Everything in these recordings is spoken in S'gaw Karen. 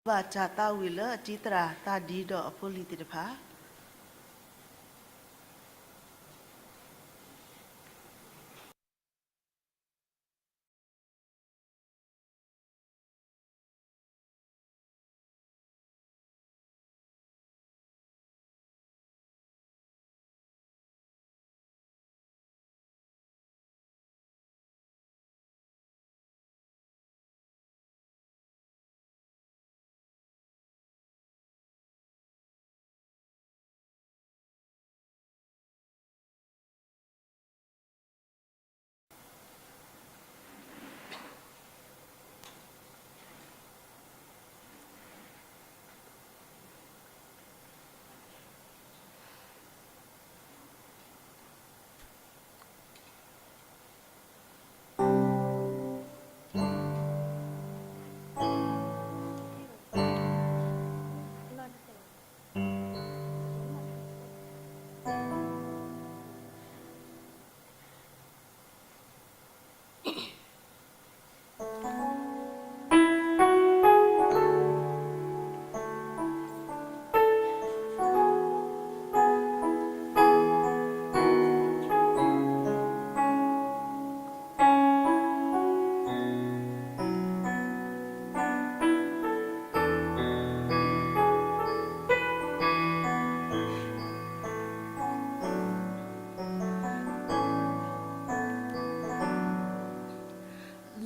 ဘၣ်တၢ်သးဝံၣ်လၢအတံၤသရၣ်သးဒံဒီးအဖိလံၤသ့ၣ်တဖၣ်.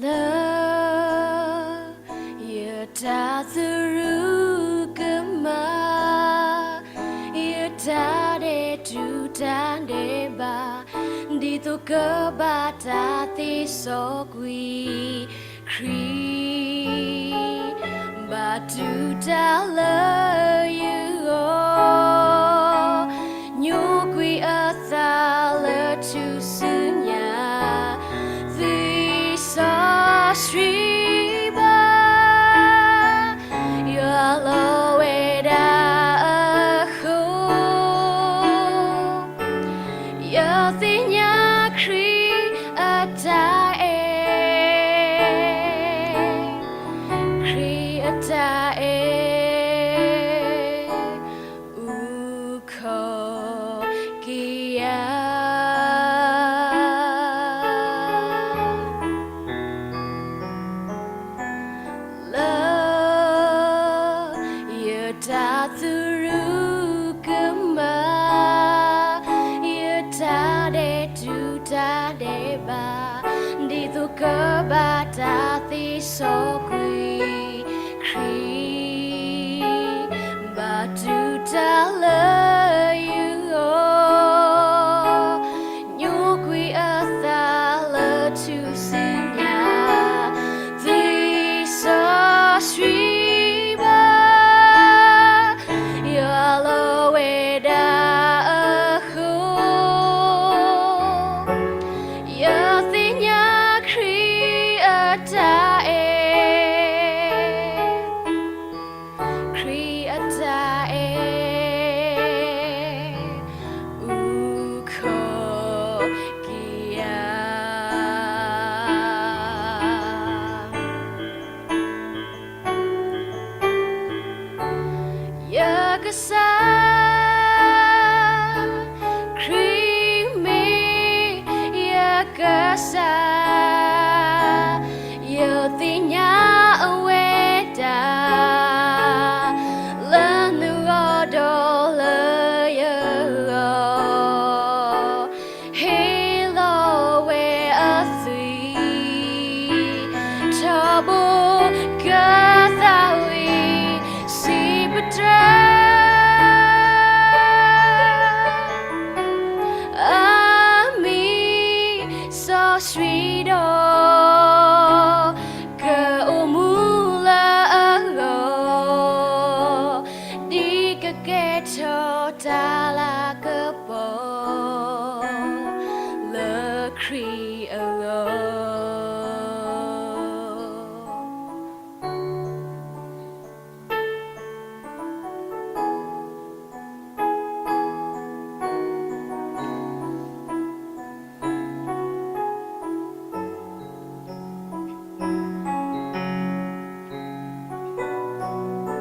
လၢယတၢ်သရူးကမၣ်, ယတၢ်ဒဲးတူၢ်တၢ်ဒဲးဘး, ဒ်သိးကဘၣ်တၢ်သ့စီကွံာ်, ခရံာ်ဘၣ်တူၢ်တၢ်လၢယဂီၢ်, ညိကွံာ်အသးလၢထူၣ်စုညါ, သ့စီဆှံဘၣ်, ယွၤလီၤဝဲဒၣ်အဃိ, ယသ့ၣ်ညါခရံာ်အတၢ်အဲၣ်, ခရံာ်အတၢ်အဲၣ် အူခိးက့ၤယၤ လၢယတၢ်သရူးကမၣ်, ယတၢ်ဒဲးတူၢ်တၢ်ဒဲးဘး, ဒ်သိးကဘၣ်တၢ်သ့စီကွံာ်, ခရံာ်ဘၣ်တူၢ်တၢ်လၢယဂီၢ်, ညိကွံာ်အသးလၢထူၣ်စုညါ, သ့စီဆှံဘၣ်, ယွၤလီၤဝဲဒၣ်အဃိ, ယသ့ၣ်ညါခရံာ်အတၢ်အဲၣ်, ခရံာ်အတၢ်အဲၣ် အူခိးက့ၤယၤ ယကစၢ်, ခရံာ်မ့ၢ်ယကစၢ်, ယသ့ၣ်ညါအဝဲဒၣ် လၢနဂီၢ်ဒီးလၢယဂီၢ်, ဟ့ၣ်လီၤဝဲအသွံၣ် ထီဘိကသးဝံၣ် စံးပတြၢၤ အမံၤစီဆှံဒီး ကအိၣ်မူလၢအဂီၢ်, ဒ်ကကဲထီၣ်တၢ်လၤကပီၤ လၢခရံာ်အဂီၢ်.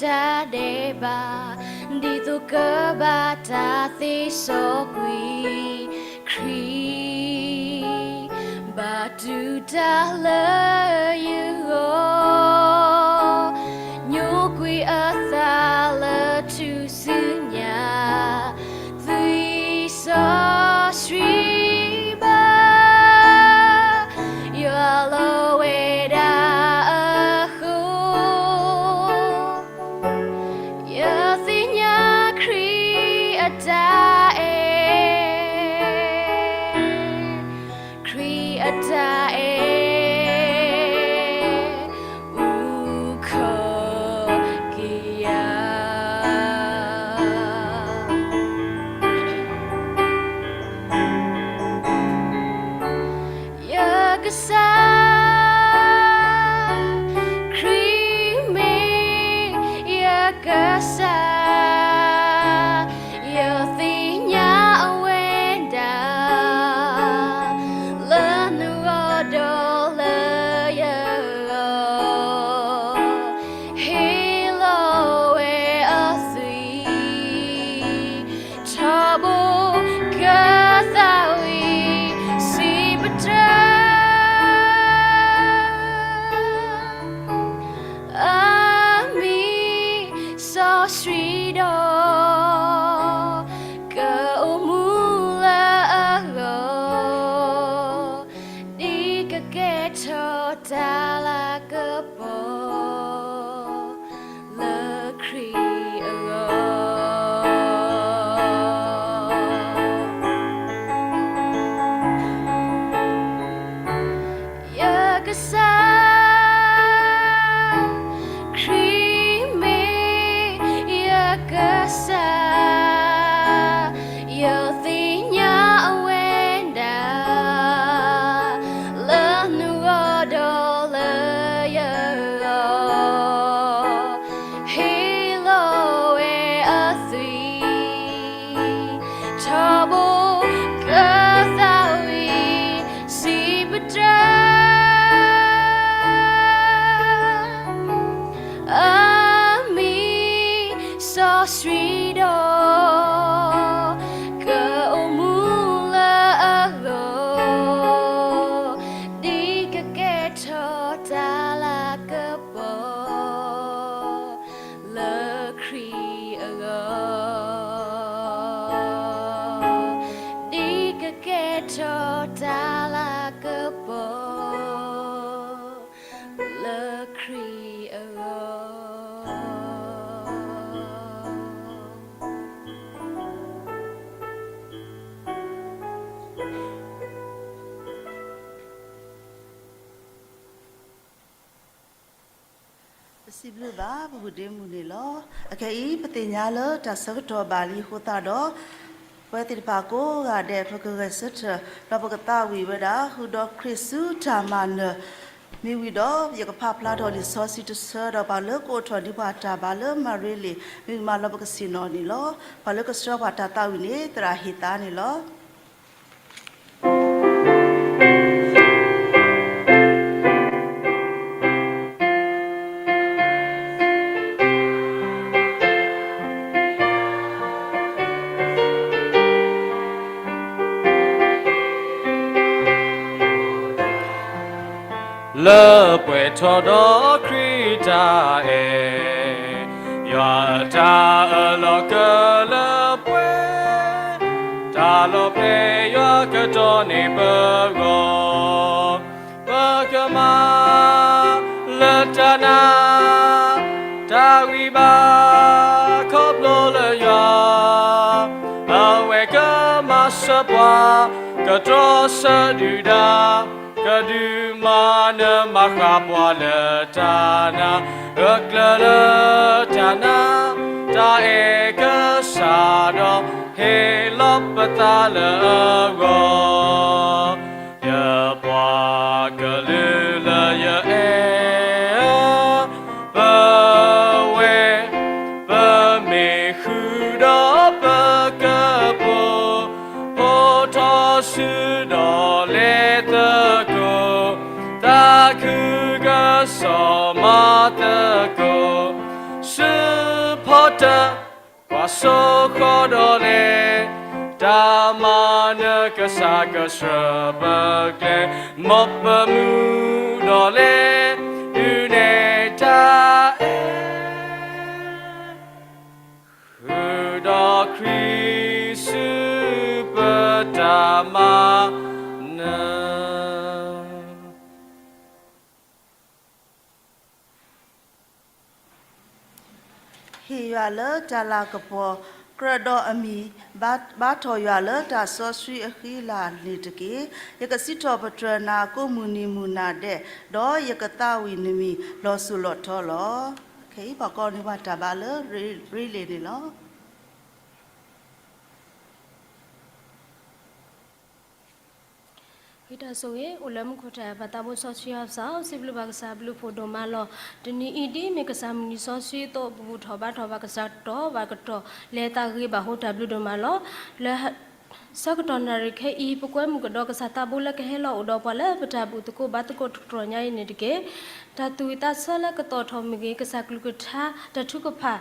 တၢ်ဒဲးဘး, ဒ်သိးကဘၣ်တၢ်သ့စီကွံာ်, ခရံာ် ဘၣ်တူၢ်တၢ်လၢယဂီၢ်, ညိကွံာ်အသးလၢထူၣ်စုညါ, သွံၣ်စီဆှံဘၣ် ယွၤလီၤဝဲဒၣ်အဃိ, ယသ့ၣ်ညါခရံာ်အတၢ်အဲၣ်, ခရံာ်အတၢ်အဲၣ် အိၣ်ခိးက့ၤယၤ. ယကစၢ်, ခရံာ်မ့ၢ်ယကစၢ်, ယသ့ၣ်ညါအဝဲဒၣ် လၢနဂီၢ်ဒီးလၢယဂီၢ်, ဟ့ၣ်လီၤဝဲအသွံၣ် ထီဘိကသးဝံၣ်စံးပတြၢၤ, အမံၤစီဆှံဒီး ကအိၣ်မူလၢအဂီၢ်, ဒ်ကကဲထီၣ်တၢ်လၤကပီၤ လၢခရံာ်အဂီၢ်. ယကစၢ်, ခရံာ်မ့ၢ်ယကစၢ်, ယသ့ၣ်ညါအဝဲဒၣ် လၢနဂီၢ်ဒီးလၢယဂီၢ်, ဟ့ၣ်လီၤဝဲအသွံၣ် ထီဘိကသးဝံၣ်စံးပတြၢၤ, အမံၤစီဆှံဒီး ကအိၣ်မူလၢအဂီၢ်, ဒ်ကကဲထီၣ်တၢ်လၤကပီၤ လၢခရံာ်အဂီၢ်, ဒ်ကကဲထီၣ်တၢ်လၤကပီၤ လၢခရံာ်အဂီၢ်. ပစံးဘျုးဘၣ်ပပုၢ်ဒ့မုၣ်န့ၣ်လီၤ. အခဲအံၤ ပသ့ၣ်ညါလၢတၢ်ဆၢကတီၢ်ဘၣ်လံအဃိသတးဒီး ပဝဲသ့ၣ်တဖၣ်ကိးဂၤဒဲး ပကဂဲၤဆၢထၢၣ် ဒီးပကသးဝံၣ်ဝဲဒၣ် ဃုာ်ဒီးခရံာ်ဆူတၢ်မၤနၢၤ မ့ၢ်ဝံၤဒီး ယကဖးဖျါထီၣ်လံာ်စီဆှံတဆၢ ဒီးပှၤလၢကအိးထီၣ်ဒံးပှၤတၢ်ဘၣ်လၢမၤရ့လံာ် မ့ၢ်မၤလီၤပကဆ့ၣ်နီၤန့ၣ်လီၤ. ပှၤလၢကဆှၢပှၤတၢ်သးဝံၣ်န့ၣ် သရၣ်ဟ့ၣ်သါန့ၣ်လီၤ. လၢပှဲၤထီၣ်ဒီးခရံာ်တၢ်အဲၣ်, ယွၤအတၢ်အၢၣ်လီၤကလၢပှဲၤ, တၢ်လီၤဖဲယွၤကတီၢ်န့ၢ်ပဂီၢ်, ပကမၤလၢတၢ်နာ် တၢ်ဂံၢ်ဘါခီဖျိလၢယွၤ, အဝဲကမၤစၢၤပှၤ ကတြီဆၢဒုၣ်ဒါ ကဒုးမၤနၢၤမၤဃၣ်ပှၤလၢတၢ်နာ်, ဂၢၢ်ကျၢၤလၢတၢ်နာ် တၢ်အဲၣ်ကစၢ်ဒီး ဟ့ၣ်လီၤပသးလၢအဂီၢ်, ယပှၤကလုာ်လၢယအဲၣ်ဧၢ, ပဝဲ ပမ့ၢ်ဃုာ်ဒီးပကပိာ်, ဖိးထီၣ်စုဒီးလဲၤသကိး, သးခုကစီၣ်မၤသကိး, စု ဆိဃီဒီးလဲၤ, တၢ်မၤနၢၤကစၢ်ကဆှၢပကျဲ, မ်ပမူဒီးလဲၤ, ဒုးနဲၣ်တၢ်အဲၣ်, ဃုာ်ဒီးခရံာ်ဆူပတၢ်မၤ နၢၤ. ဟ့ၣ်ယွၤလၢတၢ်လၤကပီၤ, ကြၢးဒီးအမံၤ, ဘါ, ဘါထီၣ်ယွၤလၢတၢ်စီဆှံအဃံလၤန့ၣ်တက့ၢ်. ယကစံးထီၣ်ပတြၢၤနၤကိးမုၢ်နံၤမုၢ်နၤဒဲး, ဒီးယကသးဝံၣ်နမံၤလီၤစိၤလီၤထီလီၤ. ခဲအံၤပှၤကိးန့ၢ်ပှၤတၢ်ဘါလၢ ရ့, ရ့လ့ၣ်န့ၣ်လီၤ. ဂ့ၤတၢ်ဆိၣ်ဂ့ၤ အိၣ်လၢမူခိၣ်ထံး ပၢ်သးဘိစီဆှံယွၤပၢ်, စံးဘျုးဘၣ်ကစၢ်အဘျုးအဖှိၣ်ဒိၣ်မးလီၤ. တနံၤအံၤဒ်အမ့ၢ်ကစၢ်မုၢ်နံၤစီဆှံအသိး ပဘူၣ်ထီၣ်ဘါထီၣ်ဘၣ်ကစၢ်ကတီၢ်ဘၣ်ကတီၢ် လဲၤသးဂ့ၤဘၣ်ဟီတၢ်ဘျုးဒိၣ်မးလီၤ. လၢဆၢကတီၢ်နၣ်ရံၣ်ခဲအံၤ ပကွဲမုာ်ကဒီးကစၢ်သးဘိလၢကဟဲလီၤအိၣ်ဒီးပှၤလၢပတၢ်ဘူၣ်သကိးဘါသကိးတကတီၢ်ညါအံၤန့ၣ်တက့ၢ်. တၢ်သူၣ်ဝံၣ်သးဆၢလၢကသီၣ်ထီၣ်မ့ၢ်ဂ့ၤ, ကစၢ်ကလုၢ်ကထါ တၢ်ထုကဖၣ်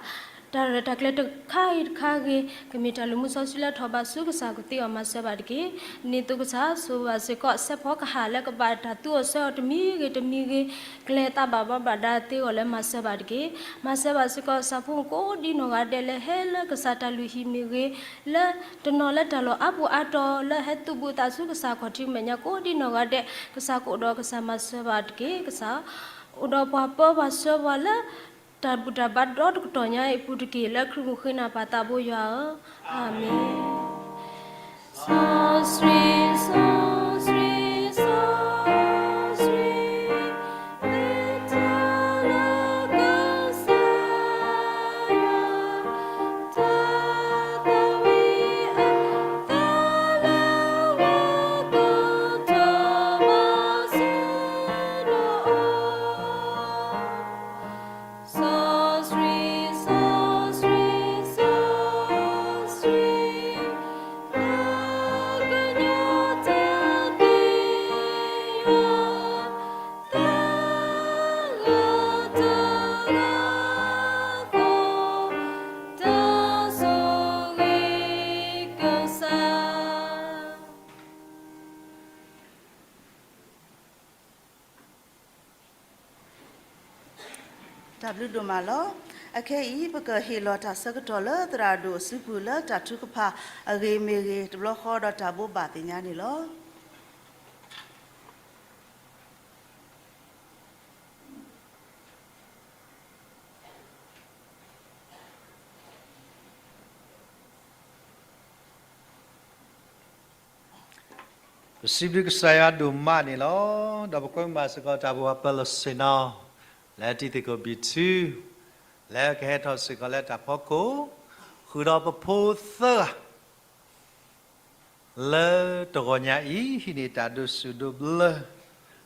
တၢ်ရဲၣ်တၢ်ကျဲၤတခါဂ့ၤတခါဂ့ၤ ကမ့ၢ်တၢ်လုၢ်မူစီဆှံလၢထီၣ်ဘးဆူကစၢ်ကသ့အီၤမၤစၢၤဘၣ်တက့ၢ်. ဒ်န့ၣ်အသိးကစၢ် ဆိၣ်ဂ့ၤဘၣ်စ့ၢ်ကီး စဲးဖီကဟၣ်လၢကဘၣ်တၢ်သူအီၤဆှၢအီၤတမံၤဂ့ၤတမံၤဂ့ၤ ကလဲၤသးဘၣ်ဘၣ်ဘၣ်ဒါသ့အဂီၢ်လၢမၤစၢၤဘၣ်တက့ၢ်. မၤစၢၤဘၣ်စ့ၢ်ကီးစၢ်ဖိမုၣ်ကိးဒ်နီၢ်ဂၤဒဲးလၢဟဲလၢကစၢ်တၢ်လုၢ်ဟံၣ်မ့ၢ်ဂ့ၤ, လၢတနီၤလၢတၢ်လီၢ်အါပူၤအါတီၤလၢဟဲသူၣ်ဘုသးဆူကစၢ်ခီၣ်ထံးမဲာ်ညါကိးဒ်နီၢ်ဂၤဒဲး ကစၢ်ကအိၣ်ဒီးကစၢ်မၤစၢၤဘၣ်တက့ၢ်. ကစၢ်အိၣ်ဒီးပှၤပၢပှၤဆှၢပှၤလၢ တၢ်ဘူၣ်တၢ်ဘါဒီတကတီၢ်ညါအံၤအပူၤတက့ၢ်. လၢခရံာ်မုၢ်ဃ့နၤပၢ်သးဘိယွၤဧၢ, အၤမ့ၣ်. စီဆှံ, စီဆှံ, စီဆှံ, စီဆှံ, စီဆှံ, စီဆှံ, စီဆှံ, တၢ်ကညီတၢ်သ့ယွၤ, တၢ်ဂၢၢ်တၢ်ဂၢၢ်သီ, တၢ်ဆိၣ်ဂ့ၤကစၢ် တၢ်ဘျုးဒိၣ်မးလီၤ. အခဲအံၤ ပကဟ့ၣ်လီၤတၢ်ဆၢကတီၢ်လၢသရၣ်ဒိၣ်အစုပူၤလၢတၢ်ထုကဖၣ်အဂ့ၢ်မ့ၢ်ဂ့ၤ တဘျီဃီဒီးတၢ်ဘိးဘၣ်သ့ၣ်ညါန့ၣ်လီၤ. ပစံးဘျုးကစၢ်ယွၤဒိၣ်မးန့ၣ်လီၤ. ဒီးပကွဲမုာ်ဘၣ်စ့ၢ်ကီးတၢ်ဘိးဘၣ်ပၢၤလီၢ်ဆ့ၣ်နီၤ လၢတံၤသကိးဘံၣ်ထူ လၢကဟဲထီၣ်စ့ၢ်ကီးလၢတၢ်ဖီခိၣ် ဃုာ်ဒီးပဖိသၢဂၤ လၢတဂီၤညါအံၤ ဟံးန့ၢ်တၢ်ဒိးစူၣ်ဒိးဘျၢ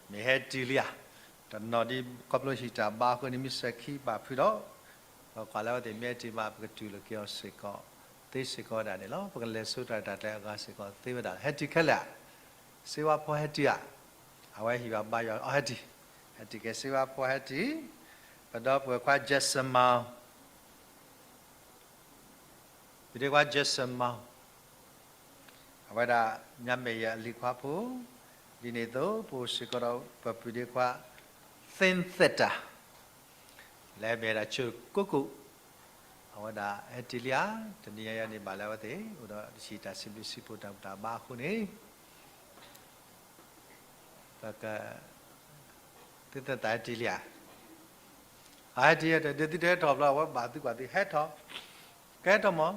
မ့ၢ်ဟဲတုၤလံဧါ. တနီၤဒ်ခီဖျိဟံၣ်တၢ်ဘါအဃိန့ၣ် မ့ၢ်စဲၤခံဘၣ်ဖုးဒီး ပကွၢ်လၢအဝဲသ့ၣ်မ့ၢ်ဟဲတုၤဘၣ် ပကတူၢ်လိာ်က့ၤအီၤစ့ၢ်ကီး သ့စ့ၢ်ကီးဝဲဒၣ်န့ၣ်လီၤ. ပကလဲၤဆူတၢ်ရဲၣ်တၢ်ကျဲၤအဂၤစ့ၢ်ကီးသ့ဝဲဒၣ်လီၤ. ဟဲတုၤခဲလၢာ်ဧါ. စ့ဝါဖိဟဲတုၤဧါ. အဝဲဟံၣ်ဘၣ်ဘါယွၤ အီ ဟဲတုၤ, ဟဲတုၤက့ၤ စ့ဝါဖိဟဲတုၤ, ပဒီပုၢ်ဝဲၢ်ခွါ Jackson Mao ပုၢ်ဒ့ခွါ Jackson Mao အဝဲဒၣ်ညါမဲာ်ယၤအလံၤခွါဖိ, ဒ်န့ၣ်အသိး ပအိၣ်စ့ၢ်ကီးဒီးပပုၢ်ဒ့ခွါ သ့သဲးတၢ် လၢမဲာ်ဒၣ်ဆိၣ်ကိၣ်ကိၣ်, အဝဲဒၣ်ဟဲတုၤလံဧါ. တနံၤညါအံၤန့ၣ် ဘၣ်လၢအဝဲသ့ၣ် အိၣ်ဒီးတၢ်ဟံးတၢ်စံးဘျုးစံးဖှိၣ်တၢ်ဘူၣ်တၢ်ဘါအဃိန့ၣ် ပက သ့သဲးတၢ်ဟဲတုၤလံဧါ. အဟဲတုၤ ဟဲတုၤ ဒ်သုတဟဲထီၣ်ဘျီ အဝဲဘၣ်သုကွၢ်သုဟဲထီၣ်, ကဟဲထီၣ်မး,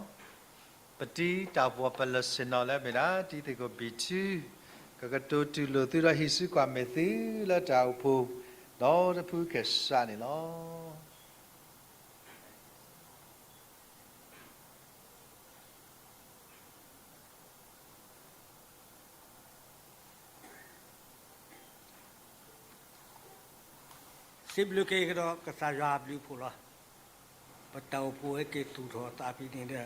ပတံၤတၢ်ဘိးဘၣ်ပၢၤလီၢ်ဆ့ၣ်နီၤလၢမ့ၢ်ဒၣ် တံၤသကိးဘံၣ်ထူ, ကကတိၤတူၢ်လိာ်သုဒီးဟံးစုကွၢ်မဲာ်သုလၢတၢ်အိၣ်ဖှိၣ် ဒီးတဖုကစၢ်န့ၣ်လီၤ. စံးဘျုးက့ၤကဒီးကစၢ်ယွၤအဘျုးအဖှိၣ်လီၤ. ပတၢ်အိၣ်ဖှိၣ်ဟဲက့ၤသူၣ်ထီၣ်သးဖဲန့ၣ်ဒီး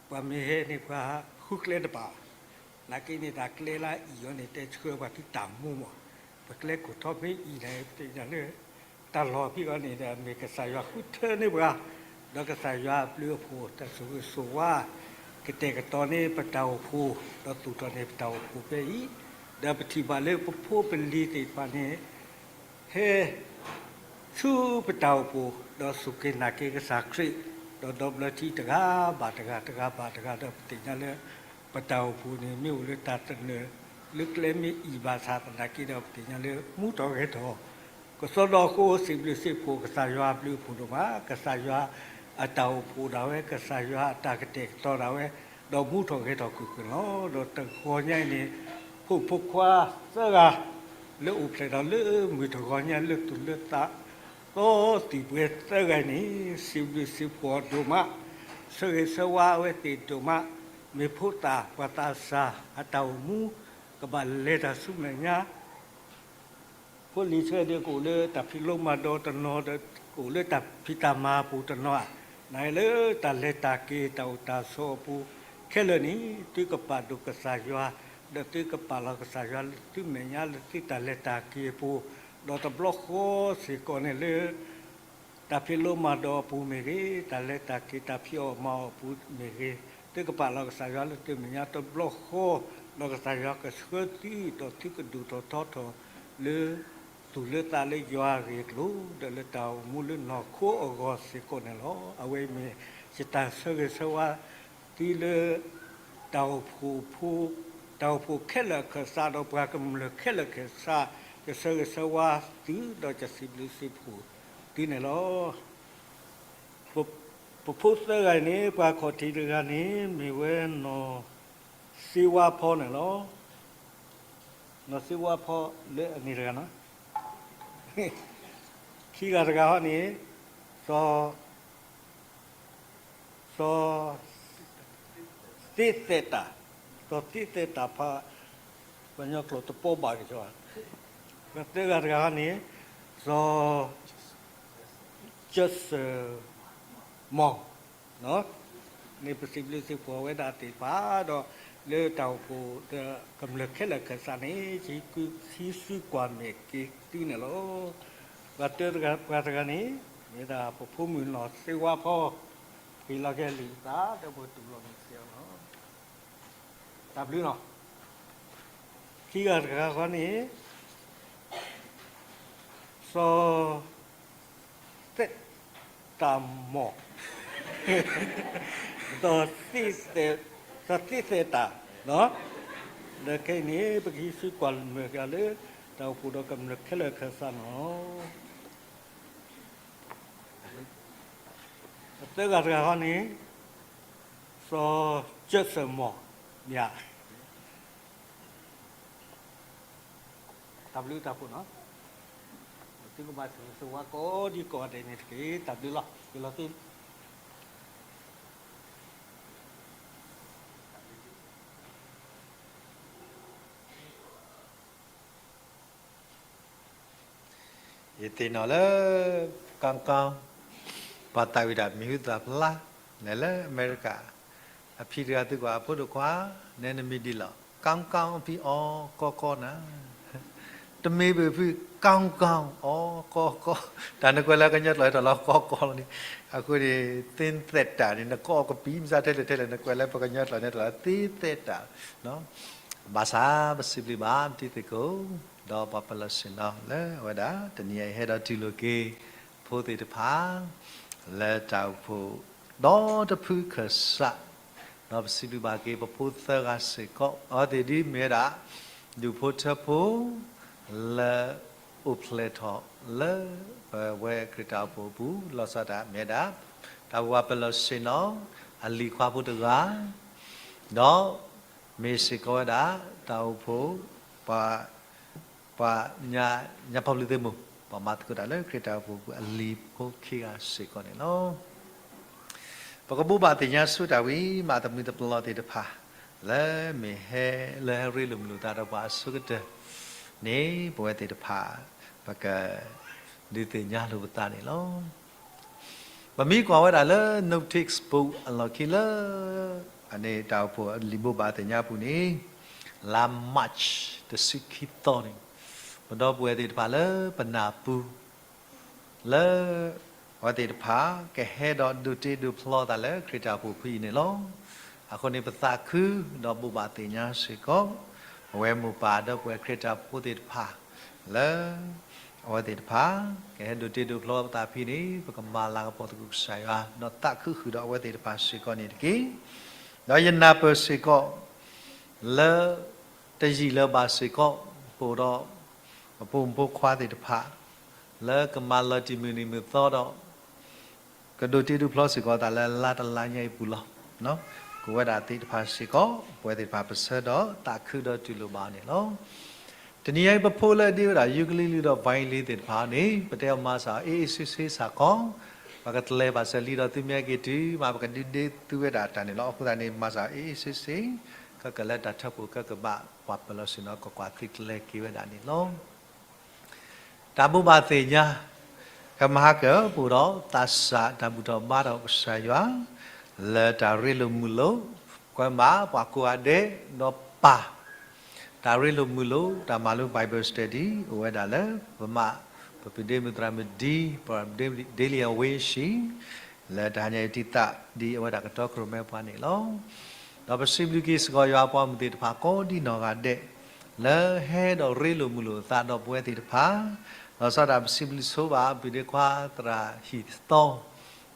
ပှၤမ့ၢ်ဟဲန့ၣ် ပှၤဃုကျဲတဘၣ်, နာ်က့န့ၣ် တၢ်ကျဲလၢအံၤအီၤန့ၣ် တဲဆှၢပှၤသုတၢ်မူမး, ပကျဲခိၣ်ထီဖဲအံၤန့ၣ် ပတဲဒၣ်လၢ တၢ်လီၢ်ဖဲအံၤန့ၣ်ဒီး မ့ၢ်ကစၢ်ယွၤဃုထၢန့ၢ်ပှၤ, ဒီးကစၢ်ယွၤအဘျုးအဖှိၣ် တၢ်ဆိၣ်ဂ့ၤဆိၣ်ဝါ ကတဲာ်ကတီၤန့ၢ်ပတၢ်အိၣ်ဖှိၣ် ဒီးသူၣ်ထီၣ်န့ၢ်ပတၢ်အိၣ်ဖှိၣ်ဖဲအံၤ, ဒီးပထံၣ်ဘၣ်လၢပဖိပလံၤသ့ၣ်တဖၣ်န့ၣ် ဟဲ ဆူပတၢ်အိၣ်ဖှိၣ် ဒီးစူၢ်က့ၤနာ်က့ၤကစၢ်ခရံာ်, ဒီးဒီဘျၢထံတဂၤဘၣ်တဂၤ တဂၤဘၣ်တဂၤ ဒီးပသ့ၣ်ညါလၢ ပတၢ်အိၣ်ဖှိၣ်န့ၣ် မ့ၢ်အိၣ်လၢတၢ်သနၢၣ်လၢကျဲမ့ၢ်အံၤဘၣ်ဆၣ်သနာ်က့ဒီး ပသ့ၣ်ညါလၢမူထီၣ်ဂဲၤထီၣ် ကစီဒီအဃိ စံးဘျုးစံးဖှိၣ်ကစၢ်ယွၤအဘျုးအဖှိၣ်ဒိၣ်မး, ကစၢ်ယွၤအတၢ်အိၣ်ဖှိၣ်ဒၣ်ဝဲ ကစၢ်ယွၤအတၢ်ကတဲာ်ကတီၤဒၣ်ဝဲ, ဒီးမူထီၣ်ဂဲၤထီၣ်ကွ့ၢ်ကွ့ၢ်လီၤ. ဒီးတဂီၤညါအံၤန့ၣ် ဖိဖိခွါသၢဂၤ လၢအိၣ်ဖျဲၣ်ဒီးလၢမုၢ်တဂီၤညါ လၢသူၣ်လၢသး သီသံၣ်ပှဲၤသၢဂၤန့ၣ် စံးဘျုးစံးဖှိၣ်အီၤဒိၣ်မး, ဆၢဂ့ၤဆၢဝါအဝဲသ့ၣ်ဒိၣ်မး, မ့ၢ်ဖိသၣ်ပှၤသးစၢ်အတၢ်အိၣ်မူ ကဘၣ်လဲၤတၢ်ဆူမဲာ်ညါ ဖိလံၤဆၢဒီးကအိၣ်လၢတၢ်ဖံးလိမၤဒိးတနီၤဒီး ကအိၣ်လၢတၢ်ဖံးတၢ်မၤအပူၤတနီၤဧါ, နလၢတၢ်လဲၤတၢ်က့ၤတၢ်အိၣ်တၢ်ဆိးအပူၤခဲလၢာ်န့ၣ် သုကပာ်ဒိၣ်ကစၢ်ယွၤ, ဒီးသုကပာ်လီၤကစၢ်ယွၤလၢသုမဲာ်ညါ လၢသုတၢ်လဲၤတၢ်က့ၤအပူၤ, ဒီးတဘျီဃီစ့ၢ်ကီးန့ၣ်လၢ တၢ်ဖံးလိမၤဒိးအပူၤမ့ၢ်ဂ့ၤ, တၢ်လဲၤတၢ်က့ၤတၢ်ဖံးအီၣ်မၤအီၣ်အပူၤမ့ၢ်ဂ့ၤ, သုကပာ်လီၤကစၢ်ယွၤလၢသုမဲာ်ညါတဘျီဃီ, ဒီးကစၢ်ယွၤကဆှၢသု ဒီးသုကဒိၣ်ထီၣ်ထီထီၣ်လၢ သူၣ်လၢသးလၢယွၤအဂ့ၢ်အကျိၤ ဒီးလၢတၢ်အိၣ်မူလၢနီၢ်ခိအဂီၢ်စ့ၢ်ကီးန့ၣ်လီၤ. အဝဲအံၤမ့ၢ်ယတၢ်ဆၢဂ့ၤဆၢဝါသုလၢ တၢ်အိၣ်ဖှိၣ်ဖိ, တၢ်အိၣ်ဖှိၣ်ခဲလၢာ်အခၢၣ်စး ဒီးပှၤကမျၢၢ်ခဲလၢာ်အခၢၣ်စး ကဆၢဂ့ၤဆၢဝါသု ဒီးကစံးဘျုးစံးဖှိၣ်သုန့ၣ်လီၤ. ပဖိသၢဂၤန့ၣ် ပှၤခီၣ်ထံးတဂၤန့ၣ် မ့ၢ်ဝဲနီၢ်စ့ဝါဖီန့ၣ်လီၤ. နီၢ်စ့ဝါဖီလၢအန့ၣ်တဂၤနီၤ. ခံဂၤတဂၤဟီန့ၣ် စီၤ စီၤသ့သဲးတၢ်, စီၤသ့သဲးတၢ်ဖး ပှၤကညီကျိာ်တပီဘၣ်က့ၤ, သၢဂၤတဂၤန့ၣ် စီၤ ကၠၢစၢၣ်မီၢ် န့ၣ်ပစံးဘျုးစံးဖှိၣ်ဝဲဒၣ်သ့ၣ်တဖၣ်ဒီး လၢတၢ်အိၣ်ဖှိၣ်ဒီးကမျၢၢ်ခဲလၢာ်ခၢၣ်စးန့ၣ် ဟံးစုကွၢ်မဲာ်က့ၤသုန့ၣ်လီၤ. ပှၤတဂၤ, ပှၤတဂၤန့ၣ် မ့ၢ်ဒၣ်ပဖိမုၣ်နီၢ်စ့ဝါဖီ, ပှ့ၤလီၤက့ၤလံာ်သး ဒီးပတူၢ်လိာ်မုာ်စ့အီၤလီၤ. တၢ်ဘျုးလီၤ. ခံဂၤတဂၤဃီန့ၣ် စီၤသဲးတၢ်မီၢ်, စီၤသ့သဲးတၢ်, ဒီးခဲအံၤန့ၣ် ပကဟံးစုကွၢ်မဲာ်က့ၤလၢ တၢ်အိၣ်ဖှိၣ်ဒီးကမျၢၢ်ခဲလၢာ်ခၢၣ်စးန့ၣ်လီၤ. သၢဂၤတဂၤဃီန့ၣ် စီၤကၠၢစၢၣ်မီၢ်, မ့ၢ်ဧါ. တၢ်ဘျုးတၢ်ဖှိၣ်နီၤ. သုကဘၣ်ဆိၣ်ဂ့ၤဆိၣ်ဝါကိးဒံကိးဂၤဒဲးန့ၣ်တက့ၢ်. တၢ်ဘျုးလီၤ. ပလီၤသ့ ယသ့ၣ်နီၣ်လၢ ကီၢ်ကီၢ်, ပှၤသးဝံၣ်တၢ်မံၤဟူသၣ်ဖျါ, လဲၤလၢအမဲရကၤ, အဖံတဂၤသံကွၢ်အဖိဒိၣ်ခွါ, နဲနမံၤဒ်လဲၣ်, ကီၢ်ကီၢ်, အဖံအီၤကီၢ်ကီၢ်နၤ, တမ့ၢ်ဘၣ်ဖု ကီၢ်ကီၢ်, အီၤကီၢ်ကီၢ်, တၢ်နကွဲးလၢကညီကျိာ်ဟဲထီၣ်လၢကီၢ်ကီၢ်လီၤန့ၣ်, အဃိန့ၣ် သ့သဲးတၢ်န့ၣ် နကိးကပံာ်မစးထဲလဲၣ်ထဲလဲၣ် နကွဲးလၢပကညီကျိာ်န့ၣ် ဟဲထီၣ်လၢသ့သဲးတၢ် ဘၣ်ဆၣ် ပစံးဘျုးဘၣ်ပတံၤသကိး ဒီးပှၤပလီၢ်ဆ့ၣ်နီၤလၢအဝဲဒၣ် တနံၤအံၤဟဲဒီးတူၢ်လိာ်က့ၤ ဖိသ့ၣ်တဖၣ် လၢတၢ်အိၣ်ဖှိၣ် ဒီတဖုခၢၣ်စး, ဒီးပစံးဘျုးဘၣ်က့ၤပဖိသၢဂၤစ့ၢ်ကီး အဝဲသ့ၣ်ဒ်မ့ၢ်ဝဲဒၣ် ဒူၣ်ဖိထၢဖိ လၢအိၣ်ဖျဲၣ်ထီၣ်လၢ ပဝဲခရံာ်တၢ်အိၣ်ဖှိၣ်အပူၤ လီၤဆီဒၣ်တၢ်မ့ၢ်ဝဲဒၣ် တၢ်ဝဲပလီၢ်ဆ့ၣ်နီၤ အလံၤခွါဖိတဂၤ, ဒီး မ့ၢ်စ့ၢ်ကီးဝဲဒၣ် တၢ်အိၣ်ဖှိၣ် ပှၤ ပှၤညါ ညါပီၣ်ဘျုးသ့ၣ်မုၣ် ပှၤမၤသကိးတၢ်လၢခရံာ်တၢ်အိၣ်ဖှိၣ်အပူၤ အလံၤဖိခံဂၤစ့ၢ်ကီးန့ၣ်လီၤ. ပကဘိးဘၣ်သ့ၣ်ညါဆူတၢ်ဝံၤမး တမုာ်တပလီၢ်သ့ၣ်တဖၣ် လၢမ့ၢ်ဟဲ လၢဟဲရ့လိာ်မုာ်လိာ်သးဒီးပှၤအဆိကတၢၢ်န့ၣ် ပဝဲသ့ၣ်တဖၣ် ပက ဒုးသ့ၣ်ညါလိာ်ပသးန့ၣ်လီၤ. ပမ့ၢ်ကွၢ်ဝဲဒၣ်လၢ notice board အလီၢ်ခံလၢ အန့ၣ်တၢ်အိၣ်ဖှိၣ်အလံာ်ဘိးဘၣ်သ့ၣ်ညါအပူၤန့ၣ် လါ March တဆံခံသီန့ၣ် ပဒီပုၢ်ဝဲၢ်သ့ၣ်တဖၣ်လၢပနၢ်ပူၤ လၢ အဝဲသ့ၣ်တဖၣ် ကဟဲဒီးဒိးတ့ဒိးဖျီသးလၢခရံာ်တၢ်အိၣ်ဖှိၣ်ဖဲအံၤန့ၣ်လီၤ. အဃိန့ၣ် ပသးခုဒီးဘိးဘၣ်သ့ၣ်ညါစ့ၢ်ကီး ပဝဲမိၢ်ပၢ်ဒီပုၢ်ဝဲၢ်ခရံာ်တၢ်အိၣ်ဖှိၣ်ဖိသ့ၣ်တဖၣ် လၢ အဝဲသ့ၣ်တဖၣ် ကဟဲဒိးတ့ဒိးဖျီပသးဖဲန့ၣ် ပကမၤလၤကပီၤသကိးကစၢ်ယွၤ ဒီးသးခုဃုာ်ဒီးအဝဲသ့ၣ်တဖၣ်စ့ၢ်ကီးန့ၣ်တက့ၢ်. ဒီးယနၢ်ပၢၢ်စ့ၢ်ကီး လၢ တယံာ်လၢၤဘၣ်စ့ၢ်ကီး ပအိၣ်ဒီး ပဖိမုၣ်ဖိခွါသ့ၣ်တဖၣ် လၢကမၤလီၤတံၢ်မုၢ်နံၤမုၢ်သီဒီး ကဒိးတ့ဒိးဖျီစ့ၢ်ကီးသးလၢလါတလါညါအံၤပူၤလီၤ. ကိးဝဲဒၣ်သ့ၣ်တဖၣ်စ့ၢ်ကီး ပဝဲသ့ၣ်တဖၣ်ပဆၢဒီးသးခုဒီးတူၢ်လိာ်ဘၣ်အီၤန့ၣ်လီၤ. တနံၤအံၤပဖိလၢအဒ့ဝဲဒၣ် ukulele ဒီး violin သ့ၣ်တဖၣ်န့ၣ် ပတဲအီၤမၤစၢ်အီၤ အေးအေးဆေးဆေး စ့ၢ်ကီး, ပကတလဲၤဘၣ်စၢၤလံဒီးသုမ့ၢ်ဟဲက့ၤတုၤမး ပကဒုးဒ့သုဝဲဒၣ်တၢ်န့ၣ်လီၤ. အဃိသတးန့ၣ် မၤစၢ်အီၤ အေးအေးဆေးဆေး ခဲကလၢတၢ်ထၢၣ်ပူၤခဲကဘၣ်ပှၤပၢၤလီၢ်ဆ့ၣ်နီၤ ကကွၢ်သ့တလဲၤက့ၤဝဲဒၣ်န့ၣ်လီၤ. တၢ်ဘိးဘၣ်သ့ၣ်ညါ ကမၤဟါကၢၤ ပအိၣ်ဒီးသးစၢ်တၢ်ဘူၣ်ထီၣ်ဘါထီၣ်ကစၢ်ယွၤ လၢတၢ်ရ့လိာ်မုာ်လိာ် ကွဲမးပှၤကိးဂၤဒဲး ဒီးပၢ် တၢ်ရ့လိာ်မုာ်လိာ် တၢ်မၤလိ Bible study အိၣ်ဝဲဒၣ်လၢ ပမၤ ပပုၢ်ဒ့မုၣ်သရၣ်မုၣ်ဒံ ပှၤ daily အဝ့ၢ်ဆံ လၢတဟါညါအံၤတံၢ်သးဒ်အဝဲဒၣ်ကတီၢ်ခရံာ်မဲပှၤန့ၣ်လီၤ. ဒီးပစံးဘျုးက့ၤစ့ၢ်ကီးယွၤအပှၤမုၣ်သ့ၣ်တဖၣ်ကိးဒ်နီၢ်ဂၤဒဲး လၢဟဲဒီးရ့လိာ်မုာ်လိာ်အသးဒီးပဝဲသ့ၣ်တဖၣ်, ဒီးစးဒၣ်ပစံးဘျုးဆိဘၣ် ပုၢ်ဒ့ခွါသရၣ်ဟံၣ်သီ,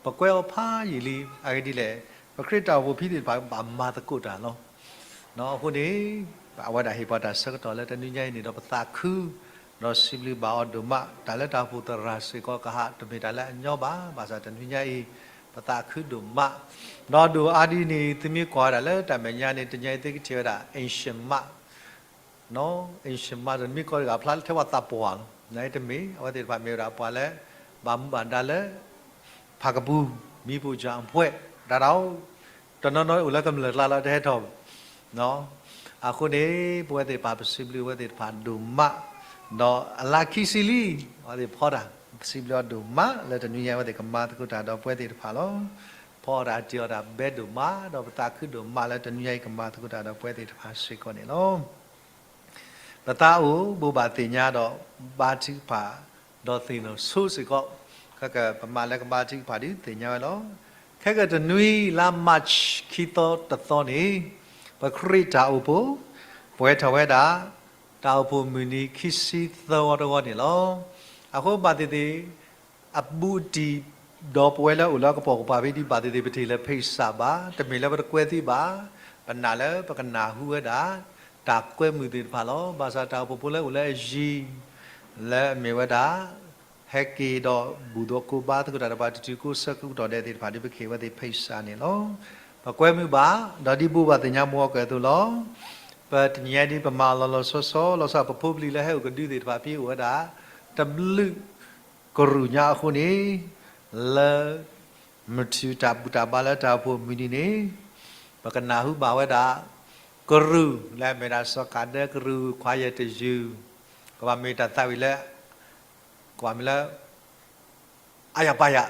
ပကွဲးအီၤဖးယံာ်လံ, အဂ့ၢ်ဒ်လဲၣ်, ပခရံာ်တၢ်အိၣ်ဖှိၣ်ဖိသ့ၣ်တဖၣ်ဘၣ်မၤသကိးတၢ်လီၤ. အဃိန့ၣ် အဝဲဒၣ်ဟ့ၣ်ပှၤတၢ်ဆၢကတီၢ်လၢတနွံညါအံၤန့ၣ်ဒီးပသးခု ဒီးစံးဘျုးဘၣ်အီၤဒိၣ်မး, တၢ်လၢတၢ်အိၣ်ဖှိၣ်သရၣ်စ့ၢ်ကီးကဟးတမ့ၢ်တၢ်လၢအညီဘၣ်, ဘၣ်ဆၣ်တနွံညါအံၤ ပသးခုဒိၣ်မး, ဒီးဒိၣ်အါဒ်န့ၣ် သုမ့ၢ်ကွၢ်ဝဲဒၣ်လၢတၢ်မဲာ်ညါန့ၣ် တနံၤညါအံၤသုကထံၣ်ဝဲဒၣ် ancient မး ancient မး တမ့ၢ်ကီၢ်တဂၤဖျါလၢထဲပှၤသးပှၢ်လီၤ. နတမ့ၢ် အဝဲသ့ၣ်တဖၣ်မ့ၢ်ဝဲဒၣ်ပှၤလၢ ဘၣ်မူဘၣ်ဒါလၢ ဖးကပူၤ မံၤပူၤကၠၣ်အဖှဲး တၢ်ဒၣ် တနီၤနီၤအိၣ်လၢကမျၢၢ်ကျါလီၤ တဟဲထီၣ်ဘၣ်. အဃိန့ၣ် ပဝဲသ့ၣ်တဖၣ်ပစံးဘျုးအဝဲသ့ၣ်တဖၣ်ဒိၣ်မး, ဒီးအလါခံဆံလံ အဝဲသ့ၣ်ဖီတၢ် ပစံးဘျုးအီၤဒိၣ်မးလၢတနွံညါအံၤ အဝဲသ့ၣ်ကမၤသကိးတၢ်ဒီးပဝဲသ့ၣ်တဖၣ်လီၤ. ဖီအီၣ်တၢ်တံၢ်အီၣ်တၢ်ဘဲဒိၣ်မး ဒီးပသးခုဒိၣ်မးလၢတနွံညါအံၤကမၤသကိးတၢ်ဒီးပဝဲသ့ၣ်တဖၣ်စ့ၢ်ကီးန့ၣ်လီၤ. ပသးအိၣ်ဘိးဘၣ်သ့ၣ်ညါဒီးဘါထုကဖၣ် ဒီးသ့ၣ်နီၣ်ဆိစ့ၢ်ကီး, ခဲကပမၤလၢကဘါထုကဖၣ်ဒ်သ့ၣ်ညါဝဲလီၤ. ခဲကတနွံလါ March ခံသီတသီန့ၣ် ပခရံာ်တၢ်အိၣ်ဖှိၣ် ပှဲၤထီၣ်ဝဲဒၣ် တၢ်အိၣ်ဖှိၣ်မုၢ်နံၤခံဆံသၢဝီတဝီန့ၣ်လီၤ. အဃိဘၣ်သ့ၣ်သ့ၣ် အဘူးအတံၢ် ဒီးပဝဲလၢအိၣ်လၢကပိာ်ကပၤဖဲဒ်ဘၣ်သ့ၣ်သ့ၣ် ပထံၣ်လၢဖဲအံၤစၢ်ဘၣ်, တမ့ၢ်လၢပတကွဲသ့ဘၣ်, ပနာ်လၢပကနၢ်ဟူဝဲဒၣ် တၢ်ကွဲမုာ်သ့ၣ်တဖၣ်လီၤ. ဘၣ်ဆၣ်တၢ်အိၣ်ဖှိၣ်ဖိလၢအိၣ်လၢအယံၤ လၢအမ့ၢ်ဝဲဒၣ် ဟဲက့ၤဒီးဘူၣ်သကိးဘါသကိးတၢ်ဒီးပှၤတတုၤကိးဆၢကတီၢ်ဒဲးသ့ၣ်တဖၣ်ဒီး ပကဟ့ၣ်ဝဲသ့ၣ်ဖဲအံၤစၢ်န့ၣ်လီၤ. ပကွဲမုာ်ဘၣ် ဒီးဒ်ဘိးဘၣ်သ့ၣ်ညါမ့ၢ်အီၤကၢၢ်အသိးလီၤ. ပတနံၤညါဒ်ပမၤလီၤလီၤဆီဆီ လီၤဆီပဖိပလံၤလၢဟဲအိၣ်ကဒုသ့ၣ်တဖၣ်ဖဲအိၣ်ဝဲဒၣ် တဘျုးကရူၢ်ညါအဃိန့ၣ် လၢ မုၢ်ထူၣ်တၢ်ဘူၣ်တၢ်ဘါလၢတၢ်အိၣ်ဖှိၣ်မုၢ်နံၤန့ၣ် ပကနၢ်ဟူဘၣ်ဝဲဒၣ် ကရူၢ်လၢအမ့ၢ်ဒၣ်စီၤခးဒၢကရူၢ်ခွါယဲၢ်တယုၢ်, ကဘၣ်မ့ၢ်တၢ်သးဝံၣ်လၢ ကဘၣ်မ့ၢ်လၢ အါယၤပါယၤ,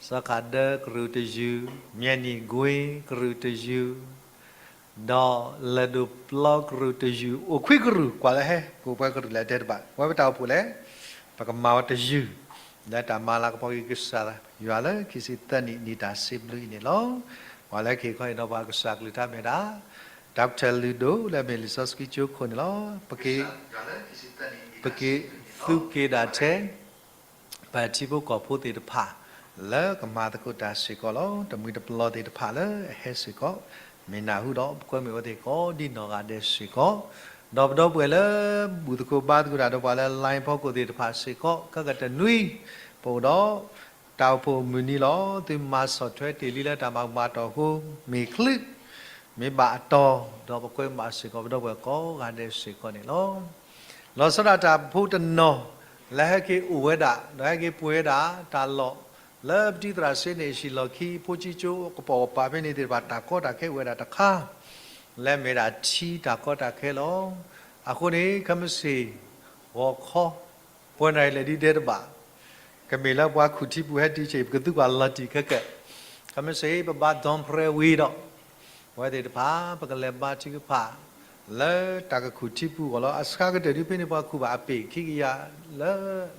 စီၤခးဒၢကရူၢ်တယုၢ်, မၠဲၣ်နံၣ်ကွ့ကရူၢ်တယုၢ်, ဒီးလဲၤဒိးပျီကရူၢ်တယုၢ်, အိၣ်ခွံကရူၢ် ကွၢ်လၢဟဲ ကအိၣ်ပှဲၤကရူၢ်လၢတဲတဘၣ်, ဝဲပတၢ်အိၣ်ဖှိၣ်လဲၣ်, ပကမၤဝဲတယုၢ် လၢတၢ်မၤလၤကပီၤက့ၤကစၢ်ယွၤလၢခံဆံသၢနံၣ် နံၣ်တၢ်စံးဘျုးအံၤန့ၣ်လီၤ. ပှၤလၢကဟ့ၣ်ခီဟ့ၣ်နီၤပှၤကစၢ်အကလုၢ်ကထါမ့ၢ်ဒၣ် Doctor လုၢ်ဒိၣ် လၢအမ့ၢ်လံာ်စီဆှံကၠိခိၣ်န့ၣ်လီၤ. ပက့ၤ ပက့ၤသူက့ၤဒၣ်ထဲ ပထံဖိကီၢ်ဖိသ့ၣ်တဖၣ် လၢကမၤသကိးတၢ်စ့ၢ်ကီးလီၤ. တမှံၤတပျီၤသ့ၣ်တဖၣ်လၢအဟဲစ့ၢ်ကီး မ့ၢ်နၢ်ဟူဒီး ပကွဲမုာ်ဝဲသ့ၣ်ကိးဒ်နီၢ်ဂၤဒဲးစ့ၢ်ကီး, ဒီးပဒီပုၢ်ဝဲၢ်လၢ ဘူၣ်သကိးဘါသကိးတၢ်ဒီးပှၤလၢ line ဖီခိၣ်သ့ၣ်တဖၣ်စ့ၢ်ကီး, ခဲကတနွံ ပအိၣ်ဒီး တၢ်အိၣ်ဖှိၣ်မုၢ်နံၤလီၤ. သုမၤဆီၣ်ထွဲတ့ၢ်လံလၢတၢ်မၤကမၣ်တီၢ်ဟိ မ့ၢ်ချုး မ့ၢ်ဘၣ်အတီၢ်, ဒီးပကွဲမုာ်ဘၣ်စ့ၢ်ကီး ပဒီပုၢ်ဝဲၢ်ကိးဂၤဒဲးစ့ၢ်ကီးန့ၣ်လီၤ. လီၤဆီဒၣ်တၢ်ဖိတနီၤ လၢဟဲက့ၤအိၣ်ဝဲဒၣ် ဒီးဟဲက့ၤပှ့ၤဝဲဒၣ်တၢ်လီၢ် လၢပတံၤသရၣ်စ့န့ၣ် ဟံၣ်လီၢ်ခံ ဖိဆံကၠိကပိာ်ကပၤဖဲန့ၣ်သ့ၣ်တဖၣ် တၢ်ကီတၢ်ခဲအိၣ်ဝဲဒၣ်တခါ လၢမ့ၢ်ဒၣ်ထံတၢ်ကီတၢ်ခဲလီၤ. အဃိန့ၣ် ခဲမုၢ်ဆ့ၣ် ဂီၤခီ ပှဲၤနၣ်ရံၣ်လဲၣ်ဒ်တဲတဘၣ်, ကမ့ၢ်လၢပှၤခူၣ်ထံပူၤဟဲတုၤဆံး ပကသူကွၢ်လီၤတံၢ်ခဲကဲ, ခဲမုၢ်ဆ့ၣ် ပဘါဒွန်ပြဲဝံၤဒီး ပဝဲသ့ၣ်တဖၣ် ပကလဲၤဘါထုကဖၣ် လၢတၢ်ကခူၣ်ထံပူၤအဂီၢ်လီၤ. အစှၤကတၢၢ်ဒုးဖဲန့ၣ် ပှၤခူၣ်ဘၣ်အပ့ၢ်ခံကယၤလၢ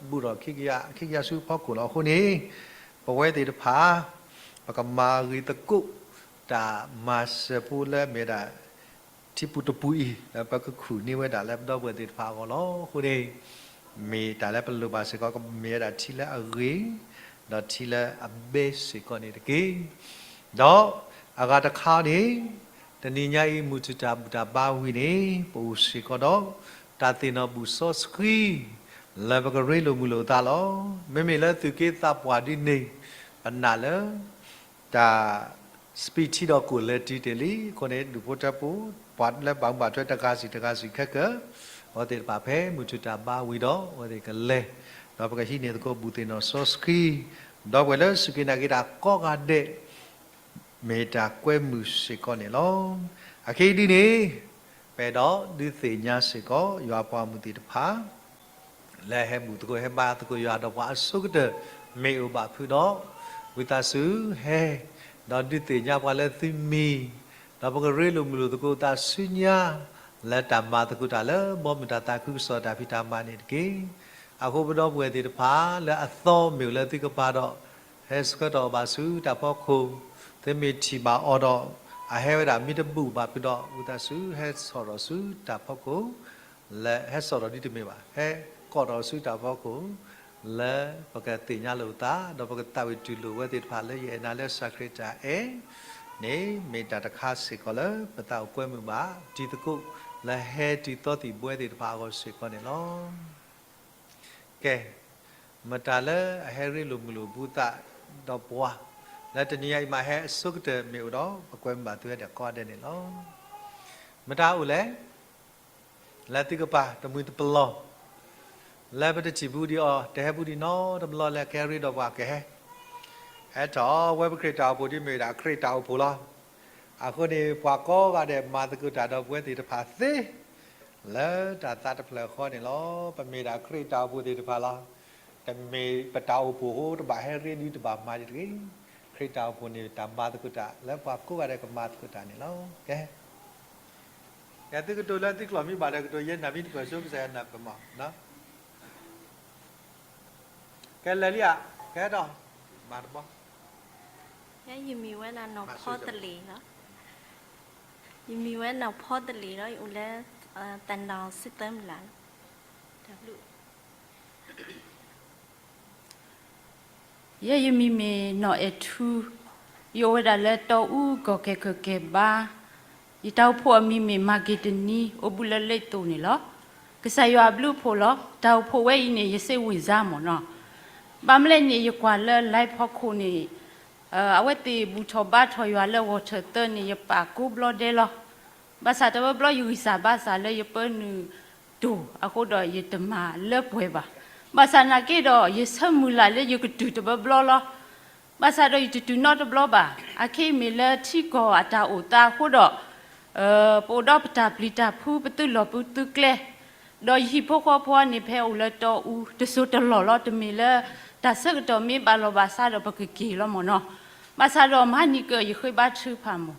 ဘူးထီၣ်ခံကယၤ ခံကယၤဆူဖီခိၣ်လီၤ. အဃိန့ၣ် ပဝဲသ့ၣ်တဖၣ် ပကမၤဂ့ၤသကိး တၢ်မၤစၢၤဖိလၢမ့ၢ်ဒၣ် ထံပူၤတပူၤအံၤ လၢပကခူၣ်န့ၢ်ဝဲဒၣ်လၢပဒီပုၢ်ဝဲၢ်သ့ၣ်တဖၣ်အဂီၢ်လီၤ. အဃိန့ၣ် မ့ၢ်တၢ်လၢပလိၣ်ဘၣ်စ့ၢ်ကီး ကမ့ၢ်ဝဲဒၣ်ထံလၢအဂ့ၤ ဒီးထံလၢအဘဲစ့ၢ်ကီးန့ၣ်တက့ၢ်. ဒီးအဂၤတခါန့ၣ် တနံၤညါအံၤ မုၢ်ထူၣ်တၢ်ဘူၣ်တၢ်ဘါဝံၤန့ၣ် ပအိၣ်စ့ၢ်ကီးဒီး တၢ်သ့ၣ်နီၣ်ဘူၣ်စီဆှံ လၢပကရ့လိာ်မုာ်လိာ်သးလီၤ. မ့မ့ၢ်လၢသူၣ်က့သးပှၢ်ဒ်န့ၣ် ပနာ်လၢ တၢ် စပံးထံဒီးကိၣ်လဲၤတုၤတ့ၢ်လံ. အဃိန့ၣ် ဒူၣ်ဖိထၢဖိ ပှၤလၢဘၣ်မူဘၣ်ထွဲတဂၤစံၣ်တဂၤစံၣ်ခဲကၢၤ အဝဲသ့ၣ်တဖၣ်ဖဲမုၢ်ထူၣ်တၢ်ဘါဝံၤဒီး အဝဲသ့ၣ်ကလဲၤ ဒီးပကဟံးန့ၢ်သကိးဘူၣ်သ့ၣ်နီၣ်စီဆှံ ဒီပုၢ်ဝဲၢ်လၢစူၢ်က့ၤနာ်က့ၤတၢ်ကိးဂၤဒဲး မ့ၢ်တၢ်ကွဲမုာ်စ့ၢ်ကီးန့ၣ်လီၤ. အခဲအံၤဒ်န့ၣ် ပအဲၣ်ဒိးဒုးသ့ၣ်ညါစ့ၢ်ကီး ယွၤပှၤမုၢ်သ့ၣ်တဖၣ် လၢဟဲဘူၣ်သကိးဟဲဘါသကိးယွၤဒီးပှၤအဆိကတၢၢ်မ့ၢ်အိၣ်ဘၣ်ဖုးဒီး ဝံသးစူၤဟဲ ဒီးဒုးသ့ၣ်ညါပှၤလၢသုမံၤ ဒီးပကရ့လိာ်မုာ်လိာ်သကိးသးဆူညါ လၢတၢ်မၤသကိးတၢ်လၢဘီမုၢ်တၢ်သးခုကစီၣ်တၢ်ဖံးတၢ်မၤန့ၣ်တက့ၢ်. အဃိပဒီပုၢ်ဝဲၢ်သ့ၣ်တဖၣ် လၢအသီမ့ၢ်အိၣ်လၢသုကပၤဒီး ဟဲဆှၢထီၣ်အီၤဘၣ်ဆူတၢ်ဖီခိၣ်, သုမ့ၢ်ထံၣ်ဘၣ်အီၤဒီး အဟဲဝဲဒၣ်မ့ၢ်တဘူၣ်ဘၣ်ဖုးဒီး ဝံသးစူၤဟဲစိာ်ထီၣ်ဆူတၢ်ဖီခိၣ် လၢဟဲစိာ်ထီၣ်ဒ်တမ့ၢ်ဘၣ်, ဟဲကိးထီၣ်ဆူတၢ်ဖီခိၣ် လၢပကသ့ၣ်ညါလိာ်ပသး ဒီးပကသးဝံၣ်တူၢ်လိာ်ဝဲသ့ၣ်တဖၣ်လၢ ယအဲၣ်နၤလၢစၢ်ခရံာ်တၢ်အဲၣ်န့ၣ် မ့ၢ်တၢ်တခါစ့ၢ်ကီးလၢပသးအိၣ်ကွဲမုာ်ဘၣ် တံၤသကိး လၢဟဲတုၤသီသံၣ်ဘှဲသ့ၣ်တဖၣ်အဂီၢ်စ့ၢ်ကီးန့ၣ်လီၤ. ကဲ, မတၤလၢအဟဲရ့လိာ်မုာ်လိာ်ဘူးသးဒီးပှၤ လၢတနံၤညါအံၤမးဟဲအဆိကတၢၢ်မ့ၢ်အိၣ်ဒီး ပကွဲမုာ်ဘၣ်သုဝဲဒၣ်ကိးဂၤဒဲးန့ၣ်လီၤ. မတၤအိၣ်လဲၣ် လၢသုကပၤတမှံၤတပလီၢ် လၢပတထံၣ်ဘူးဒံးအီၤ တဟဲဘူးဒံးနီတဘျီလၢကဟဲရ့ဒီးပှၤကဟဲ ဟဲထီၣ်ဝဲပခရံာ်တၢ်အိၣ်ဖှိၣ်ဒ်မ့ၢ်ဝဲဒၣ်ခရံာ်တၢ်အိၣ်ဖှိၣ်လီၤ. အဃိန့ၣ် ပှၤကိးဂၤဒဲးမၤသကိးတၢ်ဒီးပဝဲသ့ၣ်တဖၣ်သ့ လၢတၢ်သးတဖျၢၣ်ဃီန့ၣ်လီၤ. ပမ့ၢ်ဒၣ်ခရံာ်တၢ်အိၣ်ဖှိၣ်သ့ၣ်တဖၣ်လီၤ. တမ့ၢ်ပတၢ်အိၣ်ဖှိၣ်အဃိ တဘၣ်ဟဲရ့ဒ်တဘၣ်မၤဒ်တဂ့ၤ. ခရံာ်တၢ်အိၣ်ဖှိၣ်န့ၣ် တၢ်မၤသကိးတၢ်လၢပှၤကိးဂၤဒဲးကမၤသကိးတၢ်န့ၣ်လီၤ. ကဲ ကဲသုကတိၤလၢသုကျိာ်မ့ၢ်ဘၣ်ဒီးကတိၤ ယဲနၢ်မ့ၢ်တပၢၢ်ဆိကစၢ်ယွၤနၢ်ပၢၢ်မး ကဲလၢာ်လံဧါ, ကဲဒီး မၤတဘျီ, ယမံၤဝဲဒၣ်နီၢ်ဖီတလ့ၤလီၤ. ယမံၤဝဲနီၢ်ဖီတလ့ၤလီၤ. ယအိၣ်လၢ သၢနီၣ်စုသၢမုၢ်လၢ်လီၤ. တၢ်ဘျုး ယဲယမံၤမ့ၢ်နီၢ်အဲၣ်ထူ, ယအိၣ်ဝဲဒၣ်လၢတီအူကီၢ်ကဲၣ်ကၢၢ်ကဲၣ်ဘါ, ယတၢ်အိၣ်ဖှိၣ်အမံၤမ့ၢ်မၤက့ၤတနံ အိၣ်ဘူးလၢလ့သိၣ်န့ၣ်လီၤ. ကစၢ်ယွၤအဘျုးအဖှိၣ်လီၤ. တၢ်အိၣ်ဖှိၣ်ဝဲအံၤန့ၣ် ယစ့ဝံၣ်စါမ့ၢ်နီၤ. ဘၣ်မနုၤလဲၣ်န့ၣ် ယကွၢ်လၢ live ဖီခိၣ်န့ၣ် အဝဲသ့ၣ်ဘူၣ်ထီၣ်ဘါထီၣ်ယွၤလၢဂီၤထၢၣ်သၢန့ၣ် ယပာ်ကိးဘျီဒဲးလီၤ. ဘၣ်ဆၣ်တဘျီဘျီယဂံၢ်စၢ်ဘါစၢ်လၢယပၢနုာ်တိၢ်အဃိဒီးယတမၤလၢပှဲၤဘၣ်. ဘၣ်ဆၣ်နာ်က့ဒီး ယဆၢမုၢ်လၢ်လၢယကတုၤတဘျီဘျီလီၤ. ဘၣ်ဆၣ်ဒီးယတတုၤနီတဘျီဘၣ်. အခဲအံၤမ့ၢ်လၢထံကီၢ်အတၢ်အိၣ်သးအဃိဒီး ပအိၣ်ဒီးပတၢ်ပျံၤတၢ်ဖုး ပသုးလီၢ်ပသုးကျဲ, ဒီးယဟံၣ်ဖိဃီဖိန့ၣ် ဖဲအိၣ်လၢတီအူ တစိၢ်တလီၢ်လီၤ. တမ့ၢ်လၢတၢ်ဆၢကတီၢ်မ့ၢ်ဘၣ်လီၤဘၣ်စးဒီးပကက့ၤလီၤမ့ၢ်နီၤ. ဘၣ်ဆၣ်ဒီးမဟါနံၤကၢၢ် ယဃ့ဘါထုကဖၣ်မ့ၢ်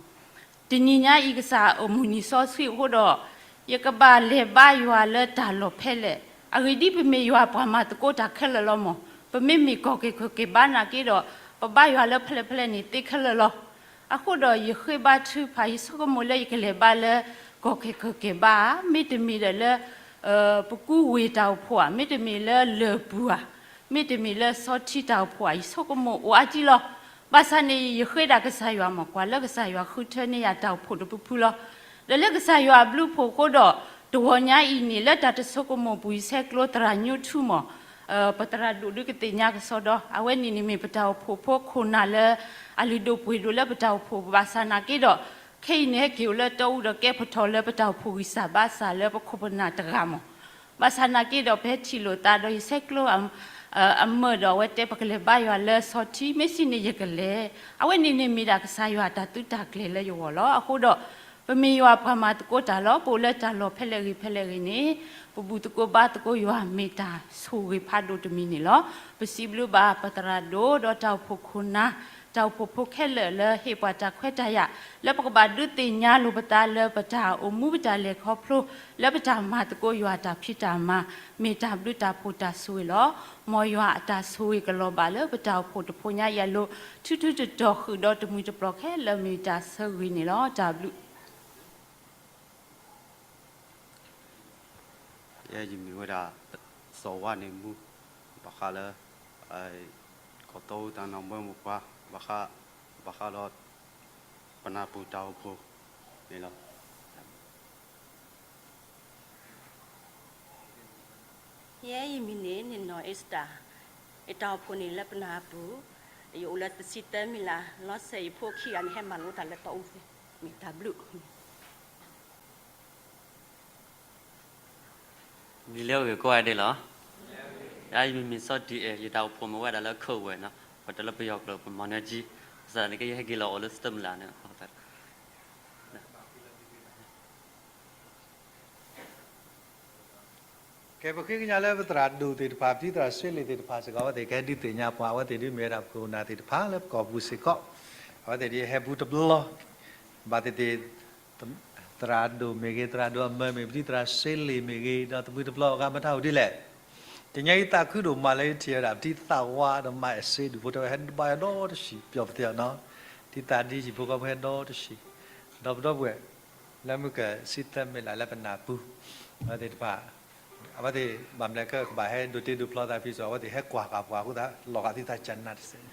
တနံၤညါအံၤ ကစၢ်အိၣ်မုၢ်နံၤစီဆှံအဃိဒီး ယကဘၣ်လဲၤဘါယွၤလၢတၢ်လီၢ်ဖဲလဲၣ်. အဂ့ၢ်ဒ်အံၤပမ့ၢ်ယွၤပှၤမၤသကိးတၢ်ခဲလၢာ်လီၤမ့ၢ်. ပမ့မ့ၢ်ကီၢ်ကဲၣ်ကၢၢ်ကဲၣ်ဘါနာ်က့ဒီး ပဘါယွၤလၢဖဲလဲၣ်ဖဲလဲၣ်န့ၣ်သ့ခဲလၢာ်လီၤ. အဃိဒီးယဃ့ဘါထုကဖၣ် ယဆိကမိၣ်လၢယကလဲၤဘါလၢ ကီၢ်ကဲၣ်ကၢၢ်ကဲၣ်ဘါဧါ, မ့တမ့ၢ်ဒီးလၢ ပကူဝ့ၢ်တၢ်အိၣ်ဖှိၣ်ဧါ, မ့တမ့ၢ်လၢလၢၢ်ပူၤဧါ, မ့တမ့ၢ်လၢစီထံတၢ်အိၣ်ဖှိၣ်ဧါ, ယဆိကမိၣ်အိၣ်အါကံလီၤ. ဘၣ်ဆၣ်န့ၣ် ယဃ့ဒၣ်ကစၢ်ယွၤမ့ၢ် ကွၢ်လၢကစၢ်ယွၤဃုထၢန့ၢ်ယၤတၢ်အိၣ်ဖှိၣ်တဖုဖုလီၤ. ဒီးလၢကစၢ်ယွၤအဘျုးအဖှိၣ်အဃိဒီး တဂီၤညါအံၤန့ၣ် လၢတၢ်တဆိကမိၣ်ပူၤ ယဆဲးကျိးသရၣ်ညိထူမ့ၢ် ပသရၣ်ဒိၣ်ဒုးကသ့ၣ်ညါကစီဒီ အဝဲန့ၣ်န့ၣ်မ့ၢ်ပတၢ်အိၣ်ဖှိၣ်ဖိခိၣ်နၢ်လၢ အလုၢ်ဒိၣ်ပှ့ၤဒိၣ်လၢပတၢ်အိၣ်ဖှိၣ် ဘၣ်ဆၣ်နာ်က့ဒီး ခဲအံၤန့ၣ်ဟဲက့ၤအိၣ်လၢတီအူဒီးကဲဖီၣ်ထီၣ်လၢပတၢ်အိၣ်ဖှိၣ်ဂံၢ်စၢ်ဘါစၢ်လၢပခိၣ်ပနၢ်တဂၤမ့ၢ်. ဘၣ်ဆၣ်နာ်က့ဒီး ပဟဲထံၣ်လိာ်သးဒီးယဆဲးကျိး အမၢၢ်ဒီးအဝဲတဲပကလဲၤဘါယွၤလၢစီထံ မ့ၢ်စံးန့ၣ်ယကလဲၤ. အဝဲန့ၣ်န့ၣ်မ့ၢ်ဒၣ်ကစၢ်ယွၤတၢ်သုတၢ်ကျဲၤလၢယဂီၢ်လီၤ. အဃိဒီး ပမ့ၢ်ယွၤပှၤမၤသကိးတၢ်လီၤ. ပအိၣ်လၢတၢ်လီၢ်ဖဲလဲၣ်ဂ့ၤဖဲလဲၣ်ဂ့ၤန့ၣ် ပဘူၣ်သကိးဘါသကိးယွၤမ့ၢ်တၢ်ဆိၣ်ဂ့ၤဖးဒိၣ်တမံၤန့ၣ်လီၤ. ပစံးဘျုးဘၣ်ပသရၣ်ဒိၣ်ဒီးတၢ်အိၣ်ဖှိၣ်ခိၣ်နၢ် တၢ်အိၣ်ဖှိၣ်ဖိခဲလၢာ်လၢဟ့ၣ်ပှၤတၢ်ခွဲးတၢ်ယာ် လၢပကဘၣ်ဒုးသ့ၣ်ညါလိာ်ပသးလၢပတၢ်အိၣ်မူပတၢ်လဲၤခီဖျိ လၢပတၢ်မၤသကိးယွၤတၢ်ဖံးတၢ်မၤ မ့ၢ်တၢ်ဘျုးတၢ်ဖှိၣ်တၢ်ဆိၣ်ဂ့ၤလီၤ. မ်ယွၤအတၢ်ဆိၣ်ဂ့ၤကလီၤဘၣ်လၢပတၢ်အိၣ်ဖှိၣ်တဖှိၣ်ညါအံၤအလိၤ ထူထူတတီၤဃုာ်ဒီးတမှံၤတပျီၤခဲလၢာ်မ့ၢ်တၢ်ဆၢဂ့ၤန့ၣ်လီၤ. တၢ်ဘျုး ယဲယမ့ၢ်ဝဲဒၣ် စီၤဝါန့ၣ်မူ ဘၣ်ဃးလၢ ကီၢ်သီအူတၢ်နၢ်ပၢၢ်မိၢ်ပှၢ် ဘၣ်ဃး ဘၣ်ဃးဒီး ပနၢ်ပူၤတၢ်အိၣ်ဖှိၣ်န့ၣ်လီၤ. ယဲယမံၤန့ၣ် နီၢ်အ့စတၢ်, ယတၢ်အိၣ်ဖှိၣ်န့ၣ်လၢပနၢ်ပူၤ, ယအိၣ်လၢတဆံသၢမံးလး, လီၤစဲးယဖိခံဂၤန့ၣ် ဟဲမၤလိတၢ်လၢတီအူသ့, မ့ၢ်တၢ်ဘျုး နံၤလၢအဂ့ၤကိးဂၤဒဲးလီၤ. ယမံၤမ့ၢ်စီၤဒံအဲၣ်, ယတၢ်အိၣ်ဖှိၣ်မ့ၢ်ဝဲဒၣ်လၢခၢၣ်ဝဲနီၤ, ပှၤတဲလၢပယီၤကျိာ်ပမီၤနၢကံ, ဘၣ်ဆၣ်န့ၣ်က့ယဟဲက့ၤလီၤအိၣ်လၢသၢမံးလးန့ၣ် ကဲ ပဃ့ကညးလၢပသရၣ်ဒိၣ်သ့ၣ်တဖၣ် ပတံၤသရၣ်စ့လ့ၣ်သ့ၣ်တဖၣ်စ့ၢ်ကီး အဝဲသ့ၣ်ကဟဲဒုးသ့ၣ်ညါပှၤ အဝဲသ့ၣ်ဒ်မ့ၢ်ဝဲဒၣ်ပခိၣ်ပနၢ်သ့ၣ်တဖၣ်လၢပကီၢ်ပူၤစ့ၢ်ကီး, အဝဲသ့ၣ်ဒ်ဟဲဘူးတဘျီ, ဘၣ်သ့ၣ်သ့ၣ် သရၣ်ဒိၣ်မ့ၢ်ဂ့ၤ, သရၣ်ဒိၣ်အမၢမ့ၢ်, ပတံၤသရၣ်စ့လ့ၣ်မ့ၢ်ဂ့ၤ, ဒီးတမှံၤတပျီၤအဂၤမတၤအိၣ်ဒ်လဲၣ်, တနံၤအံၤသးခုဒိၣ်မးလၢယထံၣ်ဝဲဒၣ် ပတံၤသၣ်ဝါဒီးမၤအဲၣ်စ့ဒူၣ်ဖိတဲဝဲ ဟဲဘါယွၤဒီတဆံး ပျီၣ်ပသ့ၣ်နီၤ, တံၤသၣ်ဒ်ယံၤဖိဃီဖိဟဲဒီတဆံး, ဒီးပဒီပုၢ်ဝဲၢ် လၢမုၢ်ကဆံသၢမံးလးလၢပနၢ်ပူၤ, အဝဲသ့ၣ်တဖၣ်, အဝဲသ့ၣ်ဘၣ်မနုၤကဘၣ်ဟဲဒိးတ့ဒိးဖျီသးဖဲစိၤ အဝဲသ့ၣ်ဟဲကွၢ်ဃာ်ပှၤအဃိသတး လီၤဂာ်သုသးကနၣ်တစဲး,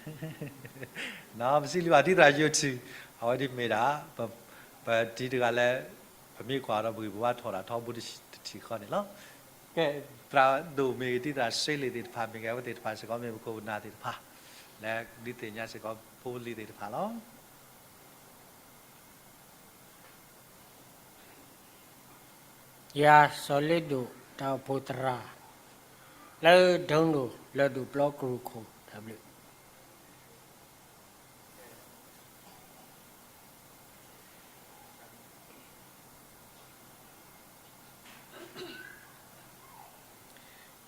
ပစံးလံဘၣ်တံၤသရၣ်ယိၤထူၣ်, အဝဲဒ်မ့ၢ်ဒၣ် ပတံၤတဂၤလၢ ပမ့ၢ်ကွၢ်ဒီးပဂံၢ်ပဘါထီၣ်တၢ်ထီဘိတထံၣ်ဃီန့ၣ်လီၤ. ကဲ သရၣ်ဒိၣ်မ့ၢ်ဂ့ၤ တံၤသရၣ်စ့လ့ၣ်သ့ၣ်တဖၣ်မ့ၢ်ဂ့ၤ အဝဲသ့ၣ်တဖၣ်စ့ၢ်ကီးမ့ၢ်ပခိၣ်ပနၢ်သ့ၣ်တဖၣ် လၢဒုးသ့ၣ်ညါစ့ၢ်ကီးဖိလံၤသ့ၣ်တဖၣ်လီၤ. ယၤစီၤလ့ဒိၣ် တၢ်အိၣ်ဖှိၣ်သရၣ် လၢဒိၣ်ဒိၣ် လၢဒူၣ်ပျီကရူၢ်ခိၣ် တၢ်ဘျုး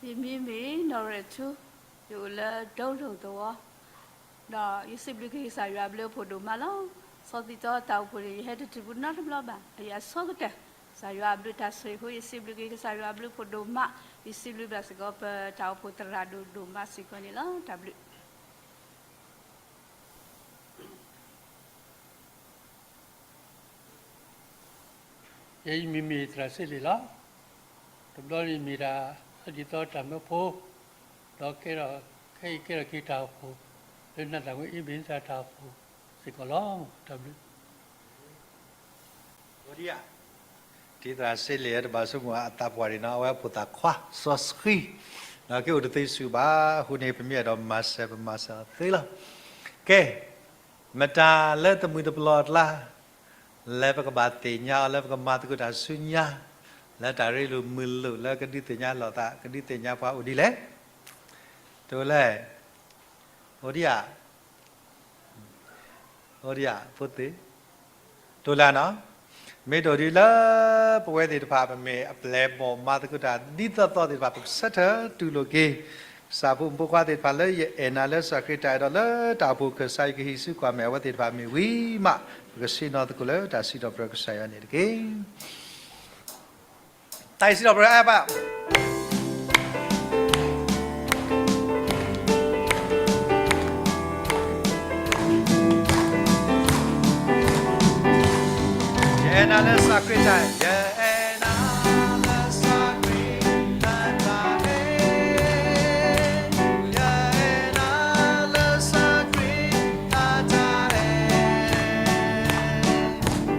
ယမံၤမ့ၢ်နီၢ်ရဲၣ်ထူ, ယအိၣ်လၢဒိၣ်ဒိၣ်သဝီ, ဒီးယစံးဘျုးက့ၤကစၢ်ယွၤအဘျုးအဖှိၣ်ဒိၣ်မးလီၤ. ဆီသံတီတၢ်အိၣ်ဖှိၣ်န့ၣ် ယဟဲတတုၤပူၤနီတဘျီဘၣ်, အယံၤအဆိကတၢၢ်, ကစၢ်ယွၤအဘျုးတၢ်ဆိၣ်ဂ့ၤအဃိ ယစံးဘျုးက့ၤကစၢ်ယွၤအဘျုးအဖှိၣ်ဒိၣ်မး, ယစံးဘျုးဘၣ်စ့ၢ်ကီးပတၢ်အိၣ်ဖှိၣ်သရၣ်ဒိၣ်ဒိၣ်မးစ့ၢ်ကီးန့ၣ်လီၤ. တၢ်ဘျုး ယဲယမံၤမ့ၢ်သရၣ်စ့လ့ၣ်လီၤ. တဘျီန့ၣ်မ့ၢ်ဒၣ် ဆီသံတီတၢ်မၢဖိ, ဒီးကဲထီၣ် ခဲအံၤကဲထီၣ်က့ၤတၢ်အိၣ်ဖှိၣ် လၢနၢ်သၣ်ဝဲ အ့ဘ့ၣ်စၢ်တၢ်အိၣ်ဖှိၣ်စ့ၢ်ကီးလီၤ. တၢ်ဘျုး တံၤသရၣ်စ့လ့ၣ် တဘၣ်ဆိကမိၣ်အသးပှၢ်ဒံးနီၤ, အဝဲဖိသၣ်ခွါ စီဆှံ, ဒီးက့ၤအိၣ်တသ့ဆူၣ်ဘၣ်, အဃိန့ၣ် ပမ့ၢ်အဲၣ်ဒိးမၤစၢၤ ပမၤစၢၤအီၤသ့လီၤ. ကဲ, မတၤလၢတမှံၤတပျီၤအကျါ လၢပကဘၣ်သ့ၣ်ညါအီၤ လၢပကမၤသကိးတၢ်ဆူညါ, လၢတၢ်ရ့လိာ်မုာ်လိာ် လၢကဒုးသ့ၣ်ညါလိာ်သး ကဒုးသ့ၣ်ညါပှၤအိၣ်ဒ်လဲၣ်, တအိၣ်လဲၣ်, အိၣ်ဒံးဧါ အိၣ်ဒံးဧါ ဖိသ့ၣ်, တအိၣ်လၢၤနီၤ, မ့ၢ်တအိၣ်ဒံးလၢ ပဝဲသ့ၣ်တဖၣ် ပမ့ၢ်အပျဲၢ်အဘီၣ်မၤသကိးတၢ်ဒ်သိးသိးသ့ၣ်တဖၣ် ပကဆၢထၢၣ်တူၢ်လိာ်က့ၤ ကစၢ်ဖိမုၣ်ဖိခွါသ့ၣ်တဖၣ်လၢယအဲၣ်နၤလၢကစၢ်ခရံာ်တၢ်အဲၣ်ဒိးလၢတၢ်အိၣ်ဖှိၣ်ခၢၣ်စး ယကဟံးစုကွၢ်မဲာ်အဝဲသ့ၣ်တဖၣ်မ့ၢ်ဝံၤမး ပကဆ့ၣ်နီၤသကိးလၢတၢ်စံးထီၣ်ပတြၢၤကစၢ်ယွၤန့ၣ်တက့ၢ်. တၢ်စံးထီၣ်ပတြၢၤအါဘၣ် ယအဲၣ်နၤလၢကစၢ်ခရံာ်တၢ်, ယအဲၣ်နၤလၢကစၢ်ခရံာ်တၢ်အဲၣ်, ယအဲၣ်နၤလၢကစၢ်ခရံာ်တၢ်အဲၣ်,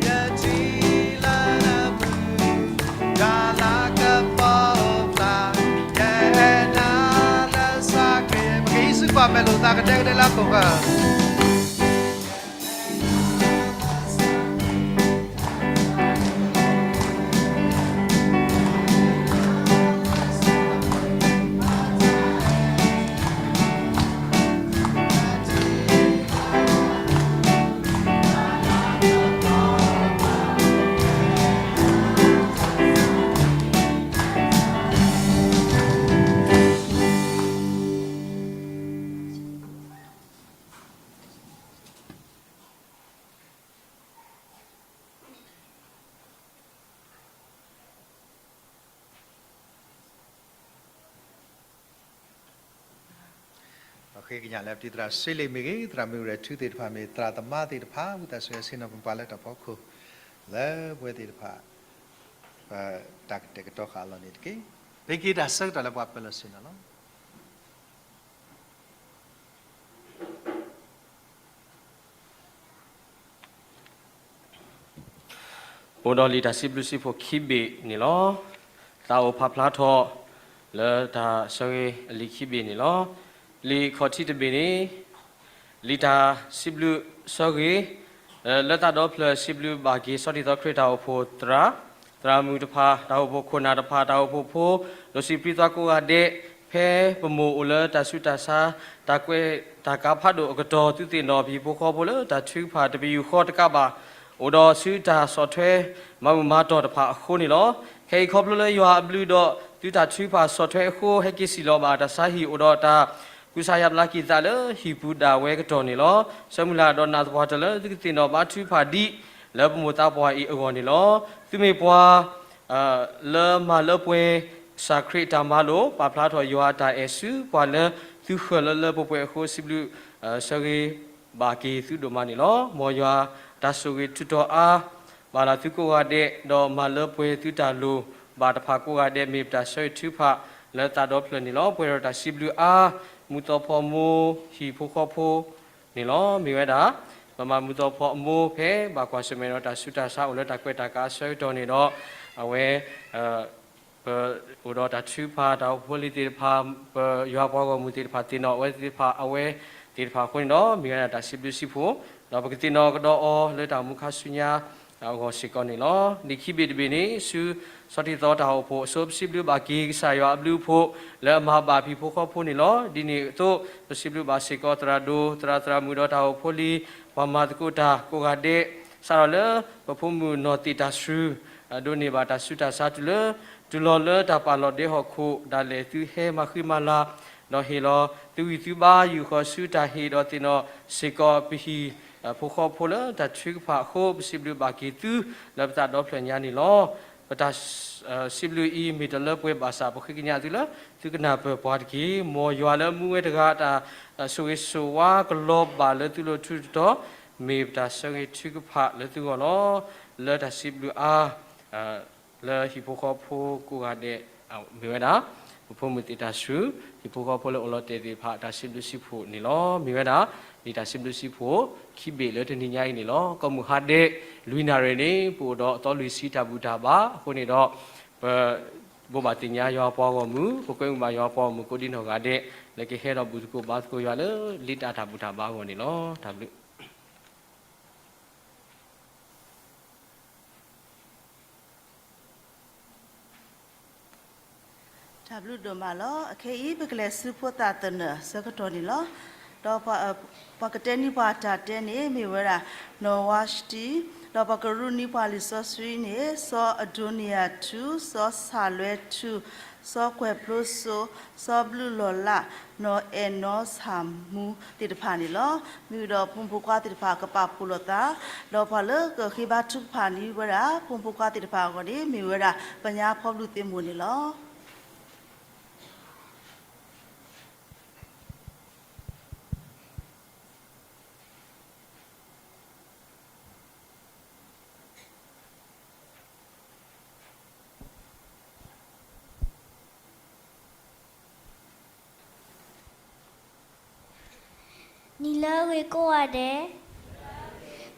ယထံၣ်လၢနပူၤ တၢ်လၤကပီၤအိၣ်ဖျါ, ယအဲၣ်နၤလၢကစၢ်ခရံာ်, ပကဟံးစုကွၢ်မဲာ်လိာ်သးကဒဲကဒဲလၢအခိၣ်ဃၢၤ. ပဃ့ကညးလၢပတံၤသရၣ်စ့လ့ၣ်မ့ၢ်ဂ့ၤ, သရၣ်မုၣ်ရဲၣ်ထူသ့ၣ်တဖၣ်မ့ၢ်, သရၣ်သမါသ့ၣ်တဖၣ်, ဝံသးစူၤဆ့ၣ်နီၤပှၤလၢတၢ်ဖီခိၣ်, လၢပဝဲသ့ၣ်တဖၣ် ပတၢ်ကတဲာ်ကတီၤဃာ်အလီၢ်န့ၣ်တက့ၢ်. ပဟ့ၣ်က့ၤတၢ်ဆၢကတီၢ်လၢပှၤပၢၤလီၢ်ဆ့ၣ်နီၤလီၤ. အိၣ်ဒီးလံာ်တၢ်စံးဘျုးစံးဖှိၣ်ခံဘ့ၣ်န့ၣ်လီၤ. သးအိၣ်ဖးဖျါထီၣ်လၢတၢ်ဆၢဂ့ၤအလံာ်ခံဘ့ၣ်န့ၣ်လီၤ. လံာ်ခီၣ်ထံးတဘ့ၣ်န့ၣ် လံာ်တၢ်စံးဘျုးဆၢဂ့ၤ, လၢသးဒီဖျၢၣ်စံးဘျုးဘၣ်က့ၤ ဆီတံၢ်သီခရံာ်တၢ်အိၣ်ဖှိၣ်သရၣ်, သရၣ်မုၣ်တဖၣ်, တၢ်အိၣ်ဖှိၣ်ခိၣ်နၢ်တဖၣ်, တၢ်အိၣ်ဖှိၣ်ဖိ, ဒိၣ်စံးပြံသွါကိးဂၤဒဲး, ဖဲပမိၢ်အိၣ်လၢတၢ်ဆူးတၢ်ဆါ, တၢ်ကွဲးတၢ်ကါဖးဒိၣ်အကတီၢ် သုသ့ၣ်နီၣ်ပဟံၣ်ဖိဃီဖိလၢတၢ်ထုကဖၣ်တပယူာ်ဃီတကးဘၣ် အိၣ်ဒီးဆူတၢ်ဆီၣ်ထွဲမၤမုာ်မၤတီၢ်တဖၣ်အဃိန့ၣ်လီၤ. ခဲအံၤခီဖျိလၢယွၤအဘျုးဒီး သုတၢ်ထုကဖၣ်ဆီၣ်ထွဲအဃိ ဟဲက့ၤစံၣ်လီၤဘၣ်တၢ်ဆါဟံၣ် အိၣ်ဒီးတၢ်ကူစါယါဘျါက့ၤသးလၢဟံၣ်ပူၤဒၣ်ဝဲကတီၢ်န့ၣ်လီၤ. ဆၢမုၢ်လၢ်ဒီးနာ်သပှၢ်တၢၢ်လၢသုကသ့ၣ်နီၣ်ဘါထုကဖၣ်ဒံး လၢပမိၢ်သးပှၢ်အံၤအဂီၢ်န့ၣ်လီၤ. သုမ့ၢ်ပှၤ လၢမၤလၢပှဲၤကစၢ်ခရံာ်အတၢ်မၤလိာ် ပာ်ဖျါထီၣ်ယွၤအတၢ်အဲၣ်ဆူပှၤလၢသုဃၢၤလၢလၢပှဲၤပှဲၤအဃိ စံးဘျုးဆၢဂ့ၤဘၣ်က့ၤသုဒိၣ်မးန့ၣ်လီၤ. မ်ယွၤတၢ်ဆိၣ်ဂ့ၤထုးထီၣ်အါ ဘၣ်လၢသုကိးဂၤဒဲး ဒီးမၤလၢပှဲၤသုတၢ်လိၣ်ဘၣ်တဖၣ်ကိးဂၤဒဲး မ့ၢ်ပတၢ်ဆၢဂ့ၤထုကဖၣ်လၢသးဒီဖျၢၣ်န့ၣ်လီၤ. ပှဲၤဒီးတၢ်စံးဘျုးအါ မူးသီဖီမိၢ်ဟံၣ်ဖိဃီဖိန့ၣ်လီၤ. မ့ၢ်ဝဲဒၣ် ပမၤမူးသီဖီအမိၢ်ဖဲဘၣ်ကွၢ်ဆၢၣ်မဲာ်ဒီးတၢ်ဆူးတၢ်ဆါအိၣ်လၢတၢ်ကွဲးတၢ်ကါအဆၢကတီၢ်န့ၣ်ဒီး အဝဲ ပအိၣ်ဒီးတၢ်ထုကဖၣ် တၢ်အိၣ်ဖှိၣ်ဖိလံၤသ့ၣ်တဖၣ် ပယွၤပှၤဂီၢ်မုၢ်သ့ၣ်တဖၣ် သ့ၣ်နီၣ်အဝဲသ့ၣ်တဖၣ် အဝဲသ့ၣ်တဖၣ်အဃိန့ၣ်ဒီး မ့ၢ်ဝဲဒၣ်တၢ်စံးဘျုးစံးဖှိၣ် ဒီးပကသ့ၣ်နီၣ်ကဒီးအီၤလၢတၢ်မူခါဆူညါအဂီၢ်စ့ၢ်ကီးန့ၣ်လီၤ. လံာ်ခံဘ့ၣ်တဘ့ၣ်န့ၣ် ဆူဆီတံၢ်သီတၢ်အိၣ်ဖှိၣ်အစိၤ ပစံးဘျုးဘၣ်က့ၤကစၢ်ယွၤအဘျုးအဖှိၣ် လၢအမၤဘၣ်ဟံၣ်ဖိဃီဖိန့ၣ်လီၤ. ဒ်န့ၣ်အသိး ပစံးဘျုးဘၣ်စ့ၢ်ကီးသရၣ်ဒိၣ် သရၣ်သရၣ်မုၣ်ဒီးတၢ်အိၣ်ဖှိၣ်ဖိလံၤ ပှၤမၤသကိးတၢ်ကိးဂၤဒဲး စးထီၣ်လၢပဖိမုၣ်နီၢ်သ့ၣ်တၢ်စရူး ဒိးန့ၢ်ဘၣ်တၢ်ဆူးတၢ်ဆါတုၤလၢ တုၤလီၤလၢတၢ်ပာ်လီၤဒဲဟီၣ်ခိၣ်ဒၣ်လဲာ် သုဟဲမၤဃံမၤလၤ ဒီးဟ့ၣ်လီၤသုဝံသုဘါ ယူာ်ဃီၤဆူတၢ်ဟ့ၣ်ဒီးသ့ၣ်နီၣ်စ့ၢ်ကီး ပဟံၣ်ဖိဃီဖိလၢတၢ်ထုကဖၣ်အဃိ ပစံးဘျုးဘၣ်က့ၤသုလၢပသးဒီဖျၢၣ်ညါန့ၣ်လီၤ. ပတၢ်စံးဘျုးအံၤ မ့ၢ်တလၢပှဲၤဘၣ်ဆၣ် ပဃ့ကညးသုလၢ သုကနၢ်ပၢၢ်ပှၤတက့ၢ်. မ်ယွၤလၢမူဝဲတဂၤအတၢ်ဆိၣ်ဂ့ၤဆိၣ်ဝါကလီၤဘၣ်လၢသုလိၤထူတတီၤ မ့ၢ်ပတၢ်ဆၢဂ့ၤထုကဖၣ်လၢသုဂီၢ်လီၤ. လၢတၢ်စံးဘျုးအါ လၢဟံၣ်ဖိဃီဖိကိးဂၤဒဲး မ့ၢ်ဝဲဒၣ် ပဖိမုၣ်သ့ၣ်တၢ်စရူး ဟံၣ်ဖိဃီဖိလၢအိၣ်လီၤတဲာ်သ့ၣ်တဖၣ် တၢ်စံးဘျုးစံးဖှိၣ်န့ၣ်လီၤ. မ့ၢ်ဝဲဒၣ် လံာ်တၢ်စံးဘျုးစံးဖှိၣ်ခံဘ့ၣ်လၢတနံၤညါအံၤန့ၣ်လီၤ. ကိးမုၢ်ဟါဒဲး လွံၢ်နၣ်ရံၣ်န့ၣ် ပအိၣ်ဒီးအသီလွံၢ်ဆံတၢ်ဘူၣ်တၢ်ဘါအဃိန့ၣ်ဒီး ပ ဘိးဘၣ်သ့ၣ်ညါယွၤပှၤဂီၢ်မုၢ် ပကွဲမုာ်ဘၣ်ယွၤပှၤဂီၢ်မုၢ်ကိးဒံနီၢ်ဂၤဒဲး လၢကဟဲဒီးဘူၣ်သကိးဘါသကိးယွၤလၢ လံာ်တၢ်တၢ်ဘူၣ်တၢ်ဘါအဂီၢ်န့ၣ်လီၤ. တၢ်ဘျုး တၢ်ဘျုးဒိၣ်မးလီၤ. အခဲအံၤ ပကလဲၤဆူဖိသၣ်သနၢၣ်အဆၢကတီၢ်န့ၣ်လီၤ. ဒီးပှၤကတဲန့ၢ်ပှၤတၢ်တဲန့ၣ် မ့ၢ်ဝဲဒၣ် နီၢ်ဝါစတံ, ဒီးပှၤကရူၢ်န့ၢ်ပှၤလံာ်စီဆှံန့ၣ် စီၤအဒိနံယၤထူ, စီၤဆၣ်လွဲထူ, စီၤကွဲၤဖျိစိ, စီၤဘျုးလီၤလး, နီၢ်အဲၣ်နီၢ်ဆၣ်မူသ့ၣ်တဖၣ်န့ၣ်လီၤ. မ့ၢ်ဝံၤဒီးဖိမုၣ်ဖိခွါသ့ၣ်တဖၣ်ကပာ်ဖှိၣ်လိာ်သး, ဒီးပှၤလၢကဃ့ဘါထုကဖၣ်န့ၢ်ဝဲဒၣ် ဖိမုၣ်ဖိခွါသ့ၣ်တဖၣ်အဂီၢ်န့ၣ် မ့ၢ်ဝဲဒၣ်ပညါဖီဘျုးသ့ၣ်မိၢ်န့ၣ်လီၤ. နံၤလၢအဂ့ၤကိးဂၤဒဲး,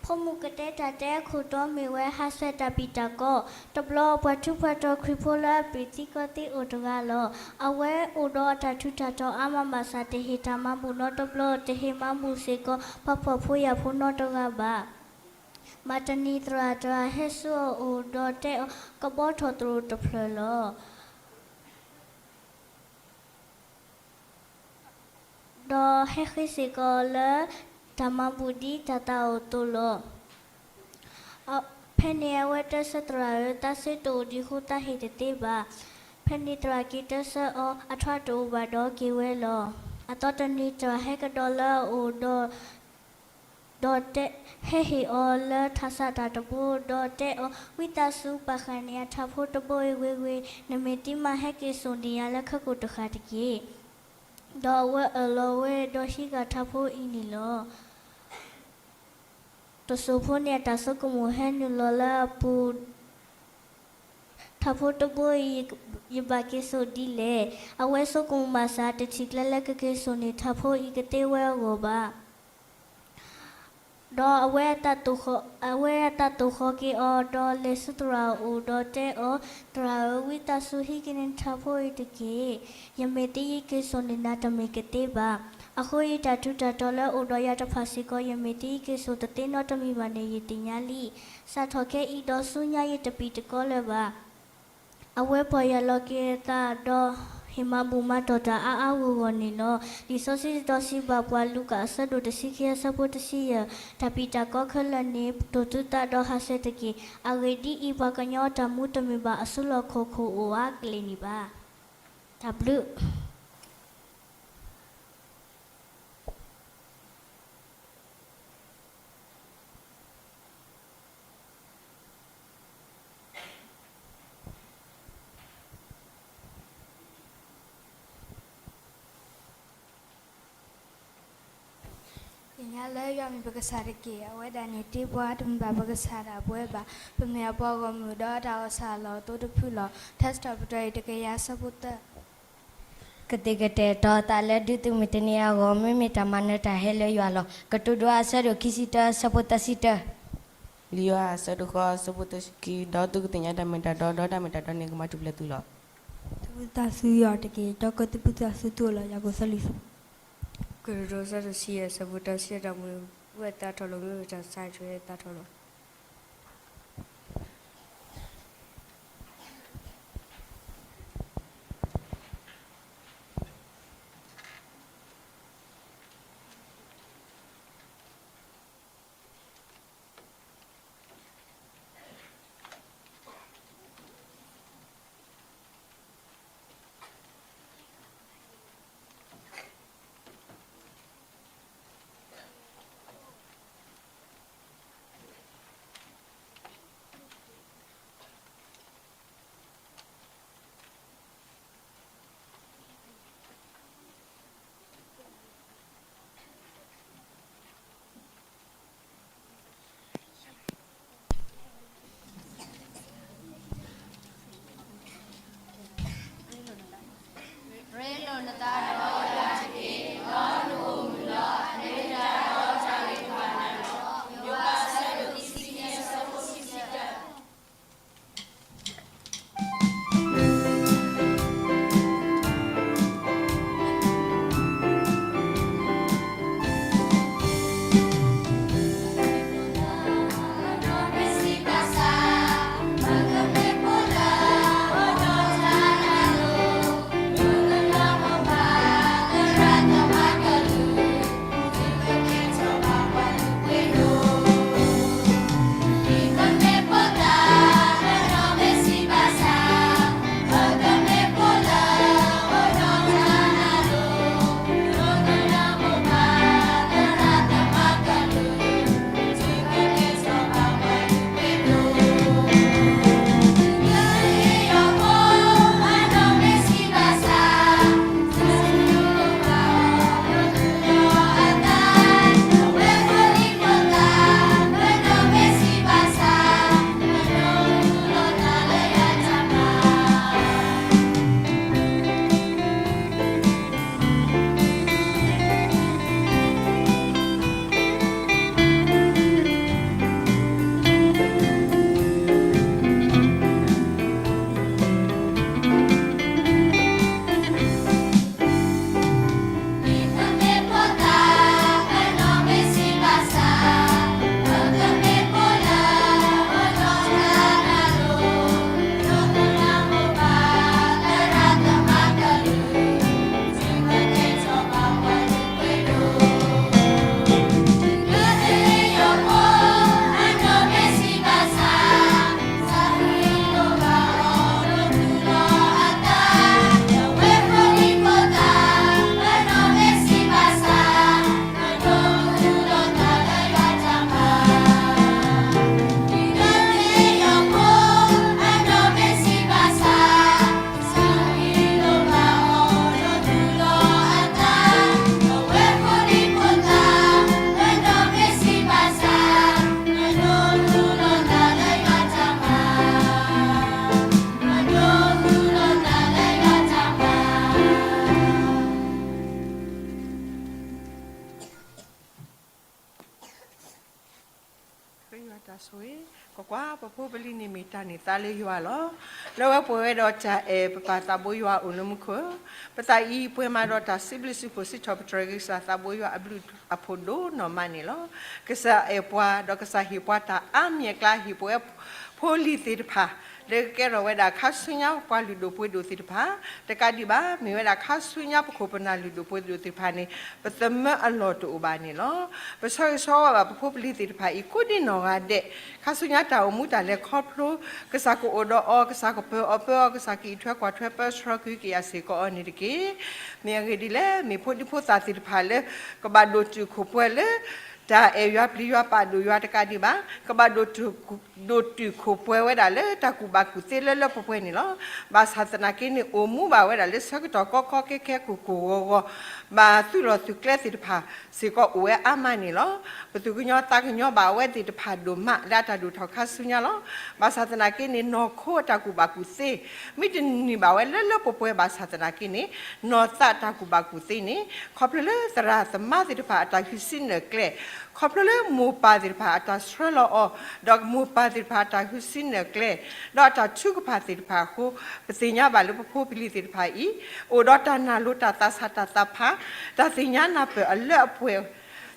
ဖိမုၣ်ကတဲတၢ်တဲအခိၣ်တီမ့ၢ်ဝဲ ဟးဆှဲးတၢ်ဘံၣ်တၢ်ကီ, တဘျီပှၤထူးပှၤတီၤခရံာ်ဖိလၢအပျံၤသံကီသံအိၣ်တဂၤလီၤ. အဝဲအိၣ်ဒီးအတၢ်ထူးတၢ်တီၤအါမးဘၣ်ဆၣ် တဟ့ၣ်တၢ်မၤဘူၣ်နီတဘျီ, တဟ့ၣ်မၤဘူၣ်စ့ၢ်ကီး ပှၤဖှီၣ်ဖိယာ်ဖိနီတဂၤဘၣ်. မၤတနံၤသရၣ်တဂၤဟဲဆူအအိၣ်ဒီးတဲအီၤ ကဘီထီၣ်သရိာ်တဖျၢၣ်လီၤ. ဒီးဟဲဃ့စ့ၢ်ကီးလၢ တၢ်မၤဘူၣ်ဒ်တၢ်သးအိၣ်အသိးလီၤ. ဖဲန့ၣ်အဝဲတဲဆၢသရၣ်ဧၢ, သးစ့တအိၣ်ဒံးအဃိ သးဟ့ၣ်တသ့ဘၣ်. ဖဲန့ၣ်သရၣ်က့ၤတဲဆၢအီၤ, အထွါတအိၣ်ဘၣ်ဒီးက့ၤဝဲလီၤ. အသီတနံၤသရၣ်ဟဲကဒီးလၢအအိၣ်ဒီး ဒီးတဲ, ဟဲဟ့ၣ်အီၤလၢထးစးတၢ်တဘိ, ဒီးတဲအီၤ, ဝံသးစူၤ ပာ်ဃာ်န့ၢ်ယၤထးဖိတဘိအံၤဂ့ၤဂ့ၤ, နမ့ၢ်သံမး ဟဲက့ၤစိာ်န့ၢ်ယၤလၢခဲကိာ်တဃၣ်တက့ၢ်. ဒီးအဝဲအၢၣ်လီၤဝဲ ဒီးဟံးဃာ်ထးဖိအံၤန့ၣ်လီၤ. တစိၢ်ဖိန့ၣ် အတၢ်ဆိကမိၣ်ဟဲနုာ်လီၤလၢအပူၤ, ထးဖိတဘိအံၤ ယဘၣ်က့ၤစိာ်ဒ်လဲၣ်. အဝဲဆိကမိၣ်ဘၣ်ဆၣ် တထံၣ်ကျဲလၢကက့ၤစိာ်န့ၢ်ထးဖိအံၤကသ့ဝဲအဂီၢ်ဘၣ်. ဒီးအဝဲအသးသိၣ်ဃီၤက့ၤအီၤ, ဒီးလဲၤဆူသရၣ်အအိၣ်, ဒီးတဲအီၤ, သရၣ်ဧၢ, ဝံသးစူၤဟံးက့ၤန့ၢ်ထးဖိအံၤတက့ၢ်. ယမ့ၢ်သ့ယက့ၤစိာ်န့ၢ်နၤတမ့ၢ်ကသ့ဘၣ်. အဃိယတၢ်ထူးတၢ်တီၤလၢအိၣ်ဒီးယၤတဖၣ်စ့ၢ်ကီး ယမ့ၢ်သ့ယက့ၤစိာ်တသ့နီတမံၤဘၣ်န့ၣ် ယသ့ၣ်ညါလံ. စးထီၣ်ခဲအံၤဒီးဆူညါ ယတပံာ်တကီလၢၤဘၣ်. အဝဲပီၢ်ယၢ်လီၤက့ၤအသးဒီး ဟ့ၣ်မၤဘူၣ်မၤတီၢ်တၢ်အါအါဂီၢ်ဂီၢ်န့ၣ်လီၤ. လံာ်စီဆှံတတီၤစံးဘၣ်ပှၤ လူၤကၣ်အဆၢဒိၣ်တဆံခံအဆၢဖိတဆံယဲၢ်, တၢ်ပံာ်တၢ်ကီခဲလၢာ်န့ၣ် တိၢ်သုသးဒီးဟးဆှဲးတက့ၢ်. အဂ့ၢ်ဒ်အံၤ, ပှၤကညီအတၢ်မူတမ့ၢ်ဘၣ်အစုလီၢ်ခီၣ်ခိၣ်အိၣ်အါကလဲာ်န့ၣ်ဘၣ်. တၢ်ဘျုး သ့ၣ်ညါလၢယွၤမ့ၢ်ပကစၢ်တက့ၢ်. အဝဲဒၣ်န့ၣ်တ့ပှၤ, တမ့ၢ်ဘၣ်ပကစၢ်ဒၣ်ပဝဲဘၣ်. ပမ့ၢ်အပှၤဂီၢ်မုၢ်ဒီးတၢ်ဂီၤစၢ်လီၤအသိတဖုလီၤ. ထါစံးထီၣ်ပတြၢၤအံၤတကယၤအဆၢဖိသၢ ကသ့ၣ်ကတဲာ်ကတီၤအသးလၢဒုးသုးမုၢ်တနံၤအဂီၢ်, မ့မ့ၢ်တၢ်မၤနၢၤတၢ်ဟဲလၢယွၤလီၤ. ကတိၤဒိအဆၢဒိၣ်ခံဆံတၢ အဆၢဖိသၢဆံတၢ. လံာ်ယိၤဟၣ်အဆၢဒိၣ်ဃိးအဆၢဖိသၢဆံခံ, ဒီးသုကသ့ၣ်ညါတၢ်မ့ၢ်တၢ်တီ, ဒီးတၢ်မ့ၢ်တၢ်တီန့ၣ်ကမၤထူၣ်ဖျဲးသုလီၤ. သုးမုၢ်သးစူၤယွၤတက့ၢ်, ဒီးကသုးမုၢ်သးစူၤသုလီၤ. ယၤကိာ်သၢလွံၢ်ဆၢဖိ. ကတိၤဒိအဆၢဒိၣ်ဆံယဲၢ်အဆၢဖိတၢဆံ, တၢ်မူဝဲသးထီၣ်လီၤ, မ့မ့ၢ်တၢ်ဆါဝဲသးထီၣ်လီၤ. တၢ်ဆိၣ်ဂ့ၤ, ကွၢ်ကွၢ်, ပဖိပလံၤန့ၣ်မ့ၢ်တၢ်န့ၢ်သါလၢယွၤလီၤ. လၢဝဲပှဲၤဝဲဒီးတၢ်အဲၣ်ပပၢ်သးဘိယွၤအိၣ်လၢမူခိၣ်, ပသးအံၤပှဲၤမးဒီးတၢ်စံးဘျုးစံးဖှိၣ်စံးထီၣ်ပတြၢၤက့ၤကစၢ်သးဘိယွၤအဘျုးအဖှိၣ်ဒိၣ်နီၢ်မးန့ၣ်လီၤ. ကစၢ်အဲၣ်ပှၤ ဒီးကစၢ်ဟ့ၣ်ပှၤတၢ်အါမံၤအကျါ ဟ့ၣ်ပဝဲဖိလံၤသ့ၣ်တဖၣ် လၢကကဲထီၣ်ဝဲဒၣ်ခါဆူညါပှၤလုၢ်ဒိၣ်ပှ့ၤဒိၣ်သ့ၣ်တဖၣ်, တကးဒံးဘၣ် မ့ၢ်ဝဲဒၣ်ခါဆူညါပခိၣ်ပနၢ်လုၢ်ဒိၣ်ပှ့ၤဒိၣ်သ့ၣ်တဖၣ်န့ၣ် ပသမၢအလီၢ်တအိၣ်ဘၣ်န့ၣ်လီၤ. ပဆၢဂ့ၤဆၢဝါဘၣ်ပဖိပလံၤသ့ၣ်တဖၣ်အံၤ ကိးဒံနီၢ်ဂၤဒဲး, ခါဆူညါတၢ်အိၣ်မူတၢ်လဲၤခီဖျိ, ကစၢ်ကအိၣ်ဒီးအီၤ, ကစၢ်ကပၢၤအီၤပၢၤအီၤ, ကစၢ်ကအံးထွဲကွၢ်ထွဲပၢဆှၢကဟုကယာ်စ့ၢ်ကီးအီၤန့ၣ်တက့ၢ်. မ့ၢ်အဂ့ၢ်ဒ်လဲၣ်, မ့ၢ်ဖိဒံဖိသၣ်သ့ၣ်တဖၣ်လၢ ကဘၣ်ဒိၣ်တုာ်ခိၣ်ပှဲၤလၢ တၢ်အဲၣ်ယွၤပျံၤယွၤပာ်ဒိၣ်ယွၤတကးဒံးဘၣ်, ကဘၣ်ဒိၣ်တုာ်ခိၣ်ပှဲၤဝဲဒၣ်လၢတၢ်ကူၣ်ဘၣ်ကူၣ်သ့လၢလၢပှဲၤပှဲၤန့ၣ်လီၤ. ဘၣ်ဆၣ်သနာ်က့န့ၣ် အိၣ်မူဘၣ်ဝဲဒၣ်လၢဆၢကတီၢ်ကီကီခဲခဲ ကိၢ်ကိၢ်ဂီၤဂီၤ, ဘၣ်သုးလီၢ်သုးကျဲသ့ၣ်တဖၣ်စ့ၢ်ကီးအိၣ်ဝဲအါမးန့ၣ်လီၤ. ပသူၣ်ကညီသးကညီဘၣ်ဝဲသ့ၣ်တဖၣ်ဒိၣ်မး လၢအတၢ်ဒိၣ်ထီၣ်ခါဆူညါလီၤ. ဘၣ်ဆၣ်သနာ်က့န့ၣ် နီၢ်ခိအတၢ်ကူၣ်ဘၣ်ကူၣ်သ့ မ့ၢ်တန့ၢ်ဘၣ်ဝဲလၢလၢပှဲၤပှဲၤဘၣ်ဆၣ်သနာ်က့န့ၣ်, နီၢ်သးတၢ်ကူၣ်ဘၣ်ကူၣ်သ့န့ၣ် ခီဖျိလၢသရၣ်သမါသ့ၣ်တဖၣ်အတၢ်ဟံးစုနဲၣ်ကျဲ, ခီဖျိလၢမိၢ်ပၢ်သ့ၣ်တဖၣ်အတၢ်ဆှၢလီၤအီၤ, ဒီးမိၢ်ပၢ်သ့ၣ်တဖၣ်အတၢ်ဟံးစုနဲၣ်ကျဲ, ဒီးအတၢ်ထုကဖၣ်သ့ၣ်တဖၣ်အဃိ, ပသ့ၣ်ညါဘၣ်လၢပဖိပလံၤသ့ၣ်တဖၣ်အံၤ အိၣ်ဒီးတၢ်နာ်လိၤ တၢ်သးဆး တၢ်သးဖး, တၢ်သ့ၣ်ညါနၢ်ပၢၢ်အလၢအပှဲၤ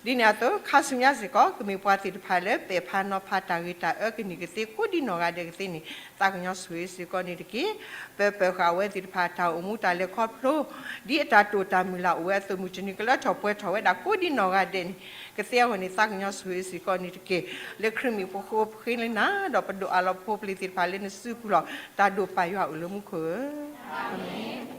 ဒ်န့ၣ်အသိး ခါဆူညါစ့ၢ်ကီး ကမ့ၢ်ပှၤသ့ၣ်တဖၣ်လၢပဲာ်ဖးနီၤဖးတၢ်ဂ့ၤတၢ်အၢ ကန့ၢ်ကသ့ကိးဒံနီၢ်ဂၤဒဲးကသ့န့ၣ် သးကညီဆိၣ်ဂ့ၤစ့ၢ်ကီးန့ၣ်တက့ၢ်. ပပၢၤဃာ်ဝဲသ့ၣ်တဖၣ်တၢ်အိၣ်မူတၢ်လဲၤခီဖျိ ဒ်အတၢ်တိာ်တၢ်မုၢ်လၢ်အိၣ်ဝဲအသိး မုၢ်တနံၤကလၢထီၣ်ပှဲၤထီၣ်ဝဲဒၣ်ကိးဒံနီၢ်ဂၤဒဲးန့ၣ် ကသ့အဂီၢ်န့ၣ် သးကညီဆိၣ်ဂ့ၤစ့ၢ်ကီးန့ၣ်တက့ၢ်. လၢခရံာ်မံၤပဃိပဃ့လၢနၤ ဒီးပဒိးအးလီၤပဖိပလံၤသ့ၣ်တဖၣ်လၢနစုပူၤလီၤ. တၢ်ဒိၣ်ပာ်ယွၤအိၣ်လၢမူခိၣ်ဧၢ, အၤမ့ၣ်.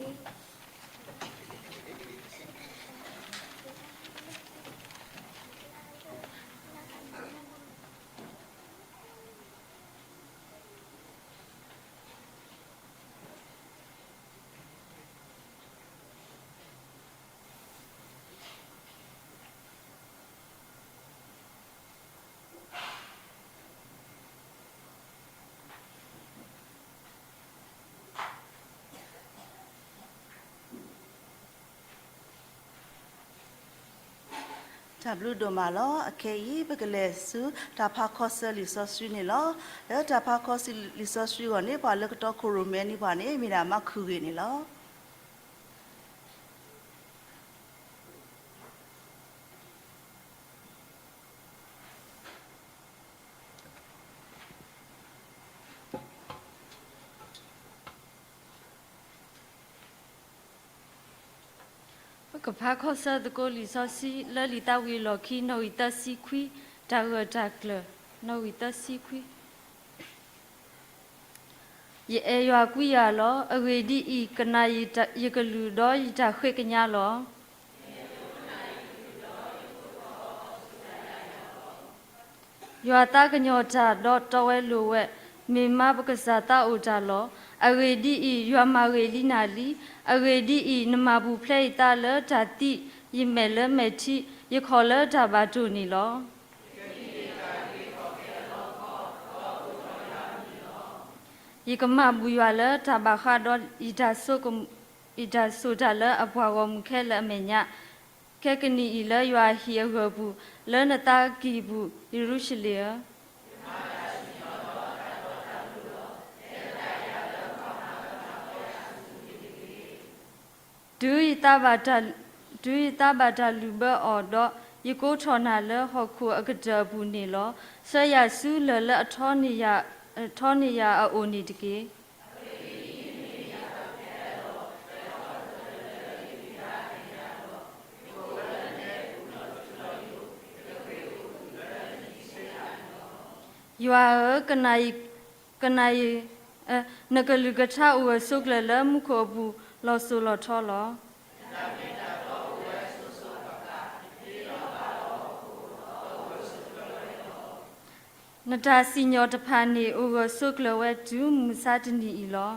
တၢ်ဘျုးဒိၣ်မးလီၤ. အခဲအံၤ ပကလဲၤဆူတၢ်ဖးခီဆၢလံာ်စီဆှံန့ၣ်လီၤ. လၢတၢ်ဖးခီဆၢလံာ်စီဆှံအဂီၢ်န့ၣ် ပှၤလၢကတီခိၣ်ရိၣ်မဲန့ၢ်ပှၤန့ၣ် မ့ၢ်ဒၣ်မါခုၣ်ဂ့ၤန့ၣ်လီၤ. ပကဖးခီဆၢသကိးလံာ်စီဆှံလၢလံာ်သးဝံၣ်အလီၢ်ခံ နီၣ်ဂံၢ်သၢဆံခွံ, တၢ်ဂၢၢ်တၢ်ကျၢၤ, နီၣ်ဂံၢ်သၢဆံခွံ. ယအဲၣ်ယွၤကွံယၤလီၤ. အဂ့ၢ်ဒ်အံၤ, ကနၣ်ယကလုၢ်ဒီးယတၢ်ဃ့ကညးလီၤ. ယွၤသးကညီၤတၢ်ဒီးတီဝဲလိၤဝဲ, မ့ၢ်မါပကစၢ်သးအိၣ်တၢ်လီၤ. အဂ့ၢ်ဒ်အံၤ, ယွၤမၤဂ့ၤလံနၤလံ. အဂ့ၢ်ဒ်အံၤ, နမၤပူၤဖျဲးယသးလၢတၢ်သံ, ယမဲာ်လၢမဲာ်ထံ, ယခီၣ်လၢတၢ်ဘၣ်တိၢ်န့ၣ်လီၤ. ယကမၤဘူၣ်ယွၤလၢတၢ်ဘၣ်ဃးဒီး ယတၢ်ဆိၣ်တၢ်လၢအပှၤဂီၢ်မုၢ်ခဲလၢာ်အမဲာ်ညါ, ခဲကနံၣ်အံၤလၢယွၤအဟံၣ်အဂၢၢ်ပူၤ, လၢနသးကံၢ်ပူၤ, ယရူၤၡလ့ၣ်ဧၢ. တုၤယသးဘၣ်တၢ်လုၢ်ဘၢအီၤဒီး, ယကိးထီၣ်နၤလၢဟီၣ်ခိၣ်အကတၢၢ်အပူၤန့ၣ်လီၤ. ဆှၢယၤဆူလၢၢ်လၢအထီန့ၢ်ယၤအအိၣ်န့ၣ်တက့ၢ်. ယွၤဧၢ, ကနၣ်ယ, ကနၣ်ယ, နကလုၢ်ကထါအိၣ်ဂၢၢ်ဆိးကျၢၤလၢမူခိၣ်အပူၤ လီၤစိၤလီၤထီလီၤ. နတၢ်စံၣ်ညီၣ်တဖၣ်န့ၣ် အိၣ်ဂၢၢ်ဆိးကျၢၤဝဲတုၤမုၢ်ဆါတနံၤအံၤလီၤ.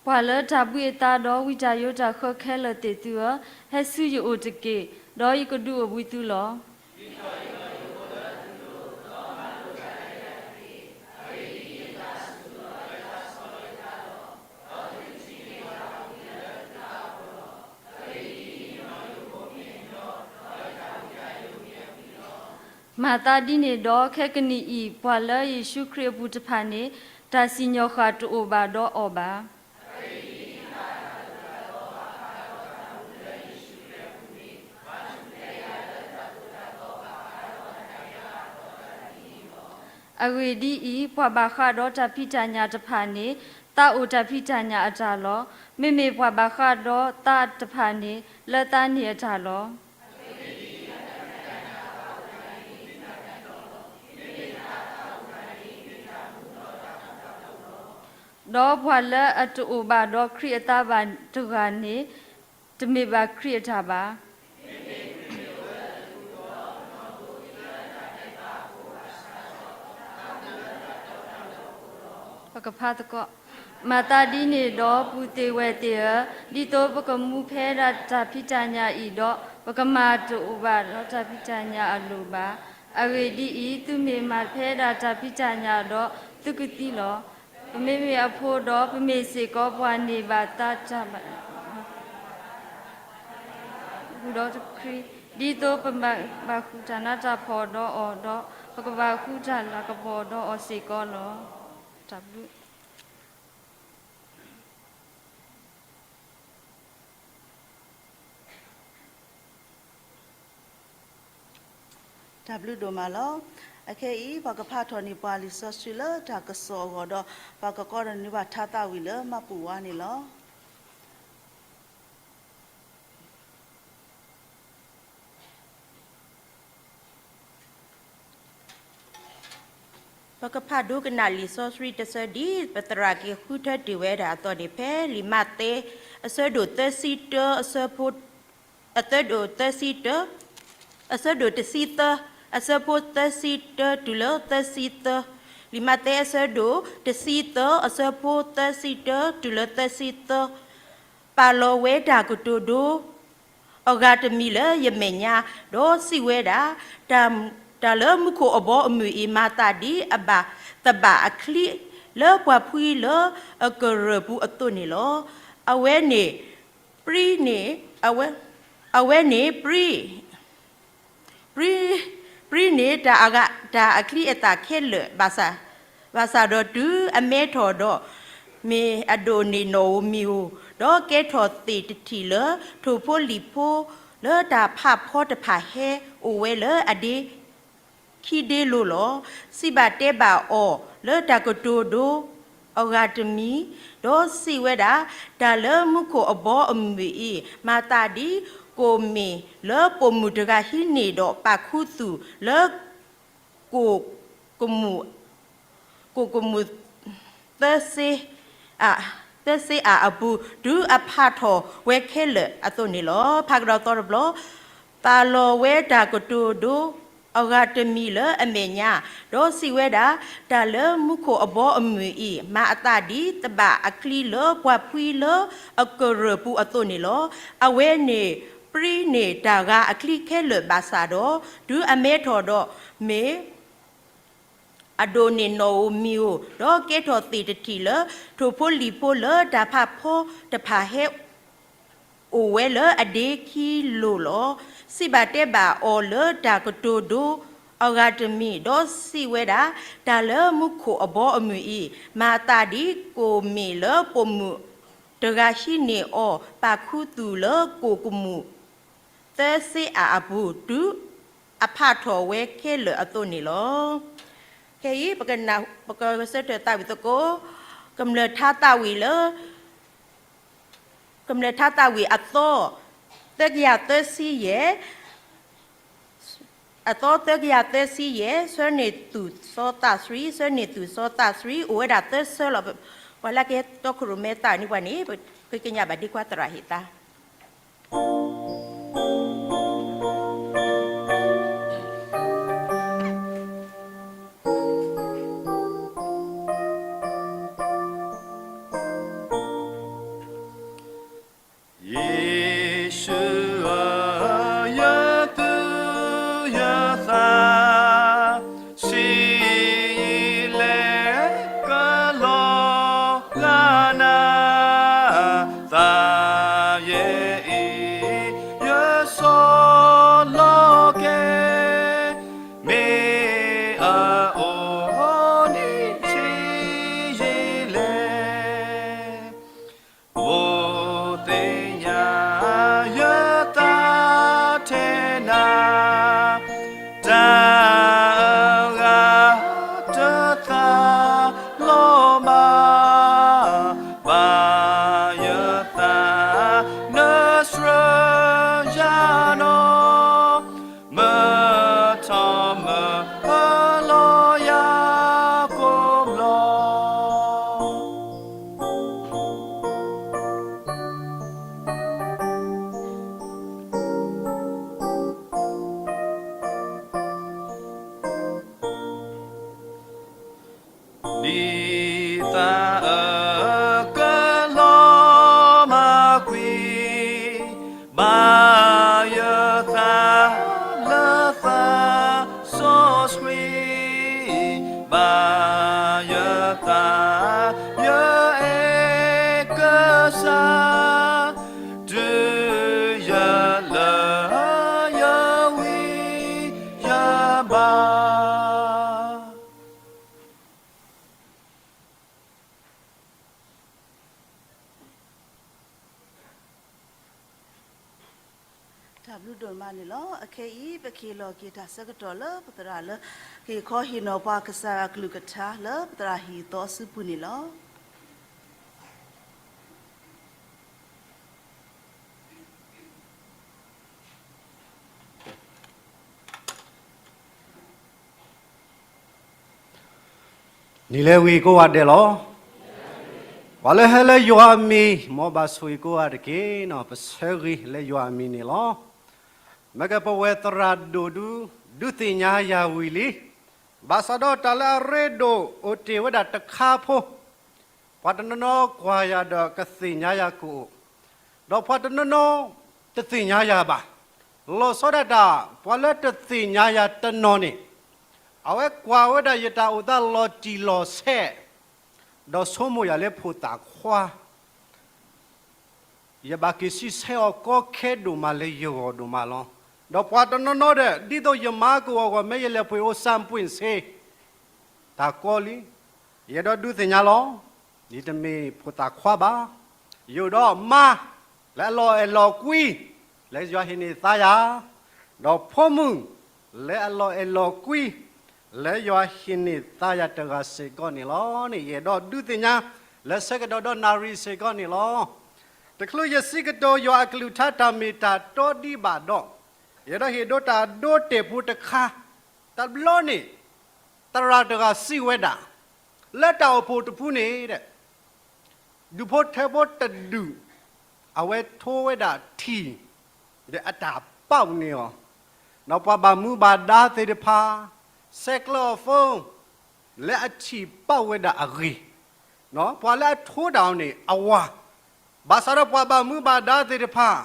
ပှၤလၢတၢ်ဘှံးအသးဒီးဝံတၢ်ယိးတၢ်ဃၢခဲလၢာ်သ့ၣ်သုဧၢ, ဟဲဆူယအိၣ်တက့ၢ်, ဒီးယကဒုးအိၣ်ဘှံးသုလီၤ. အဂ့ၢ်ဒ်အံၤ, ယသးဆူၣ်လီၤ, ယသးဆီၣ်လီၤယသးလီၤ. ဒီးသုကထံၣ်န့ၢ်ယွၤအပူၤလၢသုသးအဂီၢ်လီၤ. အဂ့ၢ်ဒ်အံၤ, ယနီၣ်ယိးကိးမံၤအညီ, ဒီးယတၢ် မၤသးဒ်န့ၣ်ဒီး ခဲကနံၣ်အံၤ ပှၤလၢယ့ၣ်ၡူးခရံာ်အပူၤတဖၣ်န့ၣ် တၢ်စံၣ်ညီၣ်ဃၣ်တအိၣ်ဘၣ်ဒီးအီၤဘၣ်. အဂ့ၢ်ဒ်အံၤ, ပှၤဘၣ်ဃးဒီးတၢ်ဖံးတၢ်ညၣ်တဖၣ်န့ၣ် သးအိၣ်တၢ်ဖံးတၢ်ညၣ်အတၢ်လီၤ. မ့မ့ၢ်ပှၤဘၣ်ဃးဒီးသးတဖၣ်န့ၣ် လၢသးန့ၣ်အတၢ်လီၤ. ဒီးပှၤလၢအတအိၣ်ဘၣ်ဒီးခရံာ်အသးဘၣ်တဂၤန့ၣ် တမ့ၢ်ဘၣ်ခရံာ်အတၢ်ဘၣ်. ပကဖးသကိး, မၤသးဒ်န့ၣ်ဒီး ပုၢ်သ့ၣ်ဝဲၢ်သ့ၣ်ဧၢ, ဒ်သိးပကမူဖဲဒၣ်တၢ်ဖံးတၢ်ညၣ်အံၤဒီး, ပကမၤတအိၣ်ဘၣ်ဒီးတၢ်ဖံးတၢ်ညၣ်အလိၣ်ဘၣ်. အဂ့ၢ်ဒ်အံၤ, သုမ့ၢ်မၤဖဲဒၣ်တၢ်ဖံးတၢ်ညၣ်ဒီး, သုကသံလီၤ. ပမ့မ့ၢ်အဖိဒီး ပမ့ၢ်စ့ၢ်ကီးပှၤန့ၢ်ဘၣ်သးတၢ်ဘၣ် ဃုာ်ဒီးခရံာ်, ဒ်သိးပဘၣ်ဃုတၢ်နးတၢ်ဖှီၣ်ဒီးအီၤဒီး, ပကဘၣ်ဃုတၢ်လၤကပီၤဒီးအီၤစ့ၢ်ကီးလီၤ. တၢ်ဘျုး တၢ်ဘျုးဒိၣ်မးလီၤ. အခဲအံၤ ပှၤကဖးထီၣ်န့ၢ်ပှၤလံာ်စီဆှံလၢတၢ်ကစီၣ်အဂီၢ်ဒီး ပှၤကကိးဒၣ်န့ၢ်ဘၣ်ထါသးဝံၣ်လၢမၤပူၤဝါန့ၣ်လီၤ. ပကဖးဒိကနၣ်လံာ်စီဆှံတဆၢဒ်ပသရၣ်က့ၤဃုထၢတ့ၢ်ဝဲဒၣ်အသိးန့ၣ် ဖဲလံာ်မးသဲ အဆၢဒိၣ်သၢဆံတၢ အဆၢဖိ အဆၢဒိၣ်သၢဆံတၢ အဆၢဒိၣ်တဆံသၢ အဆၢဖိသၢဆံတၢတုၤလၢသၢဆံသၢ, လံာ်မးသဲအဆၢဒိၣ်တဆံသၢ အဆၢဖိသၢဆံတၢတုၤလၢသၢဆံသၢ, ပာ်လီၤဝဲတၢ်ကတိၤဒိ အဂၤတမံၤလၢယမဲာ်ညါ, ဒီးစံးဝဲဒၣ်, တၢ်, တၢ်လၢမူခိၣ်အဘီအမုၢ်အံၤ မၤသးဒ်အဘၣ်သဘၣ်အချံ လၢပှၤဖှံလၢအကရၢၢ်ပူၤအသိးန့ၣ်လီၤ. အဝဲန့ၣ် ပြံန့ၣ်, အဝဲ, အဝဲန့ၣ်ပြံ ပြံ, ပြံန့ၣ်တၢ်အဂၤ, တၢ်အချံအသၣ်ခဲလၢာ်, ဘၣ်ဆၣ်, ဘၣ်ဆၣ်ဒီးတုၤအမဲထီၣ်ဒီး မ့ၢ်အဒိၣ်န့ၢ်နီၣ်ဧိၤမံၤဧိၤ, ဒီးကဲထီၣ်သ့ၣ်တထံၣ်လၢ ထိၣ်ဖိလံၣ်ဖိလၢတၢ်ဖးဖီတဖၣ်ဟဲအိၣ်ဝဲလၢအဒ့ခံဒ့လိၤလီၤ. စံးဘၣ်တဲဘၣ်အီၤလၢတၢ်ကတိၤဒိ အဂၤတမံၤ, ဒီးစံးဝဲဒၣ်, တၢ်လၢမူခိၣ်အဘီအမုၢ်အံၤ မၤသးဒ်ကိၣ်မ့ၣ်လၢပိာ်မုၣ်တဂၤဟံးန့ၢ်ဒီး ပာ်ခူသူၣ်လၢ ကိၣ်ကမူၣ်, ကိၣ်ကမူၣ်သၢစ့, သၢစ့အၣ်အပူၤ တုၤအဖးထီၣ်ဝဲခဲလၢာ်အသိးန့ၣ်လီၤ. ဖးကဒီးသီတဘျီ, ပာ်လီၤဝဲတၢ်ကတိၤဒိ အဂၤတမံၤလၢအမဲာ်ညါ, ဒီးစံးဝဲဒၣ်, တၢ်လၢမူခိၣ်အဘီအမုၢ်အံၤ မၤအသးဒ်သဘၣ်အချံလၢပှၤဖှံလၢအကရၢၢ်ပူၤအသိးန့ၣ်လီၤ. အဝဲန့ၣ် ပြံန့ၢ်တၢ်ဂၤအချံခဲလၢာ်ဘၣ်ဆၣ်ဒီး, တုၤအမဲထီၣ်ဒီး မ့ၢ် အဒိၣ်န့ၢ်နီၣ်ဧိၤမံၤဧိၤ, ဒီးကဲထီၣ်သ့ၣ်တထံၣ်လၢ ထိၣ်ဖိလံၣ်ဖိလၢတၢ်ဖးဖီတဖၣ်ဟဲ အိၣ်ဝဲလၢအဒ့ခံလိၤလီၤ. စံးဘၣ်တဲဘၣ်အီၤလၢတၢ်ကတိၤဒိ အဂၤတမံၤ, ဒီးစံးဝဲဒၣ်, တၢ်လၢမူခိၣ်အဘီအမုၢ်အံၤ မၤအသးဒ်ကိၣ်မ့ၣ်လၢပိာ်မုၣ်တဂၤဟံးန့ၢ်အီၤ ပာ်ခူသူၣ်လၢကိၣ်ကမူၣ် သၢစ့အၣ်အပူၤ တုၤအဖးထီၣ်ဝဲခဲလၢာ်အသိးန့ၣ်လီၤ. ခဲအံၤ ပကဆၢထၢၣ်သးဝံၣ်သကိး ကမျၢၢ်ထါသးဝံၣ်လၢ ကမျၢၢ်ထါသးဝံၣ်အသီ သၢကယၤသၢဆံယဲၢ်, အသီသၢကယၤသၢဆံယဲၢ်, ဆၢန့ၢ်သူၣ်စီသးဆှံ, ဆၢန့ၢ်သူၣ်စီသးဆှံ အိၣ်ဝဲဒၣ်သၢဆၢလီၤ. ပှၤလၢကဟဲတီခိၣ်ရိၣ်မဲသးန့ၢ်ပှၤန့ၣ် ပဃ့ကညးဘၣ်ဒ့ခွါသရၣ်ဟ့ၣ်သါ ယ့ၣ်ၡူးဧၢ, ယသူၣ်ယသး ဆံးယံာ်လဲၣ် ကလီၤဂာ်နၤ, သးယံ တၢ်ဘျုးဒိၣ်မးန့ၣ်လီၤ. အခဲအံၤ ပကဟ့ၣ်လီၤက့ၤတၢ်ဆၢကတီၢ်လၢပသရၣ်လၢ ကဟ့ၣ်ခီဟ့ၣ်နီၤပှၤကစၢ်ယွၤကလုၢ်ကထါလၢပသရၣ်ဟံၣ်သီစုပူၤန့ၣ်လီၤ. နံၤလၢဂ့ၤကိးဂၤဒဲးလီၤ. ပှၤလၢဟဲလၢယွၤအမံၤ မ်ဘၣ်ဆိၣ်ဂ့ၤကိးဂၤတက့ၢ်. ပဆၢဂ့ၤလၢယွၤအမံၤန့ၣ်လီၤ. မ့ၢ်ကပဝဲသရၣ်ဒိၣ်ဒု ဒုးသ့ၣ်ညါယၤဝံၤလံ. ဘၣ်ဆၣ်ဒီးတၢ်လၢအရ့ဒိၣ်အိၣ်တ့ၢ်ဝဲဒၣ်တခါဖိ ပှၤတနီၤနီၤကွၢ်ယၤဒီးကသ့ၣ်ညါယၤကအိၣ်, ဒီးပှၤတနီၤနီၤတသ့ၣ်ညါယၤဘၣ်. လီၤဆီဒၣ်တၢ် ပှၤလၢတသ့ၣ်ညါယၤတနီၤန့ၣ် အဝဲကွၢ်ဝဲဒၣ်ယတၢ်အိၣ်သးလီၤတံၢ်လီၤဆဲး, ဒီးဆိကမိၣ်ယၤလၢဖိသၣ်ခွါ ယဘၣ်က့ၤဆံဆဲအီၤကီခဲဒိၣ်မးလၢယဂီၢ်ဒိၣ်မးလီၤ. ဒီးပှၤတနီၤနီၤဒီး ဒ်သိးယမါကအိၣ်အဂီၢ် မ့ၢ်ယလဲၤပှ့ၤအိၣ်စၢ်ပှ့ၤစ့ တၢ်ကီလံ, ယအဲၣ်ဒိးဒုးသ့ၣ်ညါလီၤ. ယတမ့ၢ်ဖိသၣ်ခွါဘၣ်. ယအိၣ်ဒီးမါ လၢအလီၤအဲၣ်လီၤကွံ လၢယွၤဟ့ၣ်န့ၢ်သါယၤ, ဒီးဖိမုၣ် လၢအလီၤအဲၣ်လီၤကွံ လၢယွၤဟ့ၣ်န့ၢ်သါယၤတဂၤစ့ၢ်ကီးန့ၣ်လီၤန့ၣ် ယအဲၣ်ဒိးဒုးသ့ၣ်ညါ လၢဆၢကတီၢ်ဒီးနၣ်ရံၣ်စ့ၢ်ကီးန့ၣ်လီၤ. တချုးယစံးကတိၤယွၤအကလုၢ်ကထါတၢ်မ့ၢ်တၢ်တီဒံးဘၣ်ဒီး, ယအဲၣ်ဒိးဟ့ၣ်ဒိတၢ်ဒိတ့ၢ်ဖိတခါ, တဘျီန့ၣ် သရၣ်တဂၤစံးဝဲဒၣ်, လၢတၢ်အိၣ်ဖှိၣ်တဖုန့ၣ် ဒူၣ်ဖိထၢဖိတဒူၣ် အဝဲထိဝဲဒၣ်ထံၣ် ဒီးအတၢ်ပာ်န့ၢ်အီၤ, ဒီးပှၤဘၣ်မူဘၣ်ဒါသ့ၣ်တဖၣ် ဆဲးကျၢအီၤဖိ လၢအထံၣ်ပာ်ဝဲဒၣ်အဂ့ၢ်, ပှၤလၢအထိတၢ်အီၤန့ၣ် အဝၤ, ဘၣ်ဆၣ်ဒီးပှၤဘၣ်မူဘၣ်ဒါသ့ၣ်တဖၣ်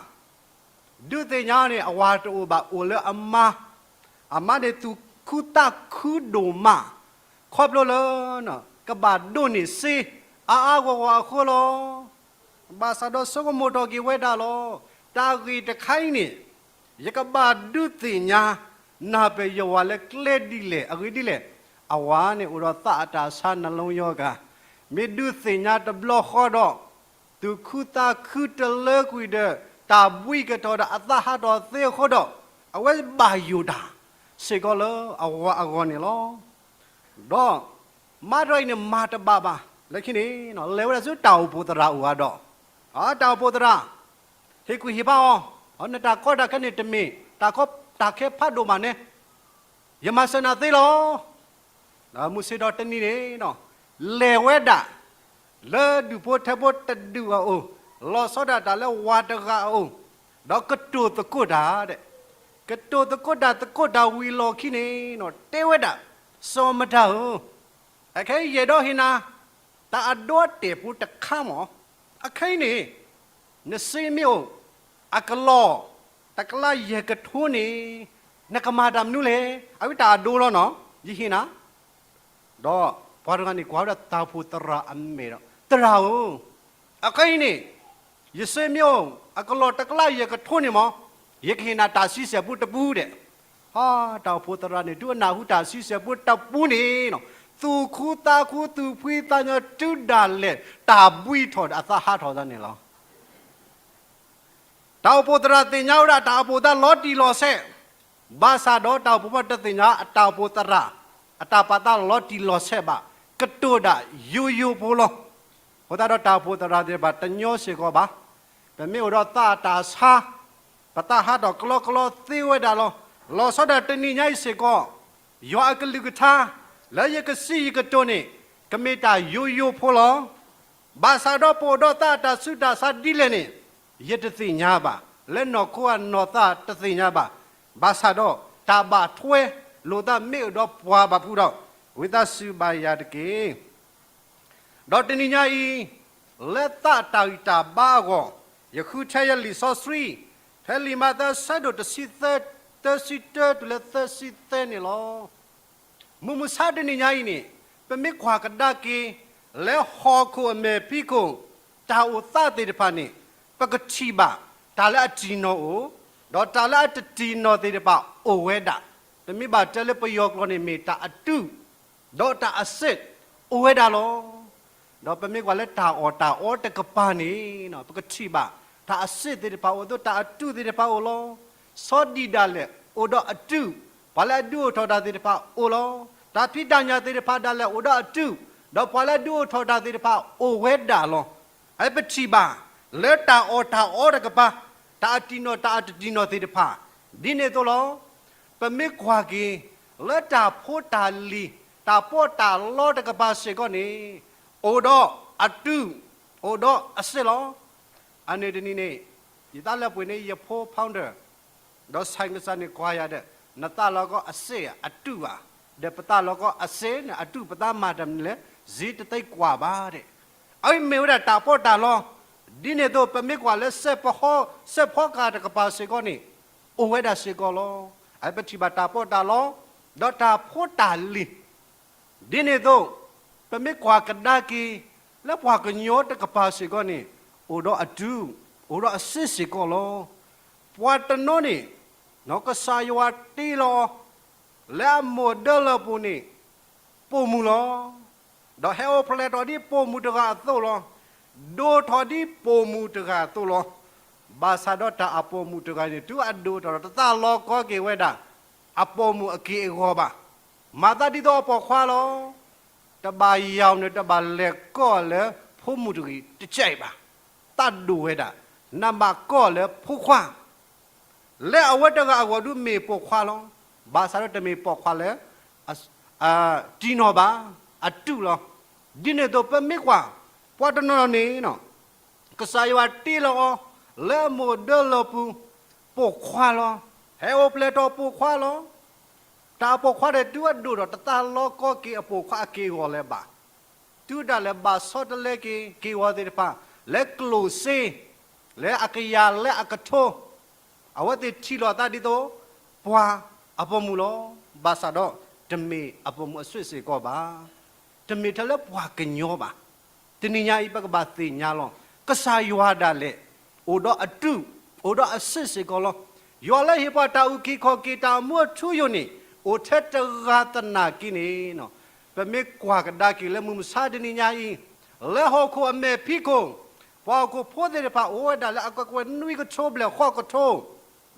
ဒုးသ့ၣ်ညါန့ၣ် အဝၤတအိၣ်ဘၣ် အိၣ်လၢအမါ, အမါန့ၣ်သူၣ်ခုသးခုဒိၣ်မး, ခီဖျိလၢ ကဘၣ်ဒိးန့ၢ်စ့ အါအါဂီၢ်ဂီၢ်အဃိလီၤ. ဘၣ်ဆၣ်ဒီးဆိကမိၣ်ထီၣ်က့ၤဝဲဒၣ်လီၤ. တၢ်ဂ့ၢ်တခါအံၤန့ၣ် ယကဘၣ်ဒုးသ့ၣ်ညါ နၢ်ပၢၢ်ယဝၤလၢကျဲဒ်လဲၣ် အဂ့ၢ်ဒ်လဲၣ်, အဝၤန့ၣ်အိၣ်ဒီးသးအတၢ်ဆါ နှလုံးရောဂါ, မ့ၢ်ဒုးသ့ၣ်ညါတဘျီဃီဒီး သူၣ်ခုသးခုတလၢကွံာ်ဒီး တၢ်ဘှံးကတီၤဒီးအသးဟးထီၣ်သ့အဃိဒီး အဝဲဘၣ်ယိၣ်တၢ်စ့ၢ်ကီးလၢအဝၤအဂီၢ်န့ၣ်လီၤ. ဒီးမါတဂၤအံၤန့ၣ်မၤတဘၣ်ဘၣ်. လၢခံန့ၣ် လဲၤဝဲဒၣ်ဆူတၢ်အိၣ်ဖှိၣ်သရၣ်အအိၣ်ဧါဒီး, တၢ်အိၣ်ဖှိၣ်သရၣ် ဟ့ၣ်ကူၣ်ဟ့ၣ်ဖးအီၤ, နတၢ်ကီတၢ်ခဲန့ၣ်တမ့ၢ် တၢ်ကီတၢ်ခဲဖးဒိၣ်မးန့ၣ် ယမၤစၢၤနၤသ့လီၤ. မုၢ်ဆ့ၣ်ထီၣ်တနံၤန့ၣ် လဲၤဝဲဒၣ် လၢဒူၣ်ဖိထၢဖိတဒူၣ်အအိၣ်, လီၤဆီဒၣ်တၢ်လၢဝၤတဂၤအအိၣ်, ဒီးကတိၤသကိးတၢ်ဒီး, ကတိၤသကိးတၢ်သကိးတၢ်ဝံၤလီၢ်ခံန့ၣ် တဲဝဲဒၣ်, စီၤမတၤဧၢ, အခဲအံၤယအဲၣ်ဒိးဟ့ၣ်နၤ တၢ်အဒိအတဲာ်ဖိတခါမး, အခဲအံၤန့ၣ် နစ့မ့ၢ်အိၣ် အကလီၢ် တကလးယဲၢ်ကထိန့ၣ် နကမၤတၢ်မနုၤလဲၣ်. အဝဲတၢ်အဒိလီၤနီၤ ယဟ့ၣ်နၤ ဒီးပှၤတဂၤန့ၣ် ကွၢ်ဝဲဒၣ်တၢ်အိၣ်ဖှိၣ်သရၣ်အမဲာ်ဒီး, သရၣ်ဧၢ, အခဲအံၤန့ၣ် ယစ့မ့ၢ်အိၣ် အကလီၢ်တကလးယဲၢ်ကထိန့ၣ်မး, ယကဟ့ၣ်နၤတၢ်ဆံဆဲၣ်ပူတပူဒီး, တၢ်အိၣ်ဖှိၣ်သရၣ်န့ၣ် တုၤအနၢ်ဟူတၢ်ဆံဆဲၣ်ပူတပူန့ၣ်, သူၣ်ခုသးခုသူၣ်ဖှံသးညီတုၤဒၣ်လဲာ် တၢ်ဘှံးထီၣ်ဒီးအသးဟးထီၣ်သးန့ၣ်လီၤ. တၢ်အိၣ်ဖှိၣ်သရၣ်သ့ၣ်ညါဝဲဒၣ်တၢ်အိၣ်ဖှိၣ်သးလီၤတံၢ်လီၤဆဲး, ဘၣ်ဆၣ်ဒီးတၢ်အိၣ်ဖှိၣ်ဖိတသ့ၣ်ညါအတၢ်အိၣ်ဖှိၣ်သရၣ် အတၢ်ပာ်သးလီၤတံၢ်လီၤဆဲးဘၣ်, ကတိၤဒၣ်ယိယိဖိလီၤ. အဃိသတးဒီးတၢ်အိၣ်ဖှိၣ်သရၣ်သ့ၣ်တဖၣ်တညီစ့ၢ်ကီးဘၣ်. ပမ့ၢ်အိၣ်ဒီးသးအတၢ်ဆါ, ပသးဟးထီၣ်ကလီကလီသ့ဝဲဒၣ်လီၤ. လီၤဆီဒၣ်တနံၤညါအံၤစ့ၢ်ကီး, ယွၤအကလုၢ်ကထါ လၢယကစံးယကတိၤန့ၣ် ကမ့ၢ်တၢ်ယိယိဖိလီၤ. ဘၣ်ဆၣ်ဒီးပအိၣ်ဒီးသးအတၢ်ဆူးတၢ်ဆါဒ်လဲၣ်န့ၣ် ယတသ့ၣ်ညါဘၣ်, လၢနီၢ်ခိအနီၢ်သးတသ့ၣ်ညါဘၣ်. ဘၣ်ဆၣ်ဒီးတၢ်ဘၣ်ထွဲလိာ်သးမ့ၢ်အိၣ်ဒီးပှၤဘၣ်ဖုဒီး, ဝံသးစူၤဘၣ်ယၤတက့ၢ်. ဒီးတနံၤညါအံၤ, လၢသးအတၢ်ဂံၢ်တၢ်ဘါအဂီၢ်, ယဃုထၢယလံာ်စီဆှံ, ဖဲလံာ်မးသဲအဆၢဒိၣ်တဆံသၢ, သၢဆံတၢတုၤလၢသၢဆံသၢန့ၣ်လီၤ. မုၢ်မဆါတနံၤညါအံၤန့ၣ်, ပမ့ၢ်ကွၢ်ကဒါက့ၤ လၢဟီၣ်ခိၣ်အမဲာ်ဖံးခိၣ် တၢ်အိၣ်သးသ့ၣ်တဖၣ်န့ၣ်, ပကထံၣ်ဘၣ် တၢ်လၢအတံၢ်နီၢ်အိၣ်, ဒီးတၢ်လၢအတတံၢ်နီၢ်သ့ၣ်တဖၣ်အိၣ်ဝဲဒၣ်. ပမ့ၢ်ဘၣ်တဲလၢပယီၤကျိာ်န့ၣ် မ့ၢ်တၢ်အတု, ဒီးတၢ်အစစ် အိၣ်ဝဲဒၣ်လီၤ. ဒီးပမ့ၢ်ကွၢ်လၢတၢ်အီၣ်တၢ်အီတကပၤန့ၣ်, ပကထံၣ်ဘၣ် တၢ်အစစ်သ့ၣ်တဖၣ်အိၣ်အသိး တၢ်အတုသ့ၣ်တဖၣ်အိၣ်လီၤ. ဆီဒံၣ်ဒၣ်လဲာ်အိၣ်ဒီးအတုၢ်, ပှၤလၢအဒုးအိၣ်ထီၣ်တၢ်သ့ၣ်တဖၣ်အိၣ်လီၤ. တၢ်ဖံးတၢ်ညၣ်သ့ၣ်တဖၣ်ဒၣ်လဲာ်အိၣ်ဒီးအတုၢ်, ဒီးပှၤလၢအဒုးအိၣ်ထီၣ်တၢ်သ့ၣ်တဖၣ်အိၣ်ဝဲဒၣ်လီၤ. အပထံၣ်ဘၣ် လၢတၢ်အီၣ်တၢ်အီတကပၤ, တၢ်အတံၢ်နီၣ်တၢ်အတတံၢ်နီၣ်သ့ၣ်တဖၣ်, ဒ်န့ၣ်အသိးလီၤ. ပမ့ၢ်ကွၢ်က့ၤ လၢတၢ်ဖိတၢ်လံၤ တၢ်ပီးတၢ်လီတကပၤစ့ၢ်ကီးန့ၣ်, အိၣ်ဒီးအတုၢ်, အိၣ်ဒီးအစ့ၢ်လီၤ. အန့ၣ်တနံၤန့ၣ်, ယသးလၢပှဲၤန့ၣ် ယဖိ founder ဒီးဆဲးကစၢ်န့ၣ်ကွၢ်ယၤဒီး, နသးလီၤကီအစ့ၢ်အတုၢ်ဧါ, ဒီးပသးလီၤကီအစ့ၢ်န့ၣ်အတုၢ် ပသးမၤတၢ်မနုၤလဲၣ်, စ့တသ့ကွၢ်ဘၣ်ဒဲး. အအံၤမ့ၢ်ဝဲဒၣ်တၢ်ပီးတၢ်လီ, ဒ်န့ၣ်အသိး ပမ့ၢ်ကွၢ်လၢ စဲးဖီကၤတကပၤစ့ၢ်ကီးန့ၣ်, အိၣ်ဝဲဒၣ်စ့ၢ်ကီးလီၤ. အပထံၣ်ဘၣ်တၢ်ပီးတၢ်လီ, ဒီးတၢ်ဖိတၢ်လံၤ ဒ်န့ၣ်အသိး, ပမ့ၢ်ကွၢ်ကဒါက့ၤ လၢပှၤကညီတကပၤစ့ၢ်ကီးန့ၣ်, အိၣ်ဒီးအတုၢ်, အိၣ်ဒီးအစ့ၢ်စ့ၢ်ကီးလီၤ. ပှၤတနီၤန့ၣ်, ကစၢ်ယွၤတ့လီၤအီၤ, လၢအမိၢ်ဒၢလီၤပူၤန့ၣ်, ပိာ်မုၣ်လီၤ. ဒီးဟဲအိၣ်ဖျဲၣ်ထီၣ်ဒ်ပိာ်မုၣ်တဂၤအသိးလီၤ. ဒိၣ်ထီၣ်ဒ်ပိာ်မုၣ်တဂၤအသိးလီၤ. ဘၣ်ဆၣ်ဒီးတၢ်အပိာ်မုၣ်တဂၤန့ၣ် တုၤအဒိၣ်ထီၣ်ဒီး တသးလီၤကီက့ၤဝဲဒၣ် အပိာ်မုၣ်အက့ၢ်အဂီၤဘၣ်. မၤသးဒ်သိးအပိာ်ခွါလီၤ. တဘၣ်ယၤန့ၣ် တဘၣ်လဲၤကီၢ်လၢဖိမုၣ်တဂ့ၤတကဲဘၣ်. သးဒိၣ်ဝဲဒၣ်, နဘၣ်ကီၢ်လၢဖိခွါ လၢအဝဲတဂၤအဂီၢ်ဒုးမ့ၢ်ပိာ်ခွါလီၤ. ဘၣ်ဆၣ်ဒီးတမ့ၢ်ပိာ်ခွါလၢ တံၢ်နီၣ်ဘၣ်, အတုၢ်လီၤ. ဒ်န့ၣ်အသိးပမ့ၢ်ကွၢ်, ပှၤတနီၤန့ၣ် ကစၢ်ယွၤတ့လီၤအီၤ, လၢအမိၢ်ဒၢလီၤပူၤ, ပိာ်ခွါလီၤ. ဟဲအိၣ်ဖျဲၣ်ထီၣ်ပိာ်ခွါလီၤ. တၢ်အပိာ်ခွါဒီးတုၤအဒိၣ်ဒီး တသးလီၤကီက့ၤအပိာ်ခွါအက့ၢ်အဂီၤလၢၤဘၣ်. တုၤဒၣ်လဲာ်ဘၣ်ဆီတလဲက့ၤက့ၢ်ဂီၤသ့ၣ်တဖၣ်, လၢကျိၣ်စ့, လၢအကယၤလၢအကထိ, အဝဲသ့ၣ်ထံၣ်လိာ်အသးဒ်သိး ပှၤအပိာ်မုၣ်လီၤ. ဘၣ်ဆၣ်ဒီးတမ့ၢ်အပိာ်မုၣ်အစ့ၢ်စ့ၢ်ကီးဘၣ်. တမ့ၢ်ထဲလၢပှၤကညီဘၣ်. တနံၤညါအံၤ ပကဘၣ်သ့ၣ်ညါလီၤ. ကစၢ်ယွၤဒၣ်လဲာ် အိၣ်ဒီးအတုၢ်, အိၣ်ဒီးအစ့ၢ်စ့ၢ်ကီးလီၤ. ယွၤလၢဟ့ၣ်ပှၤတၢ်အုၣ်က့ၤခီၣ်က့ၤ တၢ်မူအထူအယိာ်န့ၣ် အိၣ်ထဲတဂၤသနာ်က့န့ၣ်, ပမ့ၢ်ကွၢ်ကဒါက့ၤလၢမုၢ်မဆါတနံၤညါအံၤ, လၢဟီၣ်ခိၣ်အမဲာ်ဖံးခိၣ်, ပှၤဟီၣ်ခိၣ်ဖိသ့ၣ်တဖၣ်အိၣ်ဝဲဒၣ်လၢအကကွဲၢ်နွံကထိဘျဲၣ်ဃိးကထိ,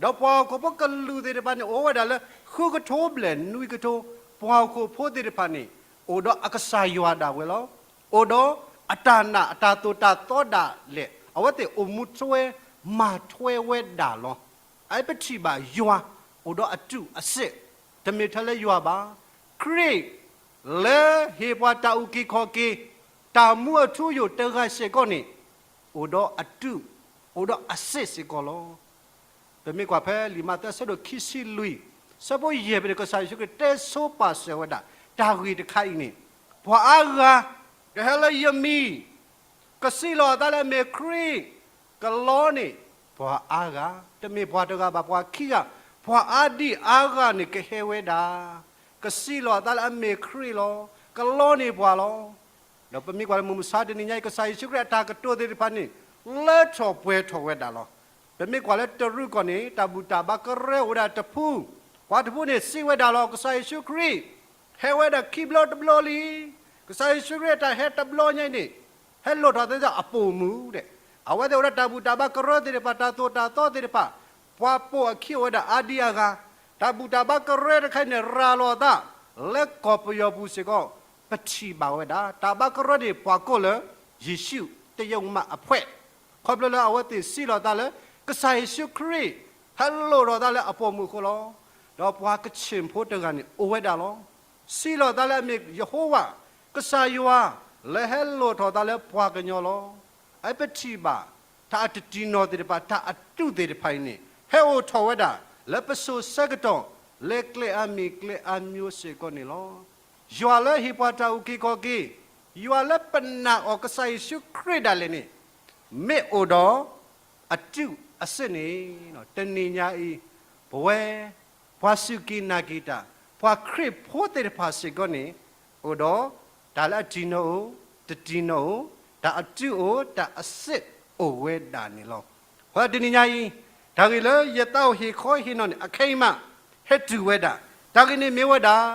ဒီးပှၤဟီၣ်ခိၣ်ဖိကလုာ်သ့ၣ်တဖၣ်န့ၣ် အိၣ်ဝဲဒၣ်လၢဃုကထိဘျဲၣ်နွံကထိ, ပှၤဟီၣ်ခိၣ်ဖိသ့ၣ်တဖၣ်န့ၣ် အိၣ်ဒီးအကစၢ်ယွၤဒၣ်ဝဲလီၤ. အိၣ်ဒီးအတၢ်နာ်အတၢ်သိၣ်တၢ်သီဒၣ်လဲာ် အဝဲသ့ၣ်အိၣ်မူထွဲမၤထွဲဝဲဒၣ်လီၤ. အအံၤပထံၣ်ဘၣ်ယွၤအိၣ်ဒီးအတုၢ်အစ့ၢ်, တမ့ၢ်ထဲလၢယွၤဘၣ်. ခရံာ်လၢဟ့ၣ်ပှၤတၢ်အုၣ်က့ၤခီၣ်က့ၤ တၢ်မူအထူအယိာ်တဂၤစ့ၢ်ကီးန့ၣ်, အိၣ်ဒီးအတုၢ်, အိၣ်ဒီးအစ့ၢ်စ့ၢ်ကီးလီၤ. ပမ့ၢ်ကွၢ်ဖဲလံာ်မးသဲအဆၢဒိၣ်ခံဆံလွံၢ်, ဆၢဖိယဲၢ်ဖဲန့ၣ် ကစၢ်ယ့ၣ်ၡူးခရံာ်တဲဆိပာ်စၢၤဝဲဒၣ် တၢ်ဂ့ၢ်တခါအံၤန့ၣ်, ပှၤအါဂၤကဟဲလၢယမံၤ ကစံးလီၤအသးလၢအမ့ၢ်ခရံာ်, ကလီန့ၢ်ပှၤအါဂၤ, တမ့ၢ်ပှၤတဂၤဘၣ် ပှၤခံဂၤ, ပှၤအါဒံအါဂၤန့ၣ်ကဟဲဝဲဒၣ်, ကစံးလီၤအသးလၢအမ့ၢ်ခရံာ်လီၤ, ကလီန့ၢ်ပှၤလီၤ. ဒီးပမ့ၢ်ကွၢ်လၢမုၢ်မဆါတနံၤညါအံၤ ကစၢ်ယ့ၣ်ၡူးခရံာ်အတၢ်ကတိၤသ့ၣ်တဖၣ်န့ၣ် လၢထီၣ်ပှဲၤထီၣ်ဝဲဒၣ်လီၤ. ပမ့ၢ်ကွၢ်လၢတရူးကီၢ်န့ၣ် တၢ်ဘူၣ်တၢ်ဘါကရၢအိၣ်ဝဲဒၣ်တဖု, ပှၤတဖုန့ၣ်စံးဝဲဒၣ်လီၤ ကစၢ်ယ့ၣ်ၡူးခရံာ် ဟဲဝဲဒၣ်ခံဘျီတဘျီလံ. ကစၢ်ယ့ၣ်ၡူးခရံာ်အတၢ်ဟဲတဘျီညါအံၤန့ၣ် ဟဲလိၣ်ထီၣ်သ့ၣ်အပိာ်မုၣ်ဒဲး, အဝဲသ့ၣ်အိၣ်ဒီးတၢ်ဘူၣ်တၢ်ဘါကရၢသ့ၣ်တဖၣ် တၢ်သိၣ်တၢ်သီသ့ၣ်တဖၣ်, ပှၤပိာ်အခံအိၣ်ဝဲဒၣ်အါဒံအါဂၤ, တၢ်ဘူၣ်တၢ်ဘါကရၢတခါအံၤန့ၣ် ရၤလီၤအသး လၢကီၢ်ပယီၤပူၤစ့ၢ်ကီး, ပထံၣ်ဘၣ်ဝဲဒၣ် တၢ်ဘါကရၢန့ၣ် ပှၤကိးလၢ ယ့ၣ်ၡူးတယုၢ်မးအဖွဲ့, ခီဖျိလၢအဝဲသ့ၣ်စံးလီၤသးလၢ ကစၢ်ယ့ၣ်ၡူးခရံာ် ဟဲလိၣ်ထီၣ်သးလၢအပိာ်မုၣ်အဃိလီၤ. ဒီးပှၤကခၠ့ၣ်ဖိတဂၤန့ၣ် အိၣ်ဝဲဒၣ်လီၤ. စံးလီၤသးလၢအမ့ၢ်ယဟိဝၤ ကစၢ်ယွၤ လၢဟဲလိၣ်ထီၣ်သးလၢပှၤကညီလီၤ. အပထံၣ်ဘၣ် တၢ်အတတံၢ်နီၣ်သ့ၣ်တဖၣ် တၢ်အတုၢ်သ့ၣ်တဖၣ်အံၤန့ၣ် ဟဲအိၣ်ထီၣ်ဝဲဒၣ် လၢပစိၤဆၢကတီၢ် လၢကျဲအါမံၤကျဲအါမျိုးစ့ၢ်ကီးန့ၣ်လီၤ. ယွၤလၢဟ့ၣ်ပှၤတၢ်အုၣ်က့ၤခီၣ်က့ၤ, ယွၤလၢပနာ်အီၤ ကစၢ်ယ့ၣ်ၡူးခရံာ်ဒၣ်လဲာ်န့ၣ် မ့ၢ်အိၣ်ဒီးအတုၢ်အစ့ၢ်န့ၣ်, တနံၤညါအံၤ ပဝဲ ပှၤစူၢ်က့ၤနာ်က့ၤတၢ် ပှၤခရံာ်ဖိသ့ၣ်တဖၣ်စ့ၢ်ကီးန့ၣ် အိၣ်ဒီးတၢ်လၢအတံၢ်နီၣ်ဧိၤ တတံၢ်နီၣ်ဧိၤ, တၢ်အတုၢ်အိၣ် တၢ်အစ့ၢ်အိၣ်ဝဲဒၣ်န့ၣ်လီၤ. အဃိတနံၤညါအံၤ တၢ်ဂ့ၢ်လၢယသးအိၣ်ဟ့ၣ်ခီဟ့ၣ်နီၤန့ၣ် အခဲအံၤမး ဟဲတုၤဝဲဒၣ်, တၢ်ဂ့ၢ်န့ၣ်မ့ၢ်ဝဲဒၣ်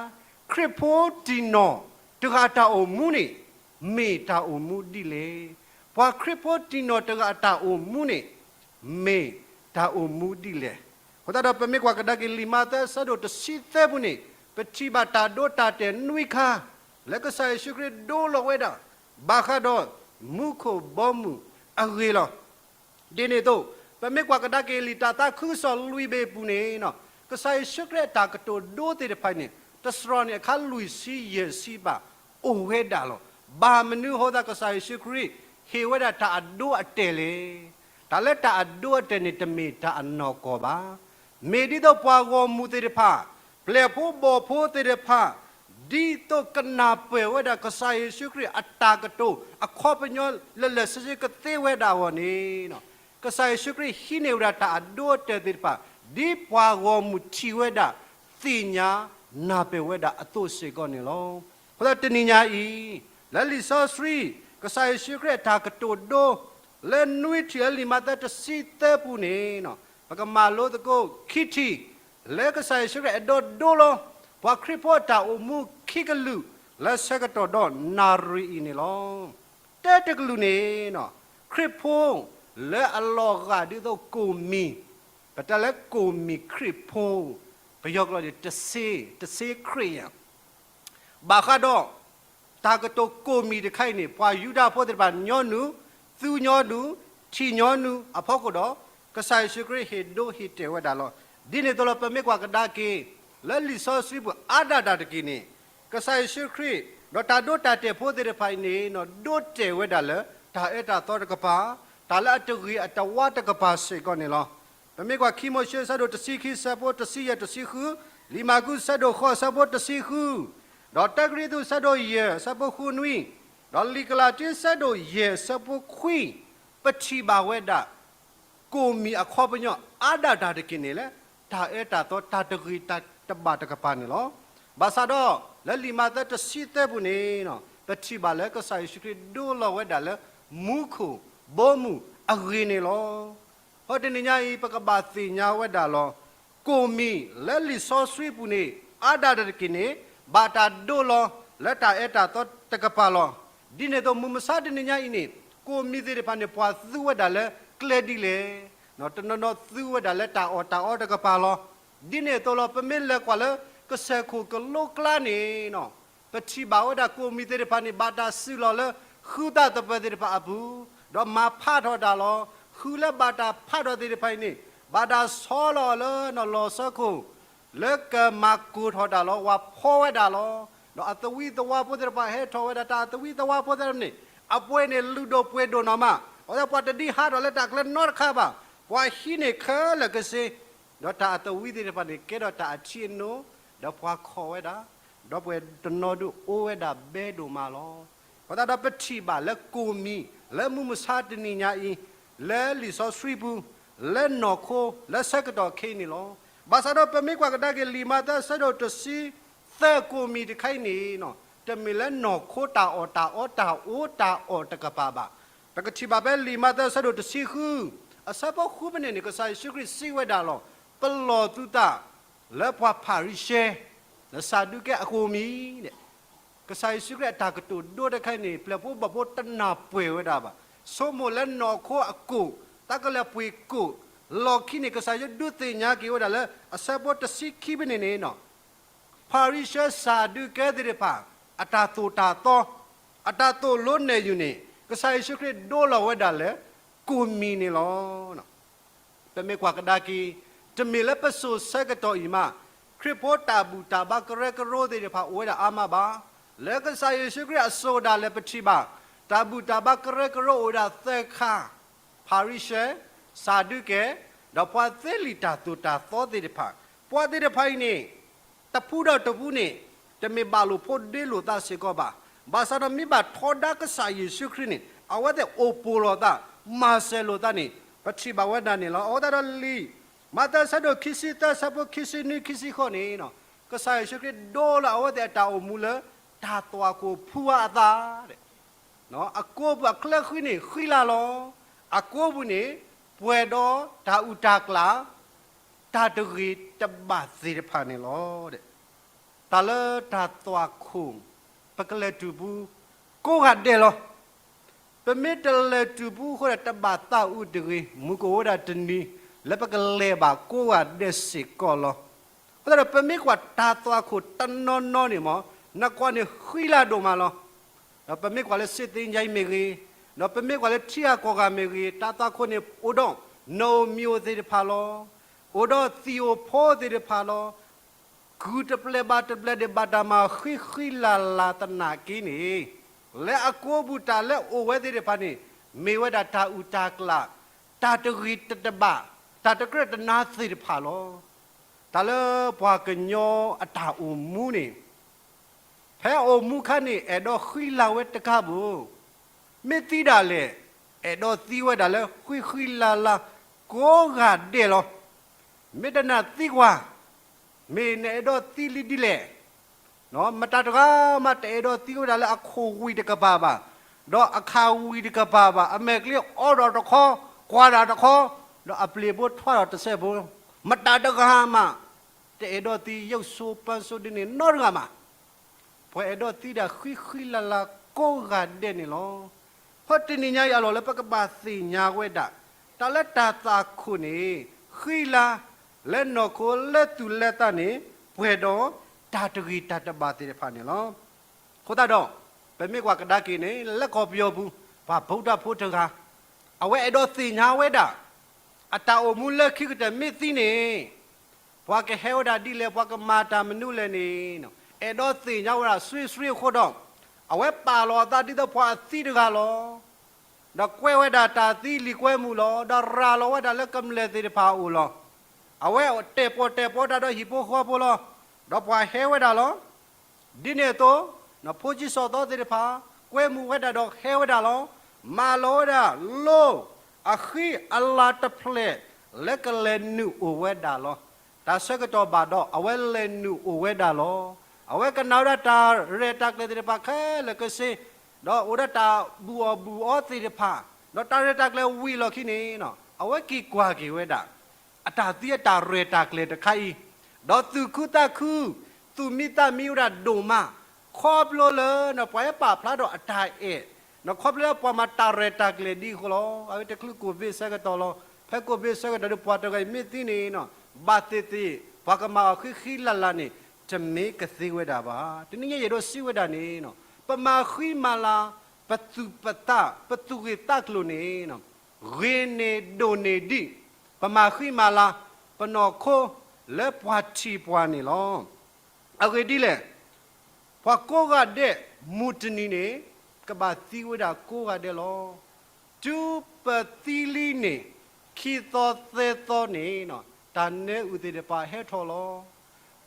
ခရံာ်ဖိတံၢ်နီၣ်တဂၤအတၢ်အိၣ်မူန့ၣ် မ့ၢ်တၢ်အိၣ်မူဒ်လဲၣ်. ပှၤခရံာ်ဖိတံၢ်နီၣ်တဂၤအတၢ်အိၣ်မူန့ၣ် မ့ၢ်တၢ်အိၣ်မူဒ်လဲၣ်. အဃိသတးဒီး ပမ့ၢ်ကွၢ်ကဒါက့ၤလံာ်မၤသဲအဆၢဒိၣ်တဆံသၢပူၤန့ၣ်, ပထံၣ်ဘၣ်တၢ်ဒိတၢ်တဲာ်နွံခါ လၢကစၢ်ယ့ၣ်ၡူးခရံာ်ဒိလီၤဝဲဒၣ် ဘၣ်ဃးဒီးမူခိၣ်ဘီမုၢ်အဂ့ၢ်လီၤ. ဒ်န့ၣ်အသိး, ပမ့ၢ်ကွၢ်ကဒါက့ၤလံာ်တၢ်သးခုကစီၣ်လွံၢ်ဘ့ၣ်ပူၤန့ၣ်, ကစၢ်ယ့ၣ်ၡူးခရံာ်အတၢ်ကတိၤဒိသ့ၣ်တဖၣ်န့ၣ် တစှၤန့ၣ်အခါလွံၢ်ဆံယဲၢ်ဆံဘၣ်အိၣ်ဝဲဒၣ်လီၤ. ဘၣ်မနုၤအဃိသတးကစၢ်ယ့ၣ်ၡူးခရံာ်ဟ့ၣ်ဝဲဒၣ်တၢ်အဒိအတဲာ်လဲၣ်. တၢ်လၢတၢ်အဒိအတဲာ်န့ၣ် တမ့ၢ်တၢ်အနီၢ်ကီၢ်ဘၣ်. မ့ၢ်ဒ်သိးပှၤဂီၢ်မုၢ်သ့ၣ်တဖၣ်, ပျဲၢ်ဖိဘီၣ်ဖိသ့ၣ်တဖၣ်, ဒ်သိးကနၢ်ပၢၢ်ဝဲဒၣ်ကစၢ်ယ့ၣ်ၡူးခရံာ်အတၢ်ကတိၤ အခီပညီလၢာ်လၢာ်ဆ့ဆ့ကသ့ဝဲဒၣ်အဂီၢ်န့ၣ်, ကစၢ်ယ့ၣ်ၡူးခရံာ်ဟံးန့ၢ်ဝဲဒၣ်တၢ်အဒိအတဲာ်သ့ၣ်တဖၣ် ဒ်ပှၤဂီၢ်မုၢ်ထံၣ်ဝဲဒၣ်, သ့ၣ်ညါနၢ်ပၢၢ်ဝဲဒၣ်အသိးစ့ၢ်ကီးန့ၣ်လီၤ. အဃိသတးတနံၤညါအံၤ, လၢလံာ်စီဆှံ, ကစၢ်ယ့ၣ်ၡူးခရံာ်အတၢ်ကတိၤဒိ လၢနွံထံၣ်လၢလံာ်မၤသဲတဆံသၢပူၤန့ၣ်, ပကမၤလိသကိးခံထံၣ်, လၢကစၢ်ယ့ၣ်ၡူးခရံာ်အဲၣ်ဒိးဒိလီၤ ပှၤခရံာ်ဖိအတၢ်အိၣ်မူခံကလုာ် လၢဆၢကတီၢ်ဒီးနၣ်ရံၣ်အံၤန့ၣ်လီၤ. တၢတကလုာ်န့ၣ်, ခရံာ်ဖိလၢအလီၤဂာ်ဒ်သိးကိၣ်မံၤ, ပတဲလၢကိၣ်မံၤခရံာ်ဖိ, ပယီၤကျိာ်န့ၣ် တဆ့, တဆ့ခရံာ်ယၤ ဘၣ်ဃးဒီး တၢ်ကတိၤကိၣ်မံၤတခါအံၤန့ၣ် ပှၤယူဒၤဖိသ့ၣ်တဖၣ်ညီနုၢ်, သူညီနုၢ်, ထံၣ်ညီနုၢ်အဖီခိၣ်ဒီး, ကစၢ်ယ့ၣ်ၡူးခရံာ်ဟ့ၣ်ဒိဟ့ၣ်တဲာ်ဝဲဒၣ်လီၤ. ဒ်န့ၣ်အသိးလီၤ ပမ့ၢ်ကွၢ်ကဒါက့ၤ လၢလံာ်စီဆှံပူၤအါဒၣ်တၢ်တက့ၢ်န့ၣ်, ကစၢ်ယ့ၣ်ၡူးခရံာ် ဒီးတၢ်ဒိတၢ်တဲာ်ဖိသ့ၣ်တဖၣ်အံၤန့ၣ် ဒိတဲာ်ဝဲဒၣ်လၢ တၢ်အၢတၢ်သီတကပၤ, တၢ်လၢအတဂ့ၤအတဝါတကပၤစ့ၢ်ကီးန့ၣ်လီၤ. ပမ့ၢ်ကွၢ်ခံမိၤၡ့ဆၢဒိၣ်တဆံခံဆၢဖိတဆံယဲၢ်တဆံဃု, လံာ်မၢ်ကူးဆၢဒိၣ်ဃိးဆၢဖိတဆံဃု, ဒီးတၢကရံၣ်သူးဆၢဒိၣ်ယဲၢ်ဆၢဖိဃုနွံ, ဒီးလံာ်ကလၤတံဆၢဒိၣ်ယဲၢ်ဆၢဖိခွံ, ပထံၣ်ဘၣ်ဝဲဒၣ် ကိၣ်မံၤအခီပညီအါဒၣ်တၢ်တက့ၢ်န့ၣ်လၢ တၢ်အၢတၢ်သီတၢ်တဂ့ၤတၢ်တဘၣ်တကပၤန့ၣ်လီၤ. ဘၣ်ဆၣ်ဒီး လၢလံာ်မၤသဲတဆံသၢပူၤန့ၣ်, ပထံၣ်ဘၣ်လၢကစၢ်ယ့ၣ်ၡူးခရံာ်ဒိလီၤဝဲဒၣ်လၢ မူခိၣ်ဘီမုၢ်အဂ့ၢ်န့ၣ်လီၤ. အဃိတနံၤညါအံၤ ပကဘၣ်သ့ၣ်ညါဝဲဒၣ်လီၤ. ကိၣ်မံၤလၢလံာ်စီဆှံပူၤန့ၣ် အါဒၣ်တၢ်တက့ၢ်န့ၣ် ဘၣ်တၢ်ဒိလီၤ လၢတၢ်အၢတၢ်သီတကပၤလီၤ. ဒ်န့ၣ်အသိး မုၢ်မဆါတနံၤညါအံၤန့ၣ် ကိၣ်မံၤသ့ၣ်တဖၣ်န့ၣ် ပှၤသူဝဲဒၣ်လၢကျဲဒ်လဲၣ်. တနီၤနီၤသူဝဲဒၣ်လၢတၢ်အီၣ်တၢ်အီတကပၤလီၤ. ဒ်န့ၣ်အသိးလီၤ ပမ့ၢ်လဲၤကွၢ်လၢကစၢၢ်ခိၣ်ကလိကျါန့ၣ် ပထံၣ်ဘၣ်ဝဲဒၣ်ကိၣ်မံၤသ့ၣ်တဖၣ်န့ၣ် ဘၣ်တၢ်စုၣ်လီၤလၢဃုသၣ်သပၢၤသ့ၣ်တဖၣ်အပူၤ, ဒီးမၤဖးထီၣ်တၢ်လီၤ. ဃုလၢဘၣ်တၢ်ဖးထီၣ်သ့ၣ်တဖၣ်အံၤန့ၣ် ဘၣ်တၢ်ဆီလီၤအီၤလၢနီၢ်လီၢ်စၢခိၣ် လၢကမၤကိၢ်ထီၣ်တၢ်လီၤ ဝၤဖီဝဲဒၣ်လီၤ. ဒီးအသဝံသဝါဖိသ့ၣ်တဖၣ်ဟဲထီၣ်ဝဲဒၣ် တၢ်အသဝံသဝါဖိသ့ၣ်တဖၣ်န့ၣ် အပှ့ၤန့ၣ်လုၢ်ဒိၣ်ပှ့ၤဒိၣ်နီၢ်မး, အဝဲဒၣ်ပှၤတဒံးဟးထီၣ်လၢတၢ်ကျဲနီတခါဘၣ်, ပှၤဟံးန့ၢ်ခဲလၢာ်ကစ့, ဒီးတၢ်အသဝံသ့ၣ်တဖၣ်န့ၣ် ကဲထီၣ်တၢ်အထံအနိ, ဒီးပှၤခိးဝဲဒၣ်, ဒီးပှၤတနီၤဒုးအိၣ်ဝဲဒၣ်ဘဲဒိၣ်မးလီၤ. အဃိသတးဒီးပထံၣ်ဘၣ်လၢကိၣ်မံၤ လၢမုၢ်မဆါတနံၤညါအံၤ, လၢလံာ်စီဆှံပူၤ, လၢနီၢ်ခိ, လၢဆၢကတီၢ်ခဲအံၤန့ၣ်လီၤ. ဘၣ်ဆၣ်ဒီးပမ့ၢ်ကွၢ်ကဒါက့ၤလံာ်မၤသဲအဆၢဒိၣ်တဆံသၢ ကိၣ်မံၤတခါအံၤန့ၣ်, တမ့ၢ်လၢနီၢ်ခိတၢ်အီၣ်တၢ်အီတၢ်အီတကပၤဘၣ်. ပကထံၣ်ဘၣ်ဖဲလံာ်မၤသဲအဆၢဒိၣ်တဆံဃု, အဆၢဖိဃုဖဲန့ၣ်န့ၣ် ကစၢ်ယ့ၣ်ၡူးခရံာ်စံးဝဲဒၣ်လီၤ, ပလီၢ်သုသးလၢပှၤဖၤရံၤၡဲ, လၢစၤဒူးကဲအကိၣ်မံၤ ကစၢ်ယ့ၣ်ၡူးခရံာ်အတၢ်ကတိၤဒိတခါအံၤန့ၣ် ပျဲၢ်ဖိဘီၣ်ဖိတနၢ်ပၢၢ်ဝဲဒၣ်ဘၣ်. ဆိကမိၣ်လၢနီၢ်ခိအကိၣ်, တၢ်ကလဲၤပှ့ၤကိၣ်, လီၢ်ခံန့ၣ် ကစၢ်ယွၤဒုးသ့ၣ်ညါက့ၤဝဲဒၣ်လၢ အဆၢဖိတဆံခံဖဲန့ၣ်န့ၣ်, ဖၤရံၤၡဲစၤဒူးကဲသ့ၣ်တဖၣ် အတၢ်သိၣ်တၢ်သီ, အတၢ်သိၣ်လိနဲၣ်ယုာ်န့ၣ် ကစၢ်ယ့ၣ်ၡူးခရံာ်ဒိလီၤဝဲဒၣ်လၢ ကိၣ်မံၤန့ၣ်လီၤ. ပမ့ၢ်ကွၢ်ကဒါက့ၤ, တမ့ၢ်လၢပစိၤဆၢကတီၢ်အံၤမး, ခရံာ်ဖိတၢ်ဘူၣ်တၢ်ဘါကရၢကရိသ့ၣ်တဖၣ်အိၣ်ဝဲဒၣ်အါမးဘၣ်. လၢကစၢ်ယ့ၣ်ၡူးခရံာ်အစိၤဒၣ်လဲာ်ပထံၣ်ဘၣ်, တၢ်ဘူၣ်တၢ်ဘါကရၢကရိအိၣ်ဝဲဒၣ်သၢခါ, ဖၤရံၤၡဲ, စၤဒူးကဲ, ဒီးပှၤသ့လံာ်တၢ်သိၣ်တၢ်သီသ့ၣ်တဖၣ်. ပှၤသ့ၣ်တဖၣ်အံၤန့ၣ် တဖုဒီးတဖုန့ၣ် တမ့ၢ်ဘၣ်လိာ်ဖိးဒ့လိာ်သးစ့ၢ်ကီးဘၣ်. ဘၣ်ဆၣ်ဒီးမ့ၢ်ဘၣ်ထီဒါကစၢ်ယ့ၣ်ၡူးခရံာ်န့ၣ် အဝဲသ့ၣ်အိၣ်ပိၢ်လိာ်သး, မၤစၢၤလိာ်သးန့ၣ် ပထံၣ်ဘၣ်ဝဲဒၣ်န့ၣ်လီၤ. အဃိသတးဒီးလံာ် မးသဲဆၢဒိၣ်ခံဆံသၢဆၢဖိခံဆံနွံခံဆံဃိးန့ၣ်, ကစၢ်ယ့ၣ်ၡူးခရံာ်ဒိလီၤအဝဲသ့ၣ်အတၢ်အိၣ်မူလၢ တၢ်သွၣ်ခိၣ်ဖုအါအသး အကိပူၤအချၢဃံန့ၣ် ဃံလၤလီၤ. အကိပူၤန့ၣ် ပှဲၤဒီးတၢ်အုၣ်တၢ်ကျၢ်, တၢ်တဂ့ၤတဘၣ်သ့ၣ်တဖၣ်န့ၣ်လီၤ. တၢ်လၢတၢ်သွၣ်ခိၣ် ပကလဲၤတုၤပူၤ ကိးဂၤဒဲးလီၤ. ပမ့ၢ်တလဲၤတုၤပူၤအဃိဒီး တဘၣ်သးအုးတဂ့ၤ, မုၢ်ကအိၣ်ဝဲဒၣ်တနံၤ, လၢပကလဲၤဘၣ်ကိးဂၤဒဲးစ့ၢ်ကီးလီၤ. အဃိသတးဒီး ပမ့ၢ်ကွၢ်တၢ်သွၣ်ခိၣ်တနီၤနီၤန့ၣ်မ့ၢ် နကွၢ်န့ၣ်ဃံလၤဒိၣ်မးလီၤ. ဒီးပမ့ၢ်ကွၢ်လၢ စစ်သင်္ချိုင်း မ့ၢ်ဂ့ၤ, ဒီးပမ့ၢ်ကွၢ်လၢထံဂၤကီၢ်ဂၤမ့ၢ်ဂ့ၤ, တၢ်သွၣ်ခိၣ်န့ၣ် အိၣ်ဒီး နီၣ်ဧိၤမံၤဧိၤသ့ၣ်တဖၣ်လီၤ. အိၣ်ဒီးသံၣ်ဧိၤဖီသ့ၣ်တဖၣ်လီၤ. ကုၢ်တပျဲၢ်ဘၣ်တပျဲၢ်န့ၣ် ဘၣ်တၢ်မၤဃံဃံလၤလၤသနာ်က့န့ၣ်, လၢအကိးပူၤတၢ်လၢအိၣ်ဝဲသ့ၣ်တဖၣ်န့ၣ် မ့ၢ်ဝဲဒၣ်တၢ်အုၣ်တၢ်ကျၢၤ, တၢ်တဂ့ၤတတဘၣ်, တၢ်တကြၢးတနါသ့ၣ်တဖၣ်လီၤ. တၢ်လၢပှၤကညီအတၢ်အိၣ်မူန့ၣ် ဖဲအအိၣ်မူခါန့ၣ် အဲၣ်ဒိးဃံလၤဝဲတကးဘၣ်, မ့ၢ်သံဒၣ်လဲာ် အဲၣ်ဒိးသံဝဲဒၣ်လၢဃံဃံလၤလၤ ကိးဂၤဒဲးလီၤ. မ့ၢ်တနာ်သံကွၢ်, မ့ၢ်နအဲၣ်ဒိးသံလံဒ်လဲၣ်. မတၤတဂၤမး တအဲၣ်ဒိးသံဝဲဒၣ်လၢအခိၣ်ဝံၤတကပၤဘၣ်, ဒီးအခါဝံၤတကပၤဘၣ်, အမဲာ်ကျ့အီဒီးတခီ, ကွၢ်ဒၣ်တခီ, ဒီးအပျ့ၤဖိထွါဒီးတစဲးဖိ, မတၤတဂၤမး တအဲၣ်ဒိးသံယိၣ်စိပၢ်စိဒ်န့ၣ်နီတဂၤမး. ပှၤအဲၣ်ဒိးသံဒၣ်ဃံဃံလၤလၤကိးဂၤဒဲးန့ၣ်လီၤ. ဖဲတနံၤညါအံၤအလီၢ်လၢပကဘၣ်သ့ၣ်ညါဝဲဒၣ်, တၢ်လၢတၢ်သွၣ်ခိၣ်န့ၣ် ဃံလၤလၢနီၢ်ခိလၢသူၣ်လၢသးန့ၣ် ပှဲၤဒီးတၢ်တဂ့ၤတၢ်တဘၣ်သ့ၣ်တဖၣ်န့ၣ်လီၤ. အဃိသတးဒီး ပမ့ၢ်ကွၢ်ကဒါက့ၤန့ၣ် လၢကီၢ်ပယီၤပူၤ ပှၤဗုဒ္ဓဖိတဂၤ အဝဲအဲၣ်ဒိးသ့ၣ်ညါဝဲဒၣ် အတၢ်အိၣ်မူလၢခံကတၢၢ်မ့ၢ်သံန့ၣ် ပှၤကဟဲဝဲဒၣ်ဒ်လဲၣ် ပှၤကမၤတၢ်မနုၤလဲၣ်န့ၣ် အဲၣ်ဒိးသ့ၣ်ညါဝဲဒၣ် စွ့စွ့အဃိဒီး အဝဲပာ်လီၤအသးဒ်သိးပှၤအသံတဂၤလီၤ. ဒီးကွဲးဝဲဒၣ်တၢ်သံလံာ်ကွဲမုာ်လီၤ. ဒီးရၤလီၤဝဲဒၣ်လၢကမျၢၢ်သ့ၣ်တဖၣ်အအိၣ်လီၤ. အဝဲတဲာ်ပီၣ်တဲာ်ပီတၢ်ဒီးဟံၣ်ဖိဃီဖိလီၤ. ဒီးပှၤဟဲဝဲဒၣ်လီၤ. ဒ်န့ၣ်အသိး ဖိဆံးစီၤသီသ့ၣ်တဖၣ် ကွဲမုာ်ဝဲဒၣ်ဒီးဟဲဝဲဒၣ်လီၤ. မၤလီၤဝဲဒၣ်လိၣ်အဃံအလၤတဖျၢၣ် လၢကလဲၤနုာ်အိၣ်ဝဲဒၣ်လီၤ. တၢ်ဆၢကတီၢ်ဘၣ်ဒီး အဝဲလဲၤနုာ်အိၣ်ဝဲဒၣ်လီၤ. အဝဲကနၣ်ဝဲဒၣ်တၢ်ရဲၣ်တၢ်ကျဲၤသ့ၣ်တဖၣ်ခဲလၢာ်ကဆ့, ဒီးအိၣ်ဒီးတၢ်ဘူၣ်အီၣ်ဘူၣ်အီသ့ၣ်တဖၣ်, ဒီးတၢ်ရဲၣ်တၢ်ကျဲၤဝံၤလီၢ်ခံန့ၣ် အဝဲက့ၤကွၢ်က့ၤဝဲဒၣ် အတၢ်သံအတၢ်ရဲၣ်တၢ်ကျဲၤတခါအံၤ, ဒီးသူၣ်ခုသးခု, သူၣ်မံသးမံဝဲဒၣ်ဒိၣ်မး, ခီဖျိလၢ ပှၤဟဲပာ်ဖျါဒီးအတၢ်အဲၣ်, ခီဖျိလၢပှၤမၤတၢ်ရဲၣ်တၢ်ကျဲၤဒ်အဃိလီၤ. အဝဲတချုးကိၣ်ဘ့ၣ်ဆၢကတီၢ်လီၤ. ဖဲကိၣ်ဘ့ၣ်ဆၢကတီၢ်ဒီး ပှၤတဂၤအံၤမ့ၢ်သံန့ၣ် ဘၣ်သ့ၣ်သ့ၣ် ပှၤကမၤအီၤဃံဃံလၤလၤန့ၣ် တမ့ၢ်ကသ့ဝဲဒၣ်ဘၣ်. တနံၤညါယအဲၣ်ဒိးစံးဝဲဒၣ်န့ၣ် ပမၤဃံမၤလၤ ပသူၣ်ပသး ပသူၣ်ဂ့ၢ်သးကျိၤန့ၣ် ဂ့ၤန့ၢ်ဒိၣ်န့ၢ်ဒံး ပမၤဃံမၤလၤ ပနီၢ်ခိလၢပှၤထံၣ်ပှၤန့ၣ်လီၤ. အဂ့ၢ်ဒ်လဲၣ်, ပှၤကိးဂၤဒဲး မုၢ်တနံၤန့ၣ် ကဘၣ်သံဝဲဒၣ်ကိးဂၤဒဲးလီၤ. တုၤပသံလံန့ၣ် ခံသီသၢသီန့ၣ် တၢ်နဲအုၣ်သ့ၣ်တဖၣ်ဟဲထီၣ်လီၤ.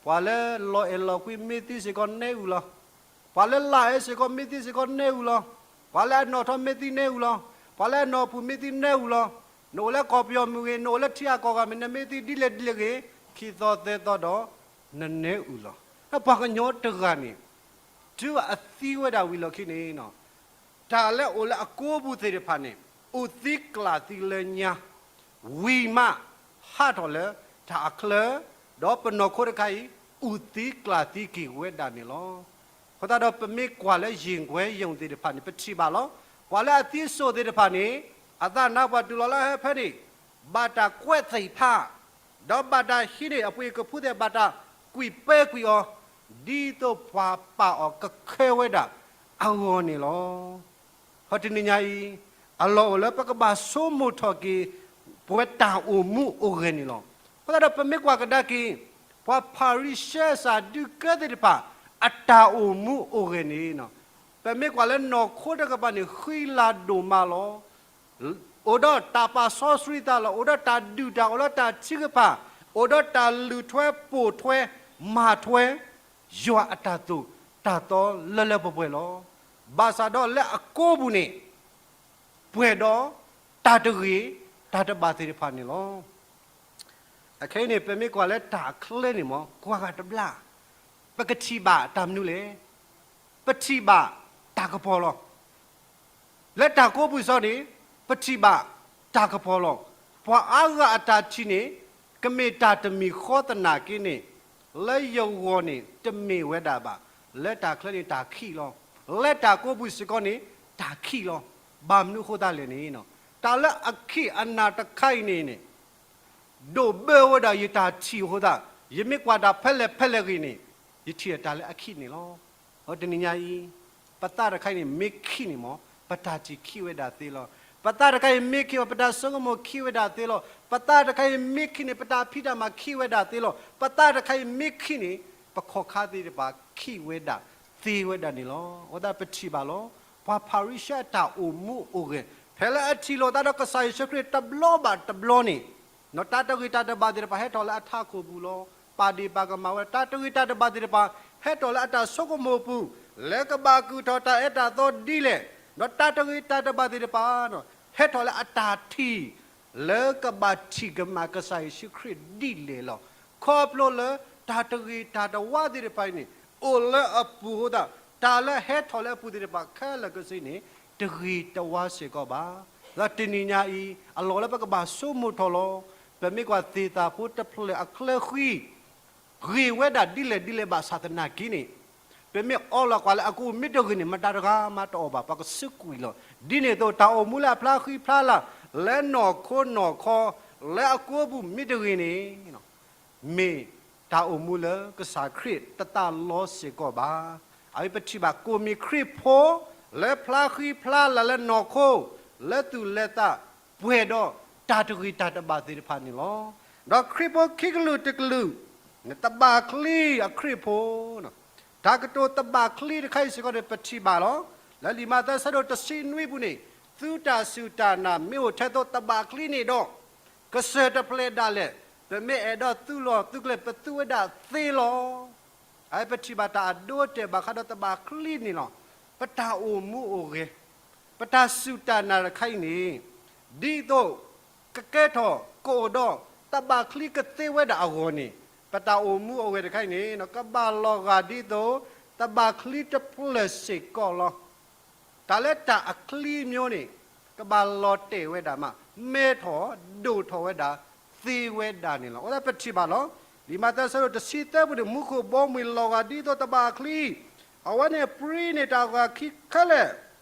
ပှၤလၢလီၤအဲၣ်လီၤကွံမ့ၢ်သံစ့ၢ်ကီးနဲအုၣ်လီၤ. ပှၤလၢလၢအဲၣ်စ့ၢ်ကီးမ့ၢ်သံစ့ၢ်ကီးနဲအုၣ်လီၤ. ပှၤလၢအနီၣ်ထီၣ်မ့ၢ်သံနဲအုၣ်လီၤ. ပှၤလၢအနီၣ်ဖုၣ်မ့ၢ်သံနဲအုၣ်လီၤ. နအိၣ်လၢကီၢ်ပယီၤမ့ၢ်ဂ့ၤ, နအိၣ်လၢထံအကီၢ်ဂၤမ့ၢ် နမ့ၢ်သံဒ်လဲၣ်ဒ်လဲၣ်ဂ့ၤ, ခံသီသၢသီဒီး နနဲအုၣ်လီၤ. ပှၤကညီတဂၤန့ၣ် တုၤအသံဝဲဒၣ်ဝံၤလီၢ်ခံန့ၣ် တၢ်လၢအိၣ်လၢအကိးပူၤသ့ၣ်တဖၣ်န့ၣ် အုၣ်သံကျၢ်သံလၢညါ ဝံၤမး ဟးထီၣ်လၢတၢ်အချၢ, ဒီးပနီၢ်ခိတခါအံၤ အုၣ်သံကျၢ်သံက့ၤဝဲဒၣ်န့ၣ်လီၤ. အဃိသတးဒီး ပမ့ၢ်ကွၢ်လၢယံာ်ကွဲယုၢ်သ့ၣ်တဖၣ်န့ၣ် ပထံၣ်ဘၣ်လီၤ. ပှၤလၢအသံစိၣ်သ့ၣ်တဖၣ်န့ၣ် အသးနါပှၤတုၤလီၤလၢဟဲဖဲန့ၣ် ဘၣ်တၢ်ကွဲးသ့ၣ်ဖး ဒီးဘၣ်တၢ်ဟံးန့ၢ်အပှ့ၤကဖုသ့ၣ် ဘၣ်တၢ်ကွံာ်ပၢကွံာ်အီၤ ဒ်သိးပှၤပာ်အီၤကခဲဝဲဒၣ်အဂီၢ်န့ၣ်လီၤ. ဖဲတနံၤညါအံၤ အလီၢ်အိၣ်လၢပကဘၣ်ဆိကမိၣ်ထီၣ်က့ၤ ပဝဲတၢ်အိၣ်မူအိၣ်ဂဲၤန့ၣ်လီၤ. အဃိသတးဒီး ပမ့ၢ်ကွၢ်ကဒါက့ၤ ပှၤဖၤရံၤၡဲ စၤဒူၤကဲသ့ၣ်တဖၣ် အတၢ်အိၣ်မူအိၣ်ဂဲၤန့ၣ် ပမ့ၢ်ကွၢ်လၢနီၢ်ခိတကပၤန့ၣ် ဃံလၤဒိၣ်မးလီၤ. အိၣ်ဒီးတၢ်ပာ်စီဆှံသးလီၤ. အိၣ်ဒီးတၢ်ဒုၣ်တၢ်အီၣ်လၢတၢ်ထုကဖၣ်, အိၣ်ဒီးတၢ်လုၢ်ထွဲပိာ်ထွဲ မၤထွဲ ယွၤအတၢ်သိၣ်တၢ်သီလၢလၢပှဲၤပှဲၤလီၤ. ဘၣ်ဆၣ်ဒီးလၢအကိးပူၤန့ၣ် ပှဲၤဒီးတၢ်တဂ့ၤ တၢ်တဘၣ်သ့ၣ်တဖၣ်န့ၣ်လီၤ. အခဲအံၤန့ၣ် ပမ့ၢ်ကွၢ်လၢတၢ်အချၢန့ၣ်မ့ၢ် ကွၢ်ဂၤတဘျီ ပကထံၣ်ဘၣ်တၢ်မနုၤလဲၣ်. ပထံၣ်ဘၣ်တၢ်ကပီၤလီၤ. လၢတၢ်ကိးပူၤစ့ၢ်ကီးန့ၣ် ပထံၣ်ဘၣ်တၢ်ကပီၤလီၤ. ပှၤအါဂၤအတၢ်ထံၣ်န့ၣ် ကမ့ၢ်တၢ်တမံၤဃီသနာ်က့န့ၣ် လၢယဂီၢ်န့ၣ် တမ့ၢ်ဝဲဒၣ်ဘၣ်. လၢတၢ်ချၢန့ၣ် တၢ်ခံးလီၤ. လၢတၢ်ကိးပူၤစ့ၢ်ကီးန့ၣ် တၢ်ခံးလီၤ. ဘၣ်မနုၤအဃိသတးလဲၣ်န့ၣ် တၢ်လၢအခံးအနၢ်တခါအံၤန့ၣ်န့ၣ် ဒိၣ်ဘၢဝဲဒၣ်ယတၢ်ထံၣ်အဃိသတး, ယမ့ၢ်ကွၢ်တၢ်ဖဲလဲၣ်ဖဲလဲၣ်ဂ့ၤန့ၣ်, ယထံၣ်အတၢ်လၢအခံးန့ၣ်လီၤ. အတနံၤညါအံၤ, ပသးတခါအံၤန့ၣ် မ့ၢ်ခံးန့ၣ်မ့ၢ် ပတၢ်ထံၣ်ခံးဝဲဒၣ်သ့လီၤ. ပသးတခါအံၤမ့ၢ်ခံးမ့ၢ် ပတၢ်ဆိကမိၣ်ခံးဝဲဒၣ်သ့လီၤ. ပသးတခါအံၤမ့ၢ်ခံးန့ၣ် ပတၢ်ဖံးတၢ်မၤခံးဝဲဒၣ်သ့လီၤ. ပသးတခါအံၤမ့ၢ်ခံးန့ၣ် ပခီၣ်ခါသ့ၣ်တဖၣ်ခံးဝဲဒၣ်သ့ဝဲဒၣ်န့ၣ်လီၤ. အဃိသတးပထံၣ်ဘၣ်လီၤ. ပှၤဖၤရံၤၡဲအတၢ်အိၣ်မူအိၣ်ဂဲၤ ဖဲလၢအထံၣ်လိာ်သးဒီးကစၢ်ယ့ၣ်ၡူးခရံာ်တဘျီဘၣ်တဘျီန့ၣ်, ဒီးတၢ်တဂ့ၤတၢ်တဘၣ်သ့ၣ်တဖၣ်ဟဲထီၣ်လၢအထးခိၣ်ပူၤလီၤ. ပာ်ဒ့ၣ်ပာ်ကမၣ်ဝဲ တၢ်တဂ့ၤတၢ်တဘၣ်သ့ၣ်တဖၣ် ဟဲထီၣ်လၢအတၢ်ဆိကမိၣ်ပူၤ, လၢကဘၣ်ကုၢ်ထီၣ်တၢ်အဲၣ်တၢ်သီဒ်လဲၣ်, ဒီးတၢ်တဂ့ၤတၢ်တဘၣ်သ့ၣ်တဖၣ် ဟဲထီၣ်လၢအတၢ်ထံၣ် လၢကဘၣ်ထံၣ်ကမၣ်ကစၢ်ယ့ၣ်ၡူးခရံာ်ဒ်လဲၣ်လီၤ. ခီဖျိလၢတၢ်တဂ့ၤတၢ်တဝါသ့ၣ်တဖၣ်အံၤန့ၣ် အိၣ်လၢအပူၤအဃိသတး, တၢ်လၢဟဲထီၣ်လၢအပူၤသ့ၣ်တဖၣ်ခဲလၢာ်ခဲဆ့န့ၣ် တဂ့ၤတဝါစ့ၢ်ကီးဘၣ်. ဒီးတနံၤညါအံၤ အလီၢ်လၢပကဘၣ်ဆိကမိၣ်ထီၣ်လီၤ. ပမ့ၢ်ကွၢ်သ့ၣ်သၣ်ဖိတဖျၢၣ်အချၢဃံ ဂ့ၤဝဲဒၣ်ဒ်လဲၣ်ဒ်လဲၣ်ဘၣ်ဆၣ်သနာ်က့န့ၣ်, ပမ့ၢ်အီလီၤကွၢ်လၢအကအိၣ်မ့ၢ်တဂ့ၤန့ၣ် မတၤတဂၤမးတအီၣ်ဘၣ်, ပှၤကဆူးကွံာ်လီၤ. ဒ်န့ၣ်အသိး တၢ်အိၣ်မူလၢအဖျါဃံဖျါလၤ လၢနီၢ်ခိနီၢ်ခီ လၢအကအိၣ်ပူၤမ့ၢ်တဂ့ၤန့ၣ် မ့ၢ်တၢ်အိၣ်မူလၢကစၢ်ခရံာ်တသးလီစ့ၢ်ကီးဘၣ်. အဝဲပထံၣ်ဘၣ်ကိၣ်မံၤခရံာ်ဖိ လၢဖျါဃံဖျါလၤလၢနီၢ်ခိ လၢသူၣ်လၢသး ပှဲၤဒီးတၢ်တဂ့ၤတၢ်တဘၣ်သ့ၣ်တဖၣ်န့ၣ်လီၤ. ဒီးခရံာ်ဖိခံကလုာ်တကလုာ် တဘၣ်ချံအခရံာ်ဖိ တၢ်ကတိၤတဘၣ်ချံတခါအံၤစ့ၢ်ကီးန့ၣ် ပထံၣ်ဘၣ်လီၤ. လၢလံာ်မးသဲဆၢဒိၣ်တဆံနွံပူၤန့ၣ်, သုတၢ်စူၢ်တၢ်နာ်မ့ၢ်အိၣ်ထဲသိးတဘၣ်ချံန့ၣ်ဒီး, ကစၢၢ်တဖျၢၣ်ဒၣ်လဲာ် ပမ့ၢ်အဲၣ်ဒိးသူၣ်လီၤသူၣ်ကျဲၤ ပသူဝဲဒၣ်သ့လီၤ. အဝဲပထံၣ်ဘၣ်တၢ်အဒိအတဲာ်ဘၣ်ဃးဒီးတဘၣ်ချံန့ၣ်လီၤ. ပတၢ်အိၣ်မူအိၣ်ဂဲၤ, ပတၢ်စူၢ်တၢ်နာ်တခါအံၤန့ၣ်, ဒ်သိး ကကဲထီၣ်ကအိၣ်ဒီး တဘၣ်ချံကသ့ဝဲဒၣ်အဂီၢ်န့ၣ်, ပတၢ်အိၣ်မူအိၣ်ဂဲၤတခါအံၤန့ၣ် ကဘၣ်လီၤဂာ်ဒ်သိး တဘၣ်ချံတဖျၢၣ်စ့ၢ်ကီးလီၤ. တၢ်လၢတၢ်အချံအမျိုးန့ၣ် ကဘၣ်လီၤတဲာ်ဝဲဒၣ်မး, မဲထီၣ်ဒိၣ်ထီၣ်ဝဲဒၣ်သ့ဝဲဒၣ်န့ၣ်လီၤ. အဃိသတးပထံၣ်ဘၣ်လီၤ. လံာ်မးသဲဆၢဒိၣ်တဆံသၢပူၤန့ၣ် မူခိၣ်ဘီမုၢ်လီၤဂာ်ဒ်သိးတဘၣ်ချံ, အဝဲန့ၣ်ပြံန့ၢ်တၢ်ဂာ်ခံခဲလၢာ်,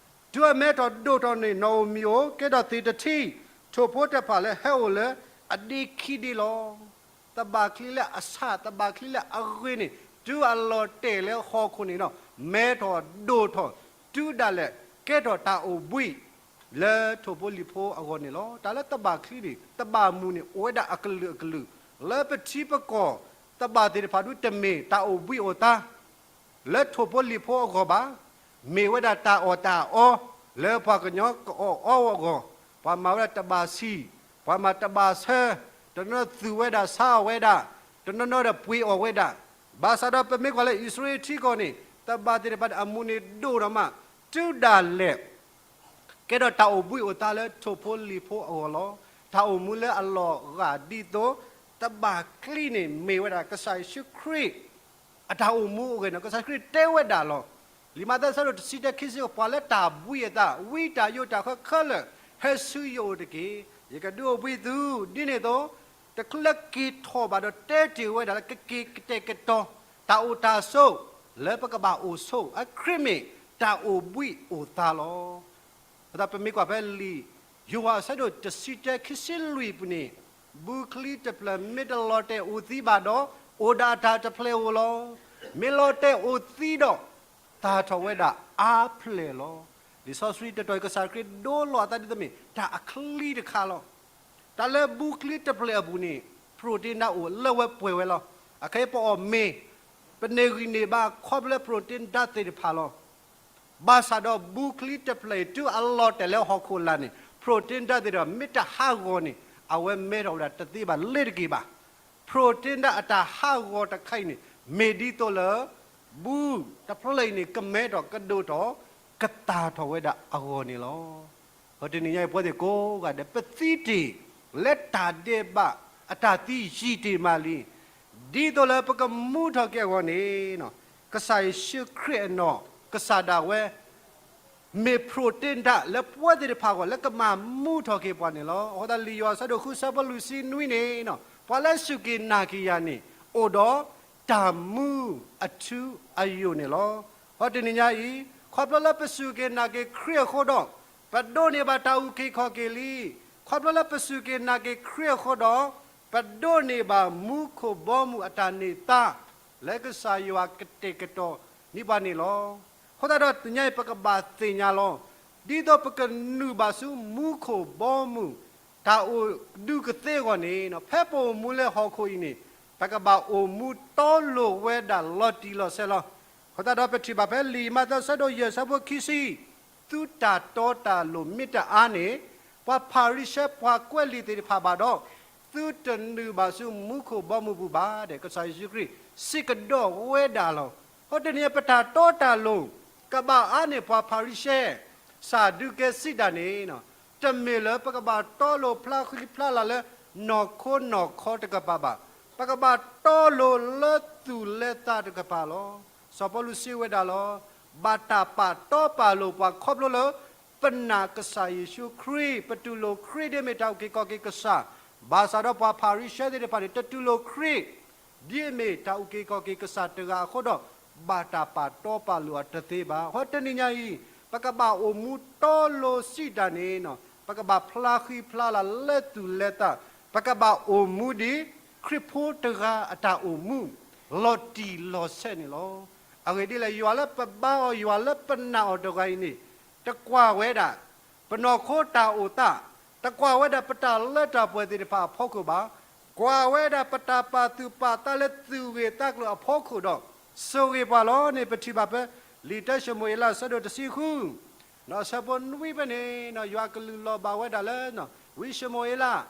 တုၤအမဲထီၣ်ဒိၣ်ထီၣ်န့ၣ် နီၣ်ဧိၤမံၤဧိၤ ကဲထီၣ်သ့ၣ်တထံ, ထိၣ်ဖိတဖၣ်လၢဟဲအိၣ်လၢအဒ့ခံဒ့လီၤ. တဘၣ်ချံလၢအဆၣ် တဘၣ်ချံလၢအဂ့ၤန့ၣ် တုၤအလီၤတဲာ်လၢဟီၣ်ခိၣ်န့ၣ်ဒီး မဲထီၣ်ဒိၣ်ထီၣ် တုၤဒၣ်လဲာ် ကဲထီၣ်တၢ်အိၣ်ဘှံး လၢထိၣ်ဖိလံၣ်ဖိအဂီၢ်န့ၣ်လီၤ. တၢ်လၢတဘၣ်ချံန့ၣ် တဘၣ်မူန့ၣ် အိၣ်ဝဲဒၣ်အကလုာ်အကလုာ်, လၢပထံပကီၢ် တဘၣ်သ့ၣ်တဖၣ်ဒုတမ့ၢ်တၢ်အိၣ်ဘှံးအိၣ်သါ လၢထိၣ်ဖိလံၣ်ဖိအဂီၢ်ဘၣ်, မ့ၢ်ဝဲဒၣ်တၢ်အီၣ်တၢ်အီ လၢပှၤကညီကအီၣ်အီအဂီၢ်, ပှၤမၤဝဲဒၣ်တဘၣ်ဆံၣ်, ပှၤမၤတဘၣ်ဆၢ, တနီၤနီၤသူၣ်ဝဲဒၣ်ဆါအီၣ်ဝဲဒၣ်, တနီၤနီၤဒီးပှ့ၤအီၣ်ဝဲဒၣ်, ဘၣ်ဆၣ်ဒီးပမ့ၢ်ကွၢ်လၢအံၣ်စရ့လးထံကီၢ်န့ၣ် တဘၣ်သ့ၣ်တဖၣ်န့ၣ် အမူန့ၣ်ဒိၣ်ထီၣ်မး, တုၤဒၣ်လဲာ် ကဲထီၣ်တၢ်အိၣ်ဘှံးအိၣ်သါလၢထိၣ်ဖိလံၣ်ဖိအဂီၢ်လီၤ. တၢ်အိၣ်မူလၢအလီၤဂာ်ဒ်သိး တဘၣ်ချံန့ၣ် မ့ၢ်ဝဲဒၣ်ကစၢ်ယ့ၣ်ၡူးခရံာ် အတၢ်အိၣ်မူအိၣ်ဂဲၤန့ၣ် ကစၢ်ခရံာ်တဲဝဲဒၣ်လီၤ. လံာ်မးသဲဆၢဒိၣ်တဆံတၢခံဆံ ပှၤလၢတၢ်ဘှံးအသး ဝံတၢ်ယိးတၢ်ဃၢခဲလၢာ် ဟဲဆူယအိၣ်တက့ၢ်. ယကဒုးအိၣ်ဘှံးသု, ဒ်န့ၣ်အသိး တချုးလၢက့ၤထီၣ်ဘၣ်ဒီးတဲတ့ၢ်ဝဲဒၣ်လၢကက့ၤကတဲာ်ကတီၤ တၢ်အိၣ်တၢ်ဆိး လၢပကဘၣ်အိၣ်ဆိး အခရံာ်မ့ၢ်တၢ်အိၣ်ဘှံးအိၣ်သါလီၤ. အဃိသတးပမ့ၢ်ကွၢ်ဖဲလံာ်ယိၤဟၣ်အဆၢဒိၣ်တဆံတၢခံဆံလွံၢ်ပူၤန့ၣ်, ဘုချံတဖျၢၣ်မ့ၢ်တလီၤတဲာ်အိၣ်သံဘၣ်ဒီး အိၣ်ဒၣ်အတၢ်တဖျၢၣ်ဧိၤလီၤ. မ့ၢ်လီၤတဲာ်အိၣ်သံဒီး သၣ်ထီၣ်ဝဲဒၣ်အါဖျၢၣ်လီၤ. လံာ်စီဆှံတတီၤအံၤ ကစၢ်ခရံာ်ဒိလီၤအသးဒ်သိးမ့ၢ် တၢ်အချံတခါလီၤ. တၢ်လၢဘုချံတဖျၢၣ်အပူၤန့ၣ် protein ဒၣ်အိၣ်လၢဝဲပှဲၤဝဲလီၤ. အခဲအံၤပအီၣ်မ့ၤ ပန့ၢ်ဂံၢ်န့ၢ်ဘါခီဖျိလၢ protein ဒၣ်သ့ၣ်တဖၣ်လီၤ. ဘၣ်ဆၣ်ဒီးဘုချံတဖျၢၣ်အံၤ တုၤအလီၤတဲာ်လၢဟီၣ်ခိၣ်လာ်န့ၣ် protein ဒၣ်သ့ၣ်တဖၣ် မ့ၢ်တဟးဂီၤန့ၣ် အဝဲမဲထီၣ်ဝဲဒၣ်တသ့ဘၣ်လ့ၤတက့ၢ်ဘၣ်. protein ဒၣ်အတၢ်ဟးဂီၤတခါအံၤန့ၣ် မ့ၢ်ဒ်သိးလၢ ဘုတဖျၢၣ်အံၤန့ၣ် ကမဲထီၣ်ကဒိၣ်ထီၣ် ကသၣ်ထီၣ်ဝဲဒၣ်အဂီၢ်န့ၣ်လီၤ. ဒီးတနံၤညါအံၤပဝဲသ့ၣ်ကိးဂၤဒဲး ပသံတ့ၢ် လၢတၢ်ဒဲးဘးအတၢ်သံယံာ်တ့ၢ်မးလံ. ဒ်သိးလၢပကမူထီၣ်က့ၤအဂီၢ်န့ၣ် ကစၢ်ယ့ၣ်ၡူးခရံာ်အနီၢ် ကစၢ်ဒၣ်ဝဲ မ့ၢ် protein ဒၣ်လၢပဝဲသ့ၣ်တဖၣ်အဂီၢ် လၢကမၤမူထီၣ်က့ၤပှၤန့ၣ်လီၤ. အဃိသတးလံာ်ယိၤဟၣ်အဆၢဒိၣ်ဃုဆၢဖိလွံၢ်ဆံနွံန့ၣ် ပှၤလၢစူၢ်က့ၤနာ်က့ၤယၤန့ၣ် အိၣ်ဒီးတၢ်မူအထူအယိာ်န့ၣ်လီၤ. ဒီးတနံၤညါအံၤ ခီဖျိလၢပစူၢ်က့ၤနာ်က့ၤခရံာ်အဃိဒီး ပဒိးန့ၢ်ဘၣ်တၢ်အုၣ်က့ၤခီၣ်က့ၤလံ. ခီဖျိလၢပစူၢ်က့ၤနာ်က့ၤခရံာ်အဃိဒီး ပဒိးန့ၢ်ဘၣ်မူခိၣ်ဘီမုၢ်အတၢ်န့ၢ်သါ လၢကစၢ်ယွၤကတဲာ်ကတီၤန့ၢ်ပှၤန့ၣ်လီၤ. အဃိသတးဒီးတနံၤအံၤ ပကဘၣ်သ့ၣ်ညါလီၤ. ဒ်သိးပကနုာ်ဘၣ်ဆူမူခိၣ်ဘီမုၢ် တၢ်အိၣ်ဒူကသ့အဂီၢ်န့ၣ် ဖဲပအိၣ်မူလၢဟီၣ်ခိၣ်အံၤန့ၣ် ပကဘၣ်အိၣ်မူတီလိၤဝဲဒၣ်လီၤတံၢ်လီၤဆဲးလီၤ. အဃိသတးဒီးပထံၣ်ဘၣ်ဖဲလံာ်မးသဲအဆၢဒိၣ်ယဲၢ်အဆၢဖိခံဆံ သုတၢ်တီတၢ်လိၤမ့ၢ်တအါန့ၣ် ပှၤဖၤရံၤၡဲပှၤကွဲးလံာ်သ့ၣ်တဖၣ်ဘၣ်ဒီး သုတနုာ်ဘၣ်ဆူမူခိၣ်ဘီမုၢ်ပူၤဘၣ်ဒီး ကစၢ်ယ့ၣ်ၡူးခရံာ်စံးကဒီးဝဲဒၣ်လီၤ. အဃိတနံၤအံၤ ပတၢ်တီတၢ်လိၤ ကဘၣ်အါန့ၢ်ပှၤဖၤရံၤၡဲ စၤဒူၤကဲစံးတၢ်န့ၣ် တမ့ၢ်လၢပကဘၣ်တီလိၤဖျါဃံဖျါလၤလၢ နီၢ်ခိနီၢ်ခီတကပၤဘၣ်. ပကဘၣ်တီလိၤလၢသူၣ်လၢသးတကပၤလီၤ. စီၤပီလူးစံးဝဲဒၣ်လီၤ. ဘၣ်တၢ်ပာ်တီပာ်လိၤပှၤခီဖျိလၢ ပနာ်ကစၢ်ယ့ၣ်ၡူးခရံာ် ပတူၢ်လိာ်ခရံာ်ဒ်မ့ၢ်တၢ်အုၣ်က့ၤခီၣ်က့ၤကစၢ်, ဘၣ်ဆၣ်ဒီးပှၤဖၤရံၤၡဲသ့ၣ်တဖၣ်န့ၣ် တတူၢ်လိာ်ခရံာ် ဒ်အမ့ၢ်တၢ်အုၣ်က့ၤခီၣ်က့ၤကစၢ်တဂၤအဃိဒီး ဘၣ်တၢ်ပာ်တီပာ်လိၤအီၤတသ့ဘၣ်. အဃိတနံၤညါအံၤ ပကဘၣ်အိၣ်မူတီလိၤစံးတၢ်န့ၣ် ပကဘၣ်ဖျါဃံဖျါလၤလၢသူၣ်လၢသး, ပကဘၣ်အိၣ်မူဒ်ခရံာ်ဖိတဂၤအတၢ်အိၣ်မူ လီၤတံၢ်လီၤဆဲးန့ၣ်လီၤ. အဂ့ၢ်ဒ်လဲၣ် ယွၤလၢပဘါအီၤ ယွၤလၢပနာ်အီၤတဂၤအံၤန့ၣ် တကွၢ်ဝဲဒၣ် ပနီၢ်ခိတၢ်အိၣ်သး, တကွၢ်ဝဲဒၣ်ပတၢ်လၢတၢ်ပှဲၤသ့ၣ်တဖၣ်အဖီခိၣ်ဘၣ်, ကွၢ်ဝဲဒၣ်ပတၢ်ပာ်သူၣ်ပာ်သးလၢသူၣ်ဂ့ၤသးကျိၤအဖီခိၣ်ဒီး ဆိၣ်ဂ့ၤပှၤလီၤန့ၣ် ပထံၣ်ဘၣ်ဖဲ လံာ်တၢၡမူၤအ့လး အဆၢဒိၣ်တဆံဃု ဒီးအဆၢဖိနွံဖဲန့ၣ် ယွၤအကလူးလီၤဘၣ်ဝဲဒၣ်လၢ ဝံၡမူၤအ့လး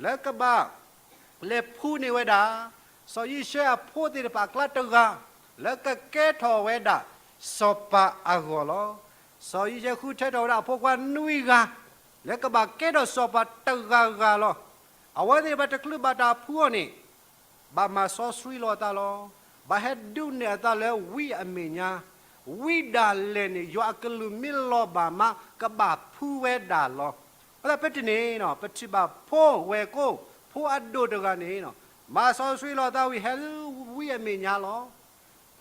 လၢကဘၣ် လဲၤဖှူန့ၢ်ဝဲဒၣ် စီၤယံၡဲအဖိသ့ၣ်တဖၣ်အကျါတဂၤ လၢကကဲထီၣ်ဝဲဒၣ် စီၤပၤအဂီၢ်လီၤ. စီၤယံၡဲဃုထၢထီၣ်ဝဲဒၣ်အဖိခွါနွံဂၤ လၢကဘၣ်ကဲထီၣ်စီၤပၤတဂၤဂၤလီၤ. အဝဲသ့ၣ်တဖၣ်တချုးဘၣ်တၢ်ဖှူအီၤန့ၣ် ဘၣ်မၤစီဆှံလီၤအသးလီၤ. ဘၣ်ဟဲဒုးနဲၣ်အသးလၢဝံအမဲာ်ညါ, ဝံဒၣ်လဲာ်န့ၣ် ယွၤအကလူးမ့ၢ်လီၤဘၣ်မး ကဘၣ်ဖှူဝဲဒၣ်လီၤ. အဃိသတးဖဲတနံၤန့ၣ် ပထံၣ်ဘၣ်ဖိဝဲၢ်ကိၢ် ဖိအဒိၣ်တဂၤန့ၣ် မၤစီဆှံလီၤအသးဝံၤ ဟဲလၢဝံအမဲာ်ညါလီၤ.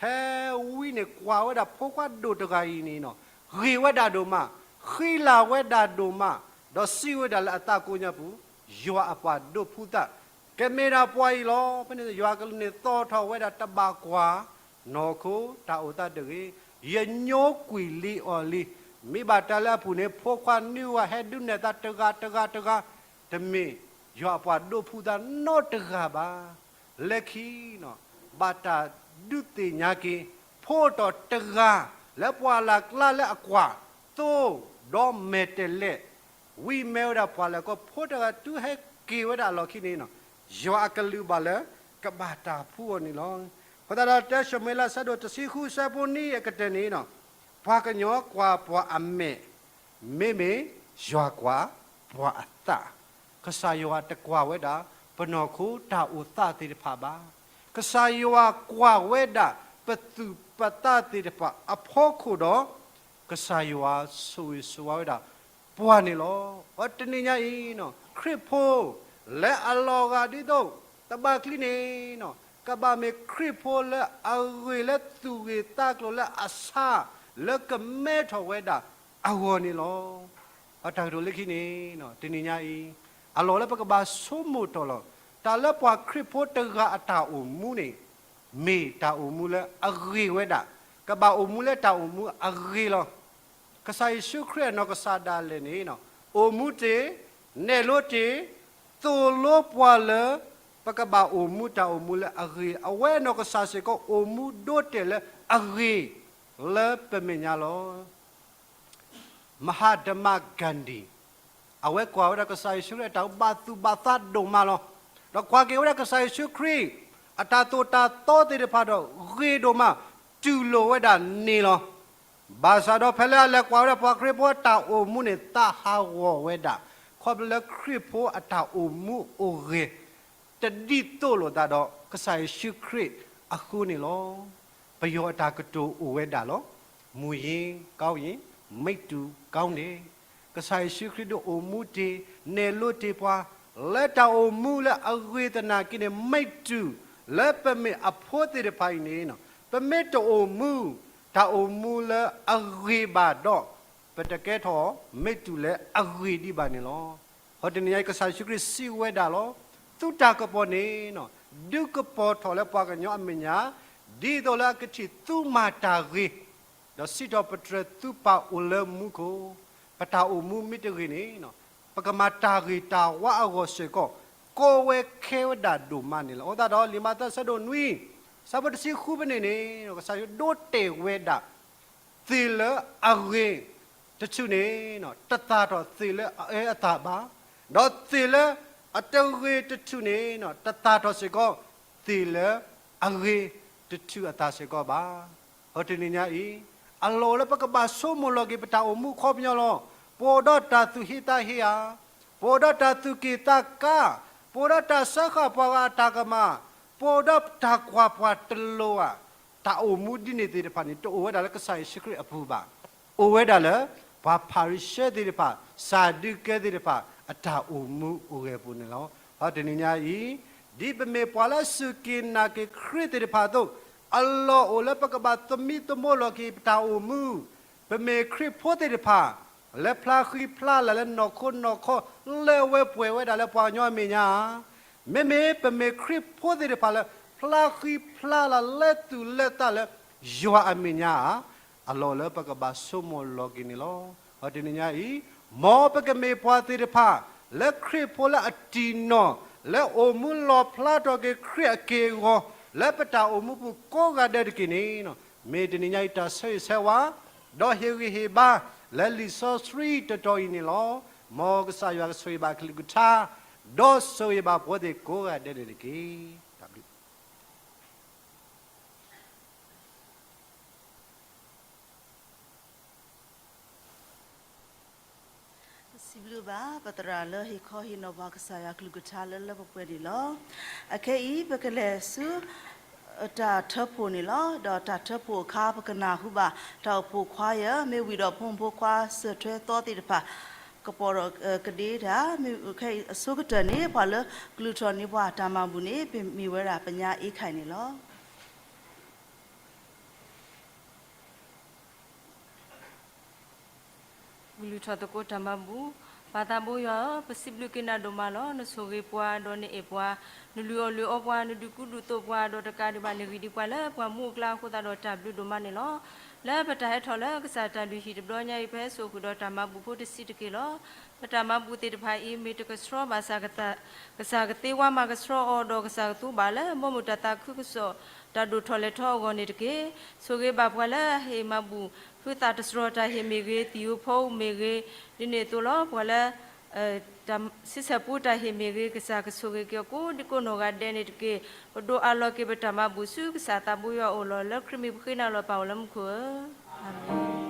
ဖဲဝံန့ၣ်ကွၢ်ဝဲဒၣ်ဖိခွါဒိၣ်တဂၤအံၤန့ၣ် ဂ့ၤဝဲဒၣ်ဒိၣ်မး, ဃံလၤဝဲဒၣ်ဒိၣ်မး, ဒီးစံးဝဲဒၣ်လၢအသးကိးညါပူၤ, ယွၤအပှၤဒိးဖှူသး, ကမ့ၢ်ဒၣ်ပှၤအံၤလီၤ. ဖဲန့ၣ်ယွၤကလူးန့ၣ်သီၣ်ထီၣ်ဝဲဒၣ် တဘၣ်ကွၢ်နီၢ်ခိတၢ်အိၣ်သးတဂ့ၤ, ယညိကွံာ်လံအီၤလံ. မ့ၢ်ဘၣ်တၢ်လၢအပူၤန့ၣ် ဖိခွါနွံဂၤဟဲဒုးနဲၣ်သးတဂၤတဂၤတဂၤ, တမ့ၢ်ယွၤအပှၤဒိးဖှူသးနီတဂၤဘၣ်. လၢခံ ဘၣ်တၢ်ဒုးသ့ၣ်ညါက့ၤ ဖိအတီၢ်တဂၤ လၢပှၢ်လၢ်ကျါလၢအကွၢ်သိဒီးမဲာ်တဲးလဲး ဝံၤမ့ၢ်ဝဲဒၣ်ပှၤလဲၤခီ ဖိတဂၤတုၤဟဲက့ၤဝဲဒၣ်အလီၢ်ခံန့ၣ် ယွၤအကလုၢ်ဘၣ်လၢကဘၣ်တၢ်ဖှူအီၤန့ၣ်လီၤ. အဃိသတးဒီး တၢၡမူၤအ့လး အဆၢဒိၣ်တဆံဃု အဆၢဖိနွံအကတၢၢ်န့ၣ် ပှၤကညီကွၢ်ပှၤအမဲာ် မ့မ့ၢ်ယွၤကွၢ်ပှၤအသး, ကစၢ်ယွၤတကွၢ်ဝဲဒၣ် ပနီၢ်ခိတၢ်အိၣ်သးသ့ၣ်တဖၣ်ဘၣ်. ကစၢ်ယွၤကွၢ်ဝဲဒၣ်ပသူၣ်ပသးသ့ၣ်တဖၣ်အဖီခိၣ်ဒီး ကစၢ်ယွၤဆိၣ်ဂ့ၤဆိၣ်ဝါဝဲဒၣ်ပှၤန့ၣ်လီၤ. အတနံၤညါအံၤ ခရံာ်ဖိ လၢအလီၤဂာ်ဒ်သိး တဘၣ်ချံန့ၣ် ကဘၣ်မ့ၢ်ခရံာ်ဖိလၢအဂ့ၤလၢသူၣ်ဂ့ၤသးကျိၤလၢအဆါ လၢကမဲထီၣ်ဝဲဒၣ်အဂီၢ်န့ၣ်လီၤ. အတၢ်ကတိၤလၢခံန့ၣ် တနံၤညါအံၤ အလီၢ်လၢပကဘၣ်ဆိကမိၣ်ထီၣ်လီၤ. တၢ်လၢပှၤခရံာ်ဖိတဂၤအတၢ်အိၣ်မူန့ၣ် မ့ၢ်တၢ်အိၣ်မူလၢအဂ့ၤဝဲဒၣ်, ကဘၣ်အိၣ်မူလၢတၢ်အိၣ်မူအဂ့ၤလီၤ. ကစၢ်ယ့ၣ်ၡူးခရံာ်အနီၢ်ကစၢ်ဒၣ်လဲာ်န့ၣ် အိၣ်မူတ့ၢ်, နဲၣ်လိတ့ၢ်, သိၣ်လိပှၤလၢ ပကဘၣ်အိၣ်မူတၢ်အိၣ်မူလၢအဂ့ၤ, အဝဲအနီၢ်ကစၢ်စ့ၢ်ကီးအိၣ်မူဒိတဲာ်လၢအဂ့ၤ လၢပမဲာ်ညါလီၤ. မဟါတမၣ် Gandhi အဝဲကွၢ်ဝဲဒၣ်ကစၢ်ယ့ၣ်ၡူးခရံာ်အတၢ်ဘၣ်သူၣ်ဘၣ်သးဒိၣ်မးလီၤ. ဒီးကွၢ်က့ၤဝဲဒၣ်ကစၢ်ယ့ၣ်ၡူးခရံာ် အတၢ်သိၣ်တၢ်သီသ့ၣ်တဖၣ်ဒီးဂ့ၤဒိၣ်မး တူၢ်လိာ်ဝဲဒၣ်န့ၣ်လီၤ. ဘၣ်ဆၣ်ဒီးဖဲလၢအလဲၤကွၢ်ဝဲဒၣ်ပှၤခရံာ်ဖိအတၢ်အိၣ်မူန့ၣ် သးဟးဂီၤဝဲဒၣ် ခီဖျိလၢခရံာ်ဖိအတၢ်အိၣ်မူအိၣ်ဂဲၤ တဒ်သိးလိာ်သးဒီး ကစၢ်ယ့ၣ်ၡူးခရံာ်အဃိန့ၣ်လီၤ. ပယီၤအတၢ်ကတိၤအိၣ်ဝဲဒၣ်လီၤ. မူရင်းကောင်းရင် မိတ္တူကောင်းတယ်. ကစၢ်ယ့ၣ်ၡူးခရံာ်ဒုးအိၣ်မူတ့ၢ် နဲၣ်လိတ့ၢ်ပှၤ လၢတၢ်အိၣ်မူလၢအဂ့ၤသနာ်က့န့ၣ် မိတ္တူ လၢပမ့ၢ်အဖိသ့ၣ်တဖၣ်အံၤန့ၣ် ပမ့ၢ်တအိၣ်မူ တၢ်အိၣ်မူလၢအဂ့ၤဘၣ်ဒီး ပတကဲထီၣ်မိတ္တူလၢအဂ့ၤဒံးဘၣ်န့ၣ်လီၤ. အဃိတနံၤညါအံၤ ကစၢ်ယ့ၣ်ၡူးခရံာ်စံးဝဲဒၣ်လီၤ. သုတၢ်ကပီၤန့ၣ် ဒုးကပီၤထီၣ်လၢပှၤကညီအမဲာ်ညါ, ဒ်သိးလၢအကထံၣ်သုမၤတၢ်ဂ့ၤ, ဒီးစံးထီၣ်ပတြၢၤသုပၢ်အိၣ်လၢမူခိၣ်, ပတၢ်အိၣ်မူမ့ၢ်တဂ့ၤန့ၣ် ပကမၤတၢ်ဂ့ၤတၢ်ဝါအဂီၢ်စ့ၢ်ကီး ကီဝဲခဲဝဲဒၣ်ဒိၣ်မးန့ၣ်လီၤ. အဃိသတးဒီး လံာ်မၤတၢ်ဆၢဒိၣ်နွံ ဆၢဖိတဆံဃုဖဲန့ၣ်န့ၣ် ကစၢ်ယွၤဒိတဲာ်ဝဲဒၣ် သ့ၣ်လၢအဂ့ၤတထူၣ်န့ၣ် တသၣ်ထီၣ်သ့ၣ်လၢအအၢအသးဘၣ်, ဒီးသ့ၣ်လၢအတဂ့ၤတထူၣ်န့ၣ် တသၣ်ထီၣ်စ့ၢ်ကီး သ့ၣ်လၢအဂ့ၤတထူၣ်အသးစ့ၢ်ကီးဘၣ်. အဃိတနံၤညါအံၤ အလီၢ်အိၣ်လၢပကဘၣ်ဆိကမိၣ်လီၤက့ၤပတၢ်အိၣ်မူအခီပညီလီၤ. ပအိၣ်ဒီးတၢ်သူၣ်ဟ့သးဟ့ဧါ, ပအိၣ်ဒီးတၢ်သူၣ်က့ၣ်သးကါ, ပအိၣ်ဒီးတၢ်စၢဃာ်ပှၤဂၤအတၢ်ကမၣ်, ပအိၣ်ဒီးတၢ်ကွၢ်ပှၤတလိၤဧါ, တၢ်အိၣ်မူဒ်န့ၣ်သ့ၣ်တဖၣ်န့ၣ် တအိၣ်ဝဲဒၣ်လၢကစၢ်ယ့ၣ်ၡူးခရံာ်အပူၤဘၣ်. အိၣ်ဝဲဒၣ်လၢ ပှၤဖၤရံၤၡဲသ့ၣ်တဖၣ်, စၤဒူးကဲသ့ၣ်တဖၣ် အတၢ်အိၣ်မူအိၣ်ဂဲၤပူၤန့ၣ်လီၤ. ဒီးတနံၤညါအံၤ ဒ်ပမ့ၢ်ပှၤလၢအစူၢ်က့ၤနာ်က့ၤခရံာ်သ့ၣ်တဖၣ်အသိး, အလီၢ်အိၣ်လၢပကဘၣ်သမံသမိးလီၤက့ၤပတၢ်အိၣ်မူ, ပမ့ၢ်ခရံာ်ဖိသ့ၣ်တဖၣ် လၢဖျါဃံဖျါလၤလၢနီၢ်ခိနီၢ်ခီ လၢဝဲပှဲၤဝဲဒၣ်လၢပှၤကညီအမဲာ်ညါဧါ, မ့မ့ၢ်ပမ့ၢ်ခရံာ်ဖိသ့ၣ်တဖၣ်လၢ ဖျါဃံဖျါလၤလၢသူၣ်လၢသးလၢ ယွၤအမဲာ်ညါဧါ, အလီၢ်လၢပကဘၣ်ဆိကမိၣ်လီၤက့ၤန့ၣ်လီၤ. ဒီးတနံၤညါအံၤ မ်ပကမ့ၢ်ပှၤသ့ၣ်တဖၣ် လၢခရံာ်ဖိလၢအတံၢ်နီၢ် လၢအိၣ်မူလီၣ်ဖျါထီၣ်က့ၤခရံာ်အက့ၢ်အဂီၤ လၢပတၢ်အိၣ်မူပူၤကိးဂၤဒဲးတက့ၢ်န့ၣ်, မ့ၢ်တနံၤညါအံၤတၢ်ဆၢဂ့ၤဆၢဝါ ဒီးဟ့ၣ်ဂံၢ်ဟ့ၣ်ဘါ လၢလံာ်စီဆှံတတီၤအံၤန့ၣ်လီၤ. မ်ကစၢ်ယွၤကဆိၣ်ဂ့ၤဘၣ်အကလုၢ်ကထါ ဒီးဆိၣ်ဂ့ၤဘၣ်ပဝဲသ့ၣ်ကိးဂၤဒဲးန့ၣ်တက့ၢ်. တၢ်ဘျုး ပစံးဘျုးဘၣ် ပသရၣ်လၢဟ့ၣ်ခီဟ့ၣ်နီၤပှၤ ကစၢ်ယွၤကလုၢ်ကထါလၢလၢပှဲၤပှဲၤန့ၣ်လီၤ. အခဲအံၤ ပကလဲၤဆူ တၢ်ထၢဖှိၣ်န့ၣ်လီၤ. ဒီးတၢ်ထၢဖှိၣ်အခါ ပကနၢ်ဟူဘၣ် တၢ်အိၣ်ဖှိၣ်ခွါယၢ် မ့ၢ်ဝံၤဒီးဖိမုၣ်ဖိခွါစၢၢ်ထွဲသီသ့ၣ်တဖၣ် ကပီၤဒီးကဒ့တၢ် မ့ၢ်ခဲအံၤအဆိကတၢၢ်န့ၣ် ပှၤလၢကလုၢ်ထီၣ်န့ၢ်ပှၤတၢ်မၤဘူၣ်န့ၣ် မ့ၢ်ဝဲဒၣ်ပညါအ့ခၢၣ်န့ၣ်လီၤ. ကလုၢ်ထီၣ်သကိးတၢ်မၤဘူၣ်, ပၢ်သးဘိယွၤဧၢ, ပစံးဘျုးက့ၤနၤဒိၣ်မးလီၤ. နဆိၣ်ဂ့ၤပှၤဒီးနအဲၣ်ပှၤ, နလုၢ်အီၣ်လုၢ်အီပှၤ, နဒုးကူဒုးသိးပှၤ, ဒီးတကးဒံးဘၣ် နဂံၢ်ဒံးပှၤလၢပှၤမူအကျါအဃိသတးဒီးတၢ်ဘျုးဒိၣ်မးန့ၣ်လီၤ. လၢပတၢ်ဟဲထီၣ်လၢကစၢ်တၢ်လုၢ်ဟံၣ်တဘျီညါအံၤ ပဟဲစိာ်ဃုာ်ဒီးတၢ်မၤဘူၣ်ဖိတဆံးတက့ၢ်လီၤ. ပတၢ်မၤဘူၣ်သ့ၣ်တဖၣ်အံၤ မ့ၢ်တကဆှီဘၣ်ဆၣ် ကစၢ်ကသ့ဝါမၤကဆှီအီၤ ဒီးကစၢ်ကသူဘၣ်လၢ ဘီမုၢ်တၢ်သးခုကစီၣ် တၢ်ဒိၣ်ထီၣ်လဲၢ်ထီၣ်အဂီၢ်န့ၣ်တက့ၢ်. ဆိၣ်ဂ့ၤဘၣ်ပှၤလၢအဟ့ၣ်မၤဘူၣ် ဖုသၣ်တစရီတၢ်ဟ့ၣ်မ့ၢ်ဂ့ၤ, သံၣ်ဧိၤဖီဧိၤမ့ၢ်ဂ့ၤ, ဒ်န့ၣ်အသိးလီၤ. ပှၤလၢ ဆံဆဲၣ်ပူတၢ်ဟ့ၣ်မ့ၢ်ဂ့ၤ, ကစၢ်ကဆိၣ်ဂ့ၤက့ၤအီၤကိးဒံကိးနီၢ်ဂၤဒဲးန့ၣ်တက့ၢ်. ပဒိးအးလီၤက့ၤပတၢ်မၤဘူၣ်ဆူကစၢ်သးဘိယွၤအအိၣ်လီၤ. လၢခရံာ်မံၤပဃ့နၤလီၤ ပၢ်အိၣ်လၢမူခိၣ်ဧၢ, အၤမ့ၣ်.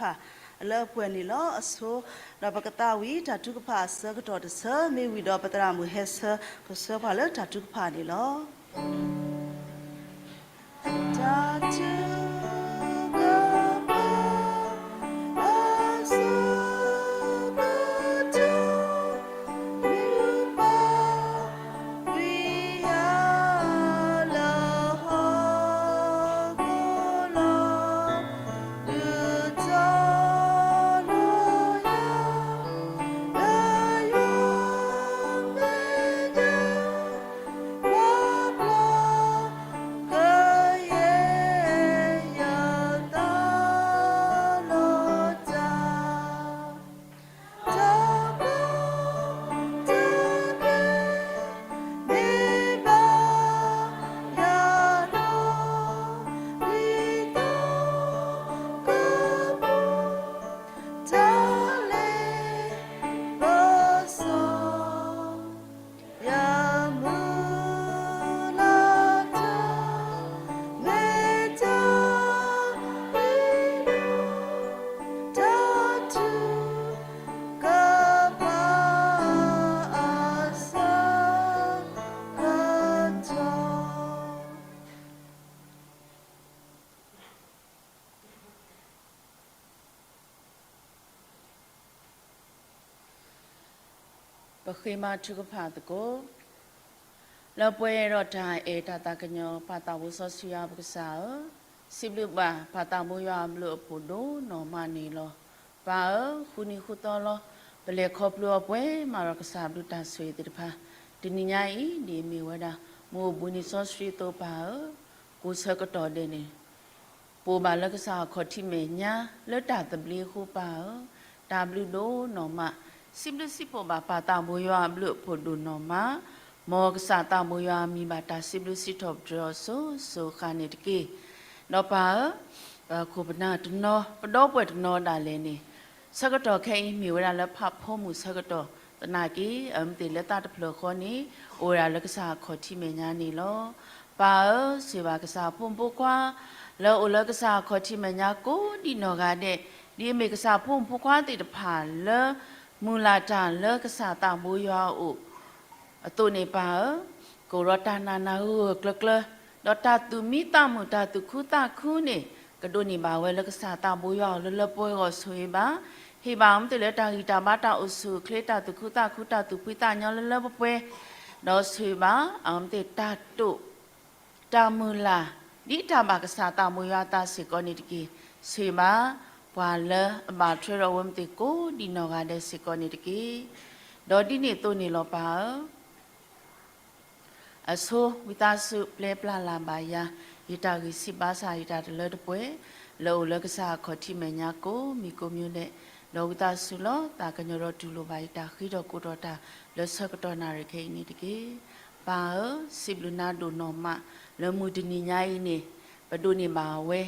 တၢ်ထုကဖၣ်လၢအပှဲၤန့ၣ်လီၤ. အဆိ ဒီးပကသးဝံၣ်တၢ်ထုကဖၣ်အဆၢကတီၢ်တဆၢ မ့ၢ်ဝံၤဒီးပသရၣ်မုၣ်ဟဲဆၢ ကဆှၢပှၤလၢတၢ်ထုကဖၣ်န့ၣ်လီၤ. တၢ်ထုကဖၣ်အဆၢကတီၢ် မ့ၢ်ပၢ် ဝံယၤလၢဟီၣ်ခိၣ်လီၤ ဒုးတီၤလီၤယၤ လၢယွၤမဲာ်ညါ ပှၤဘျီကယဲၢ်ယသးလီၤတၢ် တၢ်ဘျီတၢ်ဘျီ မ့ၢ်ဘၣ်ယၤဒီးလံာ်သီကပူၤ တၢ်လ့ပစီ ယမုၢ်လၢ်တၢ် မ့ၢ်တၢ်ရ့ဒိၣ် တၢ်ထုကဖၣ်အဆၢကတီၢ် ပဃ့ဘါထုကဖၣ်သကိး လၢပှဲၤဒီးတၢ်အဲၣ်တၢ်သးကညီၤ ပၢ်သးဘိစီဆှံယွၤပကစၢ်ဧၢ, စံးဘျုးဘၣ်ပၢ်သးဘိယွၤအဘျုးအဖှိၣ်ဒိၣ်နီၢ်မးန့ၣ်လီၤ. ပၢ်ဧၢ, ဃုနံၤဃုသီလီၤ ပလဲၤခီဖျိအီၤပှဲၤ မၤဒီးကစၢ်ဘျုးတၢ်ဆိၣ်ဂ့ၤသ့ၣ်တဖၣ်, တနံၤညါအံၤ ဒ်အမ့ၢ်ဝဲဒၣ် မုၢ်အိၣ်ဘှံးနံၤစီဆှံအသိးပၢ်ဧၢ, ကိးဆၢကတီၢ်ဒဲးန့ၣ် ပအိၣ်ဘၣ်လၢကစၢ်အခီၣ်ထံးမဲာ်ညါ လၢတၢ်သဘျ့အဃိပၢ်ဧၢ, တၢ်ဘျုးဒိၣ်နီၢ်မး, စံးဘျုးစံးဖှိၣ်ဘၣ်ပၢ်သးဘိယွၤအဘျုးအဖှိၣ်ဒိၣ်နီၢ်မး, မ်ကစၢ်သးဘိယွၤမံၤဘၣ်တၢ်စံးဘျုးစံးထီၣ်ပတြၢၤအီၤစိၤစိၤအဃၣ်န့ၣ်တက့ၢ်. ဒီးပၢ်ဧၢ, ပခိၣ်ပနၢ်တနီၤ ပဒီပုၢ်ဝဲၢ်တနီၤဒၣ်လဲာ်န့ၣ် ဆၢကတီၢ်ခဲအံၤမ့ၢ်ဝဲဒၣ်လၢဖးဖီမုၢ်ဆၢကတီၢ်သနာ်က့ အမ့ၢ်သ့ၣ်လၢသးတဖျၢၣ်ဃီန့ၣ် အိၣ်ဝဲဒၣ်လၢကစၢ်အခီၣ်ထံးမဲာ်ညါန့ၣ်လီၤ. ပၢ်ဧၢ, ဆိၣ်ဂ့ၤဘၣ်ကစၢ်အဖိမုၣ်ဖိခွါ လၢအအိၣ်လၢကစၢ်အခီၣ်ထံးမဲာ်ညါကိးဒံနီၢ်ဂၤဒဲး, ဒ်အမ့ၢ်ကစၢ်အဖိမုၣ်ဖိခွါသ့ၣ်တဖၣ်လၢ မုၢ်လၢ်တၢ်လၢကစၢ်သးဘိယွၤအအိၣ် အသိးန့ၣ်ပၢ်ဧၢ, ကအိၣ်ဒီးတၢ်နာ်နၢ်ဂၢၢ်ဂၢၢ်ကျၢၤကျၢၤ, ဒီးတၢ်သူၣ်မံသးမုာ်တၢ်သူၣ်ခုသးခုန့ၣ် ကဒိးန့ၢ်ဘၣ်ဝဲလၢကစၢ်သးဘိယွၤအအိၣ်လၢလၢပှဲၤဂီၢ်ဆိၣ်ဂ့ၤဘၣ်, ဟ့ၣ်ဘၣ်အီၤမ့ၢ်သ့ၣ်လၢတၢ်ဂံၢ်တၢ်ဘါတၢ်အိၣ်ဆူၣ်အိၣ်ချ့ တၢ်သူၣ်ဖှံသးညီလၢလၢပှဲၤပှဲၤ, ဒီးဆိၣ်ဂ့ၤဘၣ်အီၤမ့ၢ်သ့ၣ်တၢ်တိာ် တၢ်မုၢ်လၢ် ဒ်တၢ်ဘၣ်ကစၢ်သးဘိယွၤအသးစ့ၢ်ကီးန့ၣ်တက့ၢ်. ဆိၣ်ဂ့ၤဘၣ် ပှၤလၢအဘၣ်ထွဲဒီးအဝဲမ့ၢ်သ့ၣ်ကိးဒံနီၢ်ဂၤဒဲးစ့ၢ်ကီးန့ၣ်တက့ၢ်. ဒီးဒ်န့ၣ်အသိးန့ၣ်လီၤပၢ်ဧၢ, အဆိဝံသးစူၤပျဲပျၢ်လၢ်ဘၣ်ယၤ ယတၢ်ဂံၢ်ဆံးဘါစၢ်ယတၢ်တလၢတပှဲၤ လၢအိၣ်လၢကစၢ်အခီၣ်ထံးမဲာ်ညါကိးမံၤကိးမံၤဒဲး, ဒီးဝံသးစူၤလီၤ သးကညီၤဒီးတူၢ်လိာ်ဘၣ်ယတၢ်ဃ့ထီၣ်ကိးထီၣ်တၢ်လၢဆၢကတီၢ်နၣ်ရံၣ်ခဲအံၤန့ၣ်တက့ၢ်. ပၢ်ဧၢ, စံးဘျုးနၤဒိၣ်နီၢ်မး လၢမုၢ်တနံၤညါအံၤန့ၣ် ပဒိးန့ၢ်ဘၣ်ဝဲ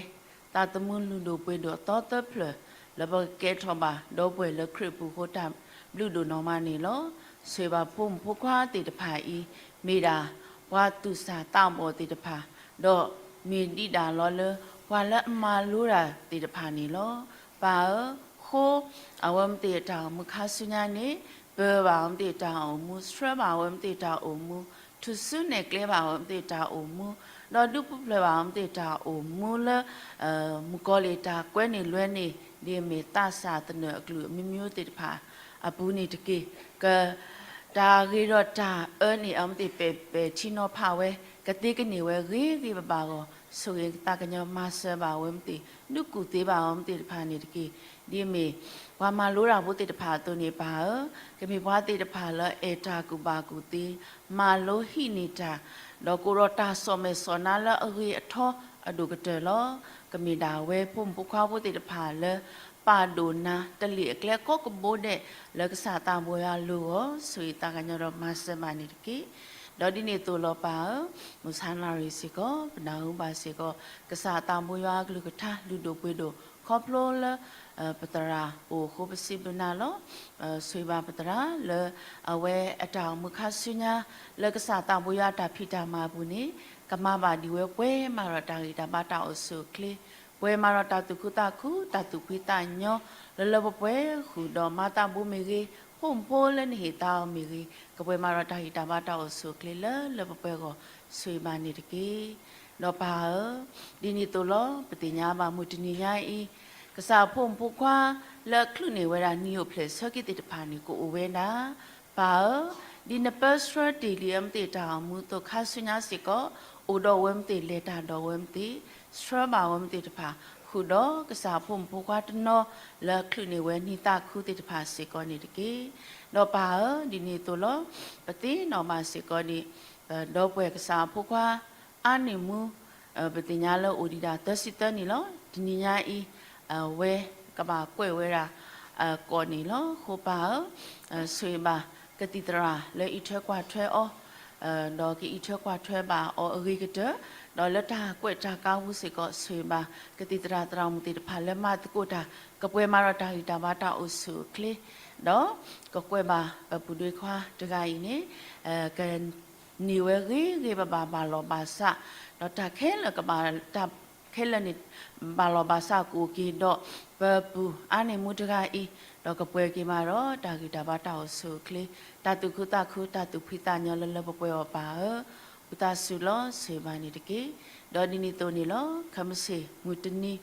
သးသမူလုၢ်ဒိၣ်ပှ့ၤဒိၣ်အသီသၢဖျၢၣ် လၢပကကဲထီၣ်ဘၣ်ဒီပုၢ်ဝဲၢ်လၢခရံာ်ပူၤအဃိတၢ်ဘျုးဒိၣ်နီၢ်မးန့ၣ်လီၤ. ဆိၣ်ဂ့ၤဘၣ်ဖိမုၣ်ဖိခွါသ့ၣ်တဖၣ်အံၤ မ့ၢ်ဒၣ်ပှၤသူၣ်စၢ်သးဘီၣ်သ့ၣ်တဖၣ်, ဒီးမ့ၢ်ဒံးဒၣ်လီၤလၢ ပှၤလၢအမၤလိတၢ်သ့ၣ်တဖၣ်န့ၣ်လီၤ. ပၢ်ဧၢ, ဃိ အဝဲမ့ၢ်သ့ၣ်တၢ်အိၣ်မူခါဆူညါန့ၣ် ပၢၤဘၣ်အဝဲမ့ၢ်သ့ၣ်တၢ်အိၣ်မူ, ဆှၢဘၣ်အဝဲမ့ၢ်သ့ၣ်တၢ်အိၣ်မူ, ထူၣ်စုနဲၣ်ကျဲဘၣ်အဝဲမ့ၢ်သ့ၣ်တၢ်အိၣ်မူ, ဒီးဒုးပူၤဖျဲးဘၣ်အဝဲမ့ၢ်သ့ၣ်တၢ်အိၣ်မူလၢ မုၣ်ကီၤလံၢ်တၢ်ကွဲန့ၢ်လွဲန့ၣ် ဒ်အမ့ၢ်သးစၢ်သနၢၣ်အကလုာ်အမျိုးမျိုးသ့ၣ်တဖၣ်အပူၤန့ၣ်တက့ၢ်. က တၢ်ဂ့ၤဒီးတၢ်အၢန့ၣ် အဝဲမ့ၢ်သ့ၣ်ပဲာ်ပဲာ်ထံနီၤဖးဝဲ, ကသ့ကန့ၢ်ဝဲဂ့ၤဂ့ၤဘၣ်ဘၣ်အဂီၢ် ဆိၣ်ဂ့ၤသးကညီၤမၤစၢၤဘၣ်ဝဲမ့ၢ်သ့ၣ်, ဒုးကူၣ်သ့ဘၣ်ဝဲမ့ၢ်သ့ၣ်တဖၣ်န့ၣ်တက့ၢ်. ဒ်အမ့ၢ် ပှၤမၤလိတၢ်ဖိသ့ၣ်တဖၣ်အသိးန့ၣ်ပၢ်ဧၢ, ကမ့ၢ်ပှၤသ့ၣ်တဖၣ်လၢအအဲၣ်တၢ်ကူၣ်ဘၣ်ကူၣ်သ့, မၤလိဟံးန့ၢ်တၢ်, ဒီးကအိၣ်ဒီးတၢ်စီၣ်မဲာ်စီၣ်နါလၢအဂ့ၤအထီအဒိၣ်ကတၢၢ်လီၤ. ကမ့ၢ်ဒၣ်ဝဲဖိမုၣ်ဖိခွါဖိသ့ၣ်တဖၣ်လၢ ပာ်ဒိၣ်နၤတလ့ၢ်အကျဲကိးကဘိဒဲး လၢကစၢ်သးဘိယွၤအလိၤအဂီၢ် ဆိၣ်ဂ့ၤသးကညီၤဒီးမၤစၢၤဘၣ်န့ၣ်တက့ၢ်. ဒီးဒ်န့ၣ်အသိးလီၤပၢ်ဧၢ, မုၢ်ဆါနၣ်ရံၣ်စ့ၢ်ကီး ပနၢ်ဟူဘၣ်စ့ၢ်ကီး ကစၢ်သးဘိယွၤအကလုၢ်ကထါလုၢ်ဒိၣ်ပှ့ၤဒိၣ် ခီဖျိလၢ ပသရၣ်အိၣ်အဃိပစံးဘျုးနၤလီၤ. ဆိၣ်ဂ့ၤဘၣ်ပသရၣ်လၢ အဝဲအတၢ်အိၣ်မူခါဆူညါ လၢကစၢ်သးဘိယွၤအတၢ်ဖံးတၢ်မၤအပူၤန့ၣ် ကမၤဘၣ်ဒံးဝဲပှဲၤမးဒီးတၢ်ဂံၢ်တၢ်ဘါတၢ်အိၣ်ဆူၣ်အိၣ်ချ့ ပှဲၤမၤဒီးတၢ်သူၣ်ခုသးခု တၢ်သူၣ်ဖှံသးညီ လၢလၢပှဲၤပှဲၤဃုာ်ဒီး မၤသးဘိမ့ၢ်ဂ့ၤ, ဖိမုၣ်ဖိလၢနဟ့ၣ်သါအီၤမ့ၢ်ဂ့ၤ, ကပှဲၤမၤဒီးတၢ်ဂံၢ်တၢ်ဘါတၢ်အိၣ်ဆူၣ်အိၣ်ချ့လၢလၢပှဲၤပှဲၤအဂီၢ် ဆိၣ်ဂ့ၤဘၣ်န့ၣ်တက့ၢ်. ဒီးပၢ်ဧၢ, ဒ်န့ၣ်အသိးလီၤ. ပသ့ၣ်ညါဘၣ်မုၢ်တနံၤညါအံၤ ကစၢ်ဖိမုၣ်ဖိခွါ လၢအချုးန့ၢ်ဝဲဒၣ်နံၣ်အိၣ်ဖျဲၣ်ဆၢက့ၤသ့ၣ်တဖၣ်န့ၣ် ကအိၣ်ဝဲဒၣ် ပၢ်ဧၢ, ဒ်နပၢဆှၢတ့ၢ်လံအမ့ၢ်သ့ၣ်တၢ်အိၣ်မူအသိး ခါဆူညါစ့ၢ်ကီး အိၣ်ဒီးဝဲမ့ၢ်သ့ၣ် လဲၤတၢ်ဒီးဝဲမ့ၢ်သ့ၣ် ဆှၢဘၣ်ဝဲမ့ၢ်သ့ၣ်တဖၣ် ဃုာ်ဒီးကစၢ်ဖိမုၣ်ဖိခွါတနီၤ လၢအချုးန့ၢ်ဝဲနံၣ်သးခုသ့ၣ်တဖၣ်စ့ၢ်ကီးန့ၣ်တက့ၢ်. ဒီးပၢ်ဧၢ, ဒ်န့ၣ်အသိးလီၤ. ပသ့ၣ်နီၣ်ဘၣ်စ့ၢ်ကီးန့ၣ် ဒီပုၢ်ဝဲၢ်ကစၢ်ဖိခွါ အါန့ၢ်မူ ပသ့ၣ်ညါလၢအိၣ်ဒံးဒၣ်သၢဆံသၢနံၣ်လီၤ. တနံၤညါအံၤ အဝဲကဘၣ်ကွဲးဝဲဒၣ် ကိးန့ၣ်လီၤ. အဃိပၢ်ဧၢ, ဆိၣ်ဂ့ၤဘၣ်ကသံၣ်သရၣ်လၢအံးထွဲကွၢ်ထွဲအီၤ, ဒီးကအံးထွဲကွၢ်ထွဲဘၣ်အီၤအဂ့ၤကတၢၢ်, ဒီးလၢတၢ်ကွဲးတၢ်ကါပူၤစ့ၢ်ကီး ဆိၣ်ဂ့ၤဘၣ်ကသံၣ်သရၣ်သရၣ်မုၣ်သ့ၣ်တဖၣ်လၢမၤသကိးတၢ် ကပှဲၤမၤဒီးတၢ်ဂံၢ်တၢ်ဘါတၢ်အိၣ်ဆူၣ်အိၣ်ချ့, ဒီးကကွဲးဘၣ်ပပုၢ်ဒ့ခွါတဂၤအံၤန့ၣ် က န့ၢ်ဝဲဂ့ၤဂ့ၤဘၣ်ဘၣ်ဘၣ်လီၤဘၣ်စး, ဒီးတၢ်ခဲလၢာ်ကဘၣ် တၢ်ခဲလၢာ်န့ၣ် ဘၣ်လီၤဘၣ်စးကအိၣ်က့ၤဒီး ပပုၢ်အါန့ၢ်မူတဂၤအံၤ, ဒီးကပှဲၤက့ၤမးဒီးတၢ်ဂံၢ်တၢ်ဘါတၢ်အိၣ်ဆူၣ်အိၣ်ချ့, တၢ်သူၣ်ခုသးခု တၢ်သူၣ်ဖှံသးညီလၢလၢပှဲၤပှဲၤအီၤပၢ်ဧၢ, ဝံသးစူၤလီၤ ဆိၣ်ဂ့ၤဘၣ်န့ၣ်တက့ၢ်. ဒီးဒ်န့ၣ်အသိးန့ၣ်လီၤ. ခဲမုၢ်ဆ့ၣ်မုၢ်တနံၤ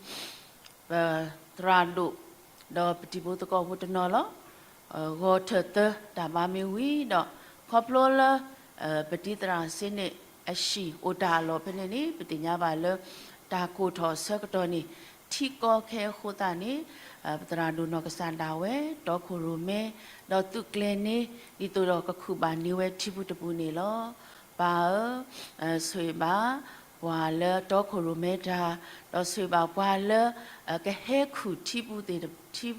ပသရၣ်ဒိၣ် ဒီးပတံၤဖိသကိးဖိတနီၤလီၤ. ဂီၤထၢၣ်သၢတၢ်ဘါမ့ၢ်ဝံၤဒီး ခီဖျိလၢ ပတံၤသရၣ်စ့န့ၣ် အဟံၣ်အိၣ်တၢ်အလီၢ်ဖဲန့ၣ်န့ၣ် ပသ့ၣ်ညါဘၣ်လၢ တၢ်ကိၢ်ထီၣ်ဆၢကတီၢ်န့ၣ် ထံကီခဲအဃိသတးန့ၣ် ပသရၣ်ဒိၣ်နီၢ်ကစၢ်ဒၣ်ဝဲ တီခိၣ်ရိၣ်မဲ ဒီးသုးကျဲၤန့ၣ် ဒ်သိးဒီးကခူၣ်ဘၣ်န့ၢ်ဝဲထံပူၤတပူၤန့ၣ်လီၤ. ပၢ်ဧၢ, ဆိၣ်ဂ့ၤဘၣ် ပှၤလၢတီခိၣ်ရိၣ်မဲတၢ်, ဒီးဆိၣ်ဂ့ၤဘၣ်ပှၤလၢ ကဟဲခူၣ်ထံပူၤသ့ၣ်တ ထံ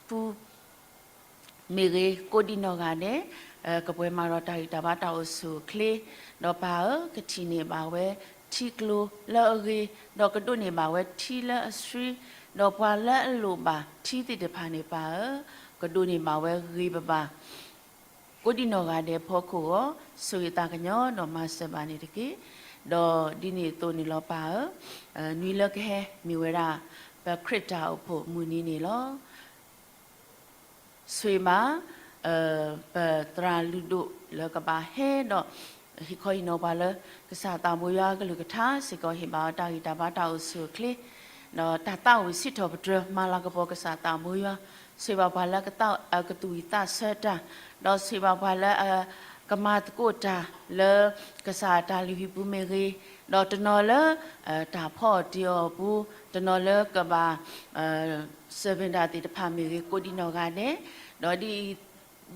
ပူၤ မ့ၢ်ဂ့ၤ ကိးဒံနီၢ်ဂၤဒဲး ကပှဲၤမၤဒီးတၢ်ဂံၢ်တၢ်ဘါတၢ်အိၣ်ဆူၣ်အိၣ်ချ့, ဒီးပၢ်ဧၢ, ကထံၣ်န့ၢ်ဘၣ်ဝဲထံကျိလၢအဂ့ၤ, ဒီးကဒိးန့ၢ်ဘၣ်ဝဲထံလၢအဆှံ, ဒီးပှၤလၢအလိၣ်ဘၣ်ထံသ့ၣ်တဖၣ်န့ၣ် ပၢ်ဧၢ, ကဒိးန့ၢ်ဘၣ်ဝဲဂ့ၤဘၣ်ဘၣ် ကိးဒံနီၢ်ဂၤဒဲးအဖီခိၣ်အဂီၢ် ဆိၣ်ဂ့ၤသးကညီၤဒီးမၤစၢၤဘၣ်န့ၣ်တက့ၢ်. ဒီးဒ်န့ၣ်အသိးန့ၣ်လီၤပၢ်ဧၢ, နွံလၢကဟဲမ့ၢ်ဝဲဒၣ် ပခရံာ်တၢ်အိၣ်ဖှိၣ်မုၢ်နံၤန့ၣ်လီၤ. ဆိၣ်ဂ့ၤဘၣ် ပသရၣ်လုၢ်ဒိၣ်လၢကဘၣ်ဟဲဒီး ဟ့ၣ်ခီဟ့ၣ်နီၤပှၤလၢ ကစၢ်သးဘိယွၤအကလုၢ်ကထါစ့ၢ်ကီး ဟ့ၣ်ဘၣ်အီၤတၢ်ဂံၢ်တၢ်ဘါတၢ်အိၣ်ဆူၣ်အိၣ်ချ့, ဒီးတၢ်သးဝံၣ်စံးထီၣ်ပတြၢၤ မၤလၤကပီၤကစၢ်သးဘိယွၤ, ဆိၣ်ဂ့ၤဘၣ်ပှၤလၢအကသူၣ်ဝံၣ်သးဆၢတၢ်, ဒီးဆိၣ်ဂ့ၤဘၣ်ပှၤလၢ ကမၤသကိးတၢ်လၢ ကစၢ်တၢ်လုၢ်ဟံၣ်ပူၤမ့ၢ်ဂ့ၤ, ဒီးတနီၤလၢ တၢ်ဖီအီၣ်တ့ၤအီၣ်ပူၤ, တနီၤလၢကဘၣ် စၢၤဘ့ၣ်ဒၣ်သ့ၣ်တဖၣ်မ့ၢ်ဂ့ၤ ကိးဒံနီၢ်ဂၤဒဲး,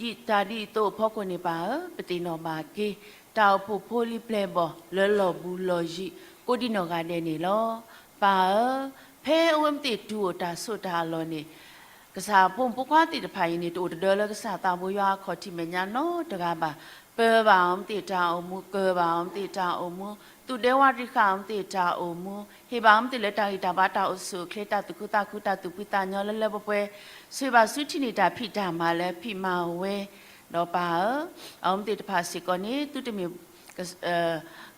ဒီးဒ်တၢ်ဒ်အံၤအသိးအဖီခိၣ်န့ၣ်ပၢ်ဧၢ, ပသ့ၣ်နီၣ်ဘၣ်က့ၤ တၢ်အိၣ်ဖှိၣ်ဖိလံၤပျဲၢ်ဘီၣ်လၢလီၢ်ဘူးလီၢ်ယံၤ ကိးဒံနီၢ်ဂၤဒဲးန့ၣ်လီၤ. ပၢ်ဧၢ, ဖဲအဝဲမ့ၢ်သ့ၣ်တုၤအိၣ်တၢ်ဆိးတၢ်အလီၢ်န့ၣ် ကစၢ်ဖိမုၣ်ဖိခွါသ့ၣ်တဖၣ်အံၤန့ၣ် တအိၣ်တဒၢလၢကစၢ်သးဘိယွၤအခီၣ်ထံးမဲာ်ညါနီတဂၤဘၣ်. ပၢၤဘၣ်အီၤမ့ၢ်သ့ၣ်တၢ်အိၣ်မူ, ကၢၤဘၣ်အီၤမ့ၢ်သ့ၣ်တၢ်အိၣ်မူ, သူၣ်ဒဲဝါရံဃာ်အီၤမ့ၢ်သ့ၣ်တၢ်အိၣ်မူ, ဟ့ၣ်ဘၣ်အီၤမ့ၢ်သ့ၣ်လၢတၢ်ဂံၢ်တၢ်ဘါတၢ်အိၣ်ဆူၣ်အိၣ်ချ့ တၢ်သူၣ်ခုသးခု တၢ်သူၣ်ဖှံသးညီလၢလၢပှဲၤပှဲၤ, ဆိၣ်ဂ့ၤဘၣ်ဆူထံၣ်န့ၢ်တၢ်ဖံးတၢ်မၤလၢဖံးမၤဝဲ, ဒီးပၢ်ဧၢ, အဝဲမ့ၢ်သ့ၣ်တဖၣ်စ့ၢ်ကီးန့ၣ် သုတမ့ၢ်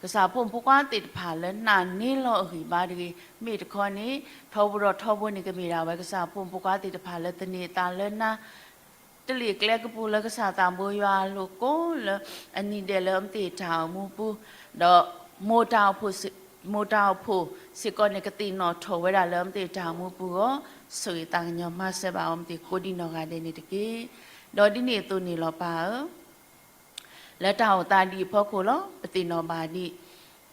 ကစၢ်ဖိမုၣ်ဖိခွါသ့ၣ်တဖၣ်လၢနာ်န့ၢ်လီၤအဂံၢ်ဘါတဂ့ၤ, မ့ၢ်တခီန့ၣ် ထီဘိဒီးထီဘိန့ၣ် ကမ့ၢ်ဒၣ်ဝဲကစၢ်ဖိမုၣ်ဖိခွါသ့ၣ်တဖၣ်လၢသန့ၤအသးလၢနၤ တလ့ၣ်ကျဲကပူၤလၢကစၢ်သးဘိယွၤအလိၤကိးလၢ အနံၤဒဲးလၢအမ့ၢ်သ့ၣ်တၢ်အိၣ်မူပူၤ, ဒီး မိၢ်တၢ်အိၣ်ဖှိၣ်စ့ၢ်ကီးန့ၣ် ကသ့ၣ်နီၣ်ထီၣ်ဝဲဒၣ်လၢအမ့ၢ်သ့ၣ်တၢ်အိၣ်မူပူၤအဂီၢ်, ဆိၣ်ဂ့ၤသးကညီၤမၤစၢၤဘၣ်အီၤမ့ၢ်သ့ၣ်ကိးဒံနီၢ်ဂၤဒဲးန့ၣ်တက့ၢ်. ဒီးဒ်န့ၣ်အသိးန့ၣ်လီၤပၢ်ဧၢ လၢတၢ်အိၣ်သးဒ်အံၤအဖီခိၣ်လီၤ. ပသ့ၣ်နီၣ်ဘၣ်ဒ်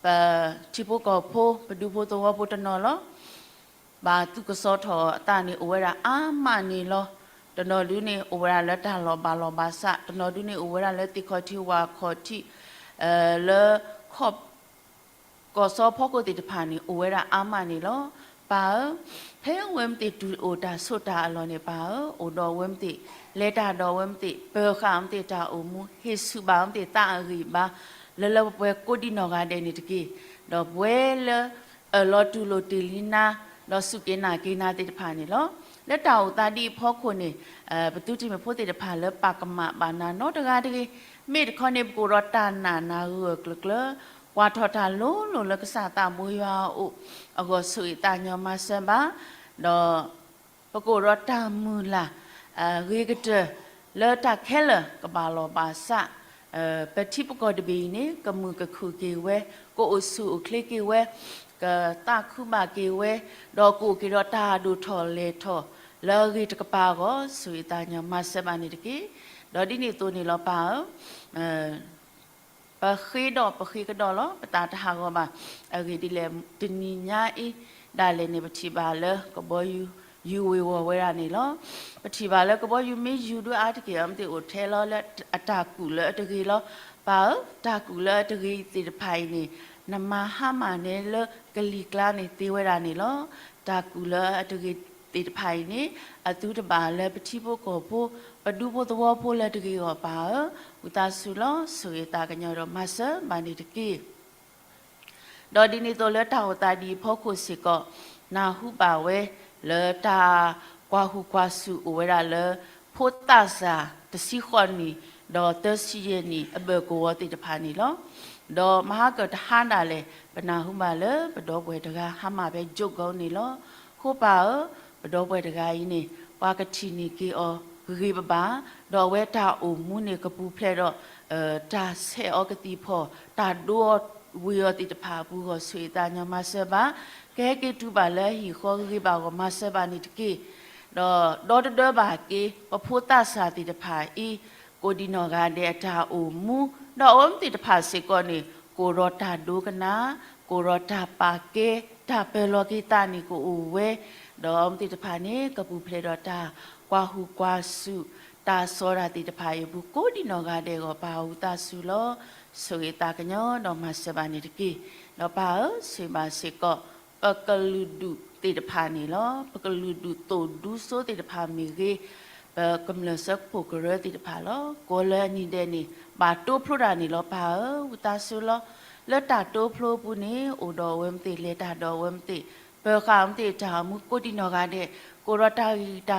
ပထံဖိကီၢ်ဖိ ပဒူဖိသဝီဖိတနီၤလီၤ. ဘၣ်သူၣ်ကစီၣ်ထီၣ်အသးန့ၣ် အိၣ်ဝဲဒၣ်အါမးန့ၣ်လီၤ. တနီၤဒုန့ၣ် အိၣ်ဝဲဒၣ်လၢတၢ်လီၢ်ဘၣ်လီၢ်ဘၣ်စး, တနီၤဒုန့ၣ် အိၣ်ဝဲဒၣ်လၢသ့ၣ်ခီၣ်ထံးဝၣ်ခီၣ်ထံး လၢ ခီၣ် ကီၢ်စီဖီခိၣ်သ့ၣ်တဖၣ်န့ၣ် အိၣ်ဝဲဒၣ်အါမးန့ၣ်လီၤ. ပၢ်ဧၢ, ဖဲအဝဲမ့ၢ်သ့ၣ်တုၤအိၣ်တၢ်ဆိးတၢ်အလီၢ်န့ၣ် ပၢ်ဧၢ, အိၣ်ဒီးအဝဲမ့ၢ်သ့ၣ် လဲၤတၢ်ဒီးအဝဲမ့ၢ်သ့ၣ် ပၢၤဃာ်အဝဲမ့ၢ်သ့ၣ်တၢ်အိၣ်မူ, ဟ့ၣ်ဆူၣ်ဘၣ်အဝဲမ့ၢ်သ့ၣ်သးအဂံၢ်ဘါ လၢလၢပှဲၤပှဲၤကိးဒံနီၢ်ဂၤဒဲးန့ၣ်တက့ၢ်. ဒီးပဝဲလၢ အၢၣ်လီၤတူၢ်လိာ်တ့ၢ်လံနၤ, ဒီးစူၢ်က့ၤနာ်က့ၤနၤသ့ၣ်တဖၣ်န့ၣ်လီၤ. လၢတၢ်အိၣ်သးဒ်အံၤအဖီခိၣ်န့ၣ် ပသုတမ့ၢ်ဖိသ့ၣ်တဖၣ်လၢပာ်ကမၣ်ဘၣ်နၤနီတဂၤတဂ့ၤ. မ့ၢ်တခီန့ၣ် ပကအိၣ်ဒီးတၢ်နာ်နၤဂၢၢ်ဂၢၢ်ကျၢၤကျၢၤ ကွၢ်ထီၣ်တၢ်လိၤလိၤလၢကစၢ်သးဘိယွၤအအိၣ်အဂီၢ် ဆိၣ်ဂ့ၤသးကညီၤမၤစၢၤဘၣ်, ဒီး ပကအိၣ်ဒီးတၢ်မုၢ်လၢ် အဂ့ၤကတၢၢ်လၢတၢ်ခဲလၢာ်ကဘၣ်လီၤဘၣ်စး, ပထံပကီၢ်တဘ့ၣ်အံၤန့ၣ် ကမုာ်ကခုၣ်က့ၤဝဲ, ကအိၣ်ဆူၣ်အိၣ်ချ့က့ၤဝဲ, ကသးခုဘၣ်က့ၤဝဲ, ဒီးကအိၣ်က့ၤဒီးတၢ်ဒိၣ်ထီၣ်လဲၢ်ထီၣ်လၢအဂ့ၤတကပၤအဂီၢ် ဆိၣ်ဂ့ၤသးကညီၤမၤစၢၤဘၣ်န့ၣ်တက့ၢ်. ဒီးဒ်န့ၣ်အသိးန့ၣ်လီၤပၢ်ဧၢ ပဃ့ဒီးပဃ့ကဒီးလီၤ. ပသးတဟးဂီၤဘၣ်. အဂ့ၢ်ဒ်လဲၣ် တနံၤညါအံၤဒၣ်လဲာ်န့ၣ် ပထံၣ်ဘၣ်လၢကဘီယူၤ ယူၤဝ့ၤဝီၤဝဲဒၣ်န့ၣ်လီၤ. ပထံၣ်ဘၣ်လၢကဘီယူၤမ့ၢ်ယူၤဒုးအါတက့ၢ် အမ့ၢ်သ့ၣ်အိၣ်ထဲလီၤလၢအတၢ်ကူၣ်လၢအတဂ့ၤလီၤ. ပၢ်ဧၢ, တၢ်ကူၣ်လၢအတဂ့ၤသ့ၣ်တဖၣ်အံၤန့ၣ် နမၤဟါမၢ်န့ၢ်လၢကလံၤကျါန့ၣ်သ့ဝဲဒၣ်န့ၣ်လီၤ. တၢ်ကူၣ်လၢအတဂ့ၤသ့ၣ်တဖၣ်အံၤန့ၣ် အသုတဘၣ်လၢပထံဖိကီၢ်ဖိ ပဒူဖိသဝီဖိလၢတဂ့ၤအဂီၢ်ပၢ်ဧၢ, ဝံသးစူၤလီၤ ဆိၣ်ဂ့ၤသးကညီၤဒီးမၤစၢၤဘၣ်န့ၣ်တက့ၢ်. ဒီးဒ်န့ၣ်အသိးလၢတၢ်အိၣ်သးဒ်အံၤအဖီခိၣ်စ့ၢ်ကီး နၢ်ဟူဘၣ်ဝဲလၢတၢ်ကွၢ်ဟုၣ်ကွၢ်စူၣ်အိၣ်ဝဲဒၣ်လၢ ဖိသၣ်စၢ်တဆံဃိးနံၣ် ဒီးသၢဆံယဲၢ်နံၣ်အဘၢၣ်ကဝီၤသ့ၣ်တဖၣ်န့ၣ်လီၤ. ဒီးမဟါကတဟါဒၣ်လဲာ် ပနၢ်ဟူဘၣ်လၢပဒီပုၢ်ဝဲၢ်တဂၤဟါမၢ်ဖဲ Yangon န့ၣ်လီၤ. အဃိပၢ်ဧၢ, ပဒီပုၢ်ဝဲၢ်တဂၤအံၤန့ၣ် ပှၤကထံၣ်န့ၢ်က့ၤအီၤဂ့ၤဂ့ၤဘၣ်ဘၣ်, ဒီးအဝဲတၢ်အိၣ်မူန့ၣ် ကပူၤဖျဲးဒီး တၢ်ဆဲးအီၤကသံၣ်ဖီၣ် တၢ်ဒိအီၤဝ့ၤအီၤသ့ၣ်တဖၣ်အပူၤအဂီၢ် ဆိၣ်ဂ့ၤသးကညီၤမၤစၢၤဘၣ်, ကဟဲက့ၤတုၤဘၣ်လၢဟံၣ်ဃီဂ့ၤဂ့ၤဘၣ်အဂီၢ် မၤစၢၤဘၣ်န့ၣ်တက့ၢ်. ဒီးဒီတဒၢဘၣ်က့ၤ ပဖိသၣ်စၢ်သ့ၣ်တဖၣ်အံၤ ကိးဒံနီၢ်ဂၤဒဲးအတၢ်အိၣ်မူ, ဒီးအဝဲသ့ၣ်တဖၣ်စ့ၢ်ကီးန့ၣ် ကအိၣ်ဒီးတၢ်ဒိကနၣ်, ကအိၣ်ဒီးတၢ်ပာ်ကဲ, တၢ်ပၢၢ်လီၤက့ၤသးန့ၣ်ကအိၣ်ဝဲ, ဒီးအဝဲသ့ၣ်တဖၣ်န့ၣ် ကပူၤဖျဲးဒီးတၢ်ကွၢ်ဟုၣ်ကွၢ်စူၣ် တၢ်စီတၢ်သ့ၣ်တဖၣ်အံၤအပူၤ ကိးဒံနီၢ်ဂၤဒဲးအဂီၢ် ပၢ်ဝံသးစူၤလီၤ ဆိၣ်ဂ့ၤသးကညီၤဒီးမၤစၢၤဘၣ်န့ၣ်တက့ၢ်. ဒီးပၢ်ဧၢ, ဆိၣ်ဂ့ၤဘၣ်စ့ၢ်ကီး ပကလုာ်ဒူၣ်သ့ၣ်တဖၣ်န့ၣ်လီၤ. ပကလုာ်ဒူၣ်သိၣ်ဒူစိသ့ၣ်တဖၣ်မ့ၢ်ဂ့ၤ, ပကမျၢၢ်စၢဖှိၣ်ကရၢသ့ၣ်တဖၣ်လီၤ. ကိးလၢအနံၤဒဲးန့ၣ် ဘၣ်တိဖျိတၢ်န့ၣ်လီၤ ပၢ်ဧၢ, ဝံသးစူၤလီၤ. လၢတၢ်တိဖျိအပူၤန့ၣ် အိၣ်ဒီးအဝဲမ့ၢ်သ့ၣ် လဲၤတၢ်ဒီးအဝဲမ့ၢ်သ့ၣ် ပၢၤဃာ်အဝဲမ့ၢ်သ့ၣ်တၢ်အိၣ်မူကိးဒံနီၢ်ဂၤဒဲး, ကအိၣ်ဒီးတၢ်ဂံၢ်တၢ်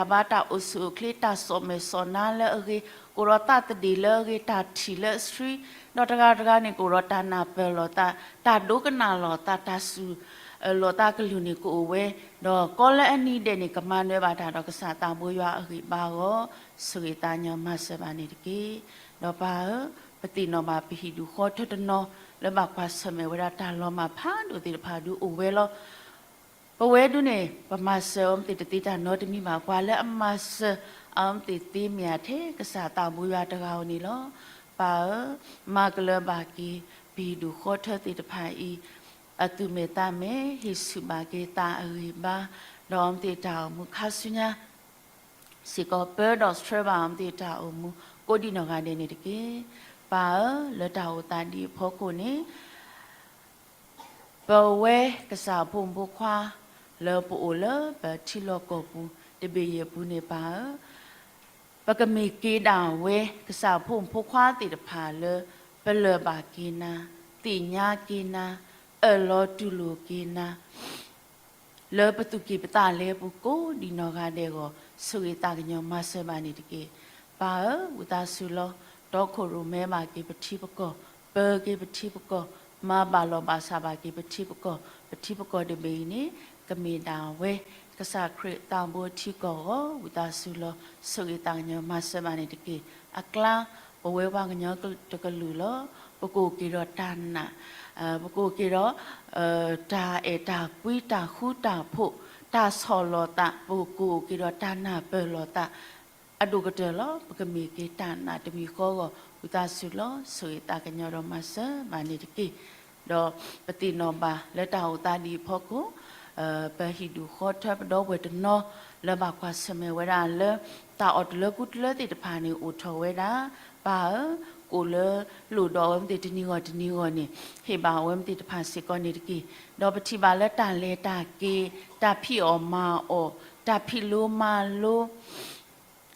ဘါ တၢ်အိၣ်ဆူၣ်အိၣ်ချ့ တၢ်စီၣ်မဲာ်စီၣ်နါလၢအဂ့ၤ, ကအိၣ်ဒီးသးသဒ့ၣ်လၢအဂ့ၤ တၢ်ထံၣ်လၢအဆှံ, ဒီးတဂၤတဂၤန့ၣ် ကအိၣ်ဒီးတၢ်နၢ်ပၢၢ်လိာ်သး, တၢ်ဒိကနၣ်လိာ်သး, တၢ်စူၢ်လိာ်သးကလုၢ်န့ၣ်ကအိၣ်ဝဲ, ဒီးကိးလၢအနံၤဒဲးန့ၣ် ကမၤနၢၤဘၣ်တၢ်ဒီးကစၢ်သးဘိယွၤအဂံၢ်ဘါအဂီၢ်, ဆိၣ်ဂ့ၤသးကညီၤမၤစၢၤဘၣ်န့ၣ်တက့ၢ်. ဒီးပၢ်ဧၢ, ပသ့ၣ်နီၣ်ဘၣ်ပဟံၣ်ဒူၣ်ဃီထၢတနီၤ လၢဘၣ်ကွၢ်ဆၢၣ်မဲာ်ဝဲဒၣ်တၢ်လီၤမၢ်ဖးဒိၣ်သ့ၣ်တဖၣ်ဒုးအိၣ်ဝဲလီၤ. ပဝဲဒၣ်န့ၣ် ပမၤစၢၤအဝဲမ့ၢ်သ့ၣ်တသ့တၢ်နီတမံၤဘၣ်, ပှၤလၢအမၤစၢၤအဝဲမ့ၢ်သ့ၣ်သ့မ့ၢ်ဧါ ထဲကစၢ်သးဘိယွၤတဂၤဧိၤန့ၣ်လီၤ. ပၢ်ဧၢ, မၤကလၢၤဘၣ်က့ၤ ပဟံၣ်ဒူၣ်ဃီထၢသ့ၣ်တဖၣ်အံၤ အသူၣ်မဲာ်သးမဲာ် ဟ့ၣ်ဆူၣ်ဘၣ်က့ၤသးအဂံၢ်ဘါ, ဒီးအဝဲမ့ၢ်သ့ၣ်တၢ်အိၣ်မူခါဆူညါ စ့ၢ်ကီးပၢဒီးဆှၢဘၣ်အဝဲမ့ၢ်သ့ၣ်တၢ်အိၣ်မူ ကိးဒံနီၢ်ဂၤဒဲးန့ၣ်တက့ၢ်. ပၢ်ဧၢ, လၢတၢ်အိၣ်သးဒ်အံၤအဖီခိၣ်န့ၣ် ပဝဲကစၢ်အဖိမုၣ်ဖိခွါ လၢပအိၣ်လၢပထံလီၢ်ကီၢ်ပူၤ တဘ့ၣ်ယဲၢ်ပူၤန့ၣ် ပၢ်ဧၢ, ပကမ့ၢ်က့ၤဒၣ်ဝဲ ကစၢ်အဖိမုၣ်ဖိခွါသ့ၣ်တဖၣ်လၢ ပလၢၢ်ဘၣ်က့ၤနၤ, သ့ၣ်ညါက့ၤနၤ, အၢၣ်လီၤတူၢ်လိာ်က့ၤနၤ လၢပသူၣ်ကံၢ်ပသးလဲအပူၤ ကိးဒံနီၢ်ဂၤဒဲးအဂီၢ် ဆိၣ်ဂ့ၤသးကညီၤမၤစၢၤဘၣ်န့ၣ်တက့ၢ်. ပၢ်ဧၢ, ဝံသးစူၤလီၤ. တီခိၣ်ရိၣ်မဲဘၣ်က့ၤပထံပကီၢ်, ပၢၤက့ၤပထံပကီၢ်, မၤဘၣ်လီၤဘၣ်စးဘၣ်က့ၤပထံပကီၢ်, ပထံပကီၢ်တဘ့ၣ်အံၤန့ၣ် ကမ့ၢ်ဒၣ်ဝဲ ကစၢ်ခရံာ်သးဘိထံကီၢ်အဂီၢ် ဝံသးစူၤလီၤ. ဆိၣ်ဂ့ၤသးကညီၤမၤစၢၤဘၣ်န့ၣ်တက့ၢ်. အကျါ ပဝဲပှၤကညီတကလုာ်လီၤ. ပကအိၣ်က့ၤဒီးတၢ်နာ်, ပကအိၣ်က့ၤဒီး တၢ်အဲၣ်တၢ်ကွံ တၢ်ဃူတၢ်ဖိး တၢ်ဆီၣ်လီၤသး, ပကအိၣ်က့ၤဒီးတၢ်နၢ်ပၢၢ်လိာ်သး အဒိၣ်ကတၢၢ်လီၤ. ပကမ့ၢ်က့ၤတၢ်နာ်တမံၤဃီအဂီၢ် ဝံသးစူၤလီၤ. ဆိၣ်ဂ့ၤသးကညီၤဒီးမၤစၢၤဘၣ်န့ၣ်တက့ၢ်. ဒီးပသ့ၣ်နီၣ်ဘၣ်လၢတၢ်အိၣ်သးဒ်အံၤအဖီခိၣ်, ပဟံၣ်ဒူၣ်ဃီထၢပဒီပုၢ်ဝဲၢ်တနီၤ လၢဘၣ်ကွၢ်ဆၢၣ်မဲာ်ဝဲဒၣ်လၢ တၢ်အီၣ်တလၢကူတလၢသ့ၣ်တဖၣ်န့ၣ် အိၣ်ထီၣ်ဝဲဒၣ် ပၢ်ဧၢ, ကအိၣ်လၢလိၣ်ဒီးအဝဲမ့ၢ်သ့ၣ်တနံၤဂီၢ်တနံၤဂီၢ်န့ၣ် ဟ့ၣ်ဘၣ်အဝဲမ့ၢ်သ့ၣ်တဖၣ်စ့ၢ်ကီးန့ၣ်တက့ၢ်. ဒီးပထံၣ်ဘၣ်လၢတၢ်လဲၤတၢ်က့ၤ, တၢ်ဖံးအီၣ်မၤအီၣ်, တၢ်ဖံးလိမၤလိ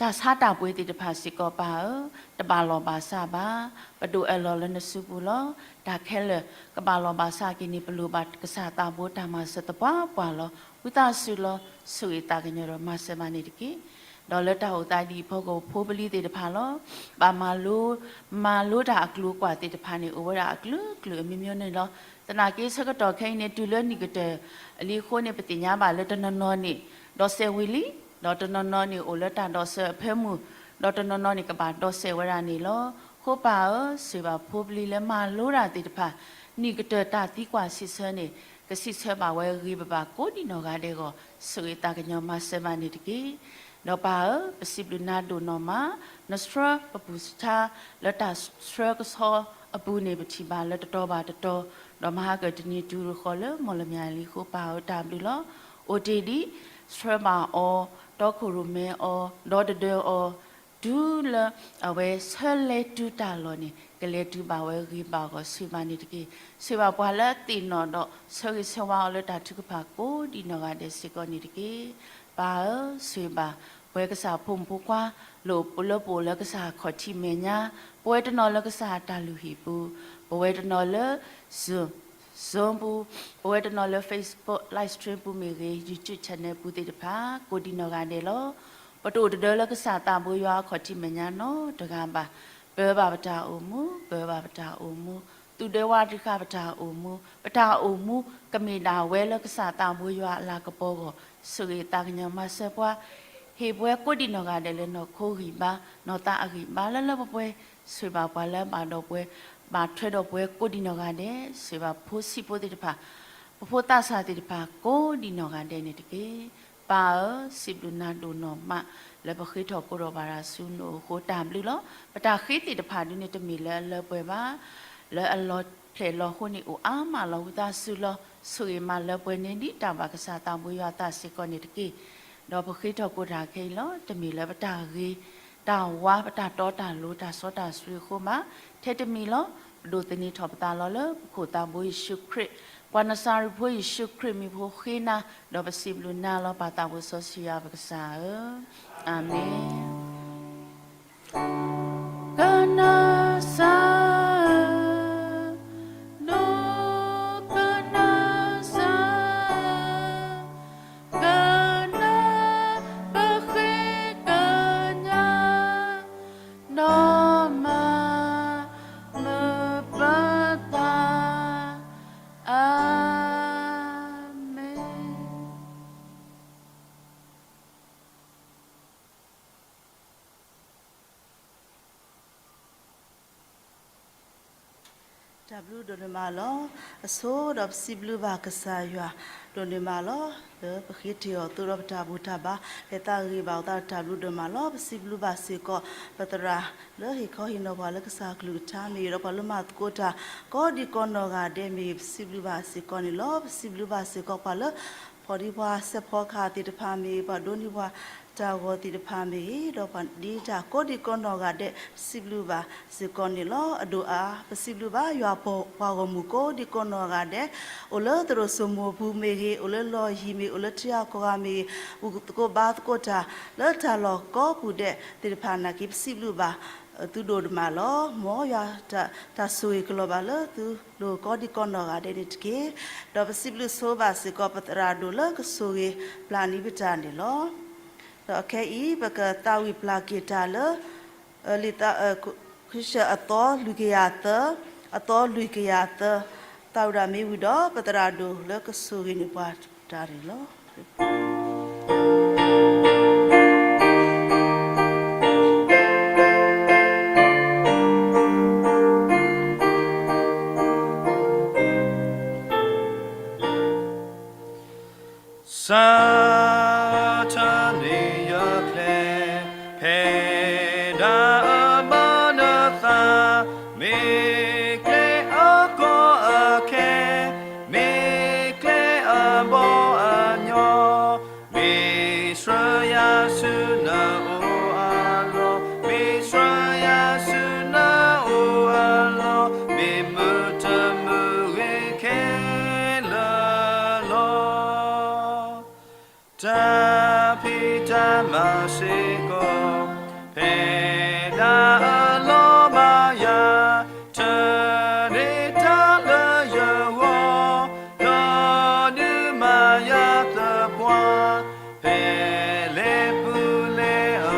တၢ်ဆါတၢ်ပှ့ၤသ့ၣ်တဖၣ်စ့ၢ်ကီးပၢ်ဧၢ, တဘၣ်လီၢ်ဘၣ်စးဘၣ်, ပဒိးအၢၣ်လီၤလၢနစုပူၤလီၤ. တၢ်ခဲလၢာ်ကဘၣ်လီၢ်ဘၣ်စးက့ၤန့ၣ် ပလိၣ်ဘၣ်ကစၢ်သးဘိတၢ်မၤစၢၤသပှၢ်ပှၢ်လီၤ. ဝံသးစူၤလီၤ. ဆိၣ်ဂ့ၤသးကညီၤဒီးမၤစၢၤဘၣ်န့ၣ်တက့ၢ်. ဒီးလၢတၢ်အိၣ်သးဒ်အံၤအဖီခိၣ် ဖိပလံၤသ့ၣ်တဖၣ်လီၤ. ဘၣ်မၤလိ မၤလိတၢ်အကျိၤအကွာ်သ့ၣ်တဖၣ်န့ၣ် အိၣ်ဝဲဒၣ်အကလုာ်ကလုာ်အမျိုးမျိုးန့ၣ်လီၤ. သနာ်က့ဆၢကတီၢ်ခဲအံၤန့ၣ် တုၤလၢနံၣ်ကတၢၢ်အလံအဃိန့ၣ် ပသ့ၣ်ညါဘၣ်လၢတနီၤနီၤန့ၣ် ဒိးစဲးဝံၤလံ, ဒီးတနီၤနီၤန့ၣ်အိၣ်လၢတၢ်ဒိးစဲးအဖၢမုၢ်, ဒီးတနီၤနီၤန့ၣ်ကဘၣ်ဒိးစဲးဝဲဒၣ်န့ၣ်လီၤ. ဃိပၢ်ဧၢ, ဆိၣ်ဂ့ၤဘၣ်ဖိပလံၤလၢမၤလိတၢ်သ့ၣ်တဖၣ်, နံၣ်ကတၢၢ်တၢ်သံကွၢ်စံးဆၢန့ၣ် ကစံးဆၢဘၣ်ဝဲဂ့ၤဘၣ်ဘၣ်ကိးဒံနီၢ်ဂၤဒဲးအဂီၢ် ဆိၣ်ဂ့ၤသးကညီၤမၤစၢၤဘၣ်န့ၣ်တက့ၢ်. ဒီးပၢ်ဧၢ, ပစံးဘျုးနၤဒိၣ်နီၢ်မး, နဆှၢပပူၤဆါ လၢတၢ်ဆှၢကဆှီအပူၤန့ၣ် ပထံၣ်ဘၣ်လၢတတီၤဘၣ်တတီၤ, ဒီးမၤဟါကတနံၤတုၤဃီၤလၢ မီၢ်လမၠဲၣ်လံအဃိ ပၢ်ဧၢတၢ်ဘျုးလီၤ. အိၣ်တ့ၢ်ဒံး ဆှၢဘၣ်အီၤ, တီခိၣ်ရိၣ်မဲအီၤ, ဒီတဒၢအီၤ, တုၤလၢအဝဲဆၢလဲၤတုၤတၢ်လီၢ်န့ၣ် ကလဲၤတုၤဘၣ်ဝဲဂ့ၤဘၣ်ဂီၢ် ဆိၣ်ဂ့ၤဘၣ်န့ၣ်တက့ၢ်. ဆိၣ်ဂ့ၤဘၣ်ပှၤလၢသ့ၣ်နီၣ်ဒီး ဆၢဂ့ၤဆၢဝါအီၤလၢတၢ်ထုကဖၣ်ကိးဒံနီၢ်ဂၤဒဲးစ့ၢ်ကီးန့ၣ်တက့ၢ်. ပၢ်ဧၢ, ဆိၣ်ဂ့ၤဘၣ် ပဝဲကစၢ်ဖိမုၣ်ဖိခွါ လၢပအိၣ်လၢကစၢ်ခီၣ်ထံးမဲာ်ညါ, ပဝဲတနီၤလၢကစၢ်တၢ်လုၢ်ဟံၣ်ပူၤ, ပဝဲတနီၤလၢ Zoom ပူၤ, ပဝဲတနီၤလၢ Facebook live stream ပူၤမ့ၢ်ဂ့ၤ, YouTube channel ပူၤသ့ၣ်တဖၣ် ကိးဒံနီၢ်ဂၤဒဲးလီၤ. ပတအိၣ်တဒၢလၢကစၢ်သးဘိယွၤအခီၣ်ထံးမဲာ်ညါနီတဂၤဘၣ်. ပၢဘၣ်ပတၢ်အိၣ်မူ, ပၢဘၣ်ပတၢ်အိၣ်မူ, သူၣ်ဒၢဝးတဃာ်ပတၢ်အိၣ်မူ, ပတၢ်အိၣ်မူကမ့ၢ်ဒၣ်ဝဲလၢကစၢ်သးဘိယွၤအလၤကပီၤအဂီၢ်, ဆိၣ်ဂ့ၤသးကညီၤမၤစၢၤပှၤ ဟ့ၣ်ပှၤကိးဒံနီၢ်ဂၤဒဲးလၢနီၢ်ခိဂံၢ်ဘါ, နီၢ်သးအဂံၢ်ဘါလၢလၢပှဲၤပှဲၤ, ဆိၣ်ဂ့ၤဘၣ်ပှၤလၢအဘၣ်ဒီးပှဲၤ, ဘၣ်ထွဲဒီးပှဲၤကိးဒံနီၢ်ဂၤဒဲး, ဆိၣ်ဂ့ၤဘၣ်ဖိဆံးဖိသ့ၣ်တဖၣ်, ပဖိသးစၢ်သ့ၣ်တဖၣ်ကိးဒံနီၢ်ဂၤဒဲးန့ၣ်တက့ၢ်. ပၢ်ဧၢ, စံးဘျုးနၤဒိၣ်နီၢ်မး လၢပဃ့ထီၣ်ကိးထီၣ်ဘၣ်ရၤဆူနအိၣ်အဃိတၢ်ဘျုးလီၤ. ပတၢ်ဃ့သ့ၣ်တဖၣ်ဒုးန့ၣ်တမ့ၢ်လၢအလၢပှဲၤဘၣ်, လၢအလီၤဖျဲၣ်လီၤဃိန့ၣ်အိၣ်အါမးလီၤ. ဝံသးစူၤလီၤ ဆိၣ်ဂ့ၤမးလၢပှဲၤန့ၢ်ဒံးတၢ်ဘၣ်ကစၢ်သးဘိယွၤအသးစ့ၢ်ကီးန့ၣ်တက့ၢ်. ဒီးပဃ့ထီၣ်ကိးတၢ်ခဲအံၤလီၤ. တမ့ၢ်လၢပတၢ်ဂ့ၤ တၢ်ဝါ ပတၢ်တီတၢ်လိၤ တၢ်စီတၢ်ဆှံအဃိဘၣ်, ထဲတမံၤလီၤ. ပဒိးသန့ၤထီၣ်ပသးလီၤလၢပခိၣ်သးဘိယ့ၣ်ၡူးခရံာ်, ပှၤနၤစၤရ့းဖိယ့ၣ်ၡူးခရံာ်မံၤဖိဃ့နၤ, ဒီးပစံးဘျုးနၤလီၤ. ပၢ်သးဘိစီဆှံယွၤပကစၢ်ဧၢ, အၤမ့ၣ်. ကနၤစၢ် ဒိကနၣ်စၢ်, ကနၣ်ပဃ့ကညး, ဒီးမၤမုာ်ပသး, အၤမ့ၣ်. တၢ်ဘျုးဒိၣ်န့ၢ်မးလီၤ. အဆိဒီးပစံးဘျုးဘၣ်ကစၢ်ယွၤဒိၣ်န့ၢ်မးလီၤ. လၢပဃ့တ့ၢ်အီၤသိးဒီးပတၢ်ဘူၣ်တၢ်ဘါ, လဲၤသးဂ့ၤဘၣ်အသးဒီးတၢ်ဘျုးဒိၣ်မးလီၤ. ပစံးဘျုးဘၣ်စ့ၢ်ကီး ပသရၣ်လၢဟ့ၣ်ခီဟ့ၣ်နီၤပှၤလၢကစၢ်ကလုၢ်ကထါမ့ၢ်ဂ့ၤ, ဒီးပှၤလၢမၤသကိးတၢ် ကိးဒံကိးနီၢ်ဂၤဒဲးမ့ၢ်ဂ့ၤ, ပစံးဘျုးဘၣ်စ့ၢ်ကီးန့ၣ်လီၤ. ပစံးဘျုးဘၣ်စ့ၢ်ကီးပှၤလၢ ဖီၣ်ဒံးပှၤစဲးဖီကဟၣ်သ့ၣ်တဖၣ်မ့ၢ်ဂ့ၤ, ပှၤဒိးန့ၢ်ပှၤတၢ်ဂီၤသ့ၣ်တဖၣ်မ့ၢ်ဂ့ၤ, ဒီးပှၤဒ့တၢ်ကိးဒံကိးနီၢ်ဂၤဒဲး ပစံးဘျုးဘၣ်စ့ၢ်ကီးန့ၣ်လီၤ. အဒိၣ်အါ ပစံးဘျုးဘၣ်ယွၤပှၤဂီၢ်မုၢ်ကိးဒံကိးနီၢ်ဂၤဒဲး, အိၣ်လၢသရိာ်စိမိၤပူၤမ့ၢ်ဂ့ၤ, အိၣ်လၢလီၢ်ယံၤမ့ၢ်, အိၣ်လၢထံဂၤကီၢ်ဂၤမ့ၢ်ဂ့ၤ, ဘူၣ်သကိးဘါသကိးတၢ် လၢတၢ်လီၢ်ကိးပူၤဒဲးသ့ၣ်တဖၣ်နာ်က့ ပစံးဘျုးဘၣ် သုဒိၣ်ဒိၣ်မးလီၤ. မ်ယွၤတၢ်ဆိၣ်ဂ့ၤကလီၤဘၣ်လၢသုလိၤကိးဒံကိးနီၢ်ဂၤဒဲးန့ၣ်တက့ၢ်. ဒီးပစံးဘျုးဆိဘၣ်စ့ၢ်ကီး ပသရၣ်ဒိၣ်လၢကဆိၣ်ဂ့ၤပျၢ်န့ၢ်ပတၢ်န့ၣ်လီၤ. ဒီးခဲအံၤ ပကသးဝံၣ်ပျၢ်က့ၤတၢ်လၢ လံာ်သး ခွံဆၢအသီလွံၢ်ကယၤသၢ, အသီလွံၢ်ကယၤသၢ, သးဝံၣ်ဒၣ်မ့ၢ်ဝံၤဒီး ပသရၣ်ဒိၣ်လၢကဆိၣ်ဂ့ၤန့ၢ်ပှၤတၢ်န့ၣ်လီၤ. စးထီၣ်လၢယကျဲ, ဖဲဒၣ်အမၤနသး, မ့ၢ်ကျဲအကီအခဲ, မ့ၢ်ကျဲအဘီအညီ, မ့ၢ်ဆှၢယၤဆူနအိၣ်အလီၢ်, မ့ၢ်ဆှၢယၤဆူနအိၣ်အလီၢ်, မ့ၢ်မုာ်တမုာ်ဂ့ၤခဲလၢာ်လီၤ. တၢ်ဖံးတၢ်မၤစ့ၢ်ကီး, ဖဲဒၣ်အလီၤဘၣ်ယၤ, တၢ်န့ၢ်တၢ်လၢယဂီၢ်, ဒီးဒုးမၤယၤသပှၢ်, ဖဲလဲၣ်ပူၤလဲၣ်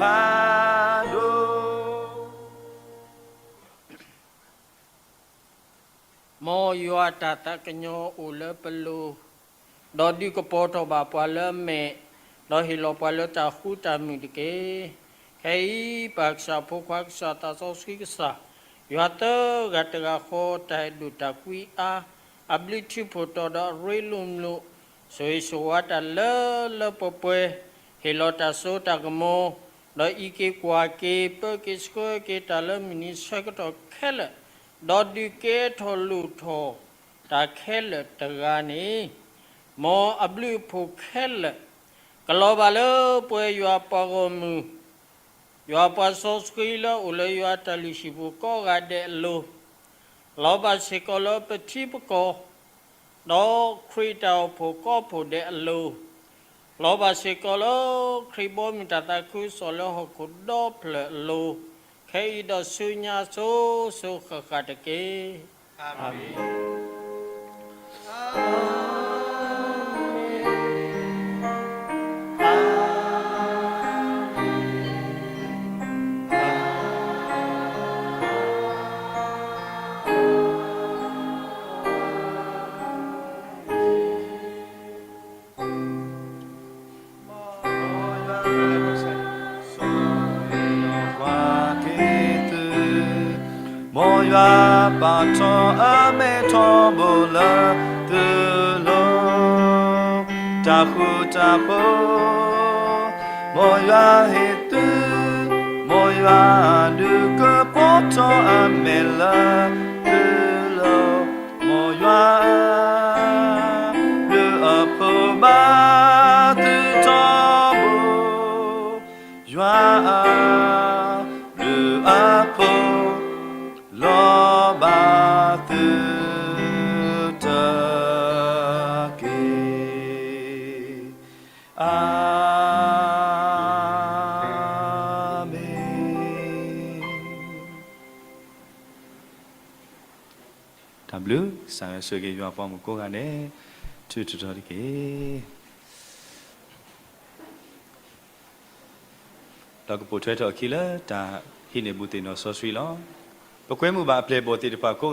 တၢ်ဘျုး မ်ယွၤတၢ်သးကညီၤအိၣ်လၢပလိၤ, ဒီးဒုးကပီၤထီၣ်ဘၣ်ပှၤလၢအမဲာ်, ဒီးဟ့ၣ်လီၤပှၤလၢတၢ်ဃူတၢ်မုာ်တက့ၢ်. ခဲအံၤ ပၢ်ကစၢ်ဖိခွါကစၢ်သးစီဆှံကစၢ်, ယွၤသၢဂၤတဂၤဃီ တၢ်အဲၣ်ဒိၣ်တၢ်ကွံအါ, အဘျုးထံဖှိၣ်တီၤဒီးအရ့လိာ်မုာ်လိာ်, ဆိၣ်ဂ့ၤဆိၣ်ဝါတၢ်လၢလၢပှဲၤပှဲၤ, ဟ့ၣ်လီၤတၢ်စိတၢ်ကမီၤ, ဒီးအံးက့ၤကွၢ်က့ၤ ပၢက့ၤဆှၢက့ၤတၢ်လၢမုၢ်နံၤဆၢကတီၢ်ခဲလၢာ်, ဒီးဒုးကဲထီၣ်လိၣ်ထီၣ်တၢ်ခဲလၢာ်တဂၤန့ၣ်, မ်အဘျုးအဖှိၣ်ခဲလၢာ် ကလီၤဘၣ်လၢပှဲၤယွၤပှၤဂီၢ်မုၢ်, ယွၤပှၤစီဆှံလၢအအိၣ်လၢယွၤတၢ်လုၢ်ဟံၣ်ပူၤကိးဂၤဒဲးအလိၤ, လီၤဘၣ်စ့ၢ်ကီးလၢပထံပကီၢ်, ဒီးခရံာ်တၢ်အိၣ်ဖှိၣ်ကိးဖှိၣ်ဒဲးအလိၤ, လီၤဘၣ်စ့ၢ်ကီးလၢခရံာ်ဘီမုၢ်တၢ်သးခုကစီၣ်လၢဟီၣ်ခိၣ်ဒီဖျၢၣ်အလိၤ, ခဲအံၤဒီးဆူညါစိၤစိၤဃၣ်ဃၣ်တက့ၢ်. အၤမ့ၣ်. မ်ယွၤပာ်ထီၣ်အမဲာ်ထီဘိလၢသုလိၤ, တၢ်ဃူတၢ်ဖိး, မ်ယွၤဟ့ၣ်သု, မ်ယွၤဒုးကပီၤထီၣ်အမဲာ်လၢသုလိၤ, မ်ယွၤ ဘျုးအဖှိၣ်ဘၣ်သုထီဘိ, ယွၤဧၢ, ဘျုးအဖှိၣ် လီၤဘၣ်သုတက့ၢ်. အၤမ့ၣ်. တၢ်ဘျုး, ကစၢ်ယွၤဆိၣ်ဂ့ၤယွၤပှၤမုၣ်ကိးဂၤဒဲး, ထူးထူးတီၤတီၤတက့ၢ်. ဒီးကပိာ်ထွဲထီၣ်အခံလၢတၢ်ဟံးန့ၢ်ဘူးသ့ၣ်နီၣ်စီဆှံလီၤ. ပကွဲမုာ်ဘၣ်အပျဲၢ်အဘီၣ်သ့ၣ်တဖၣ်ကိးဂၤ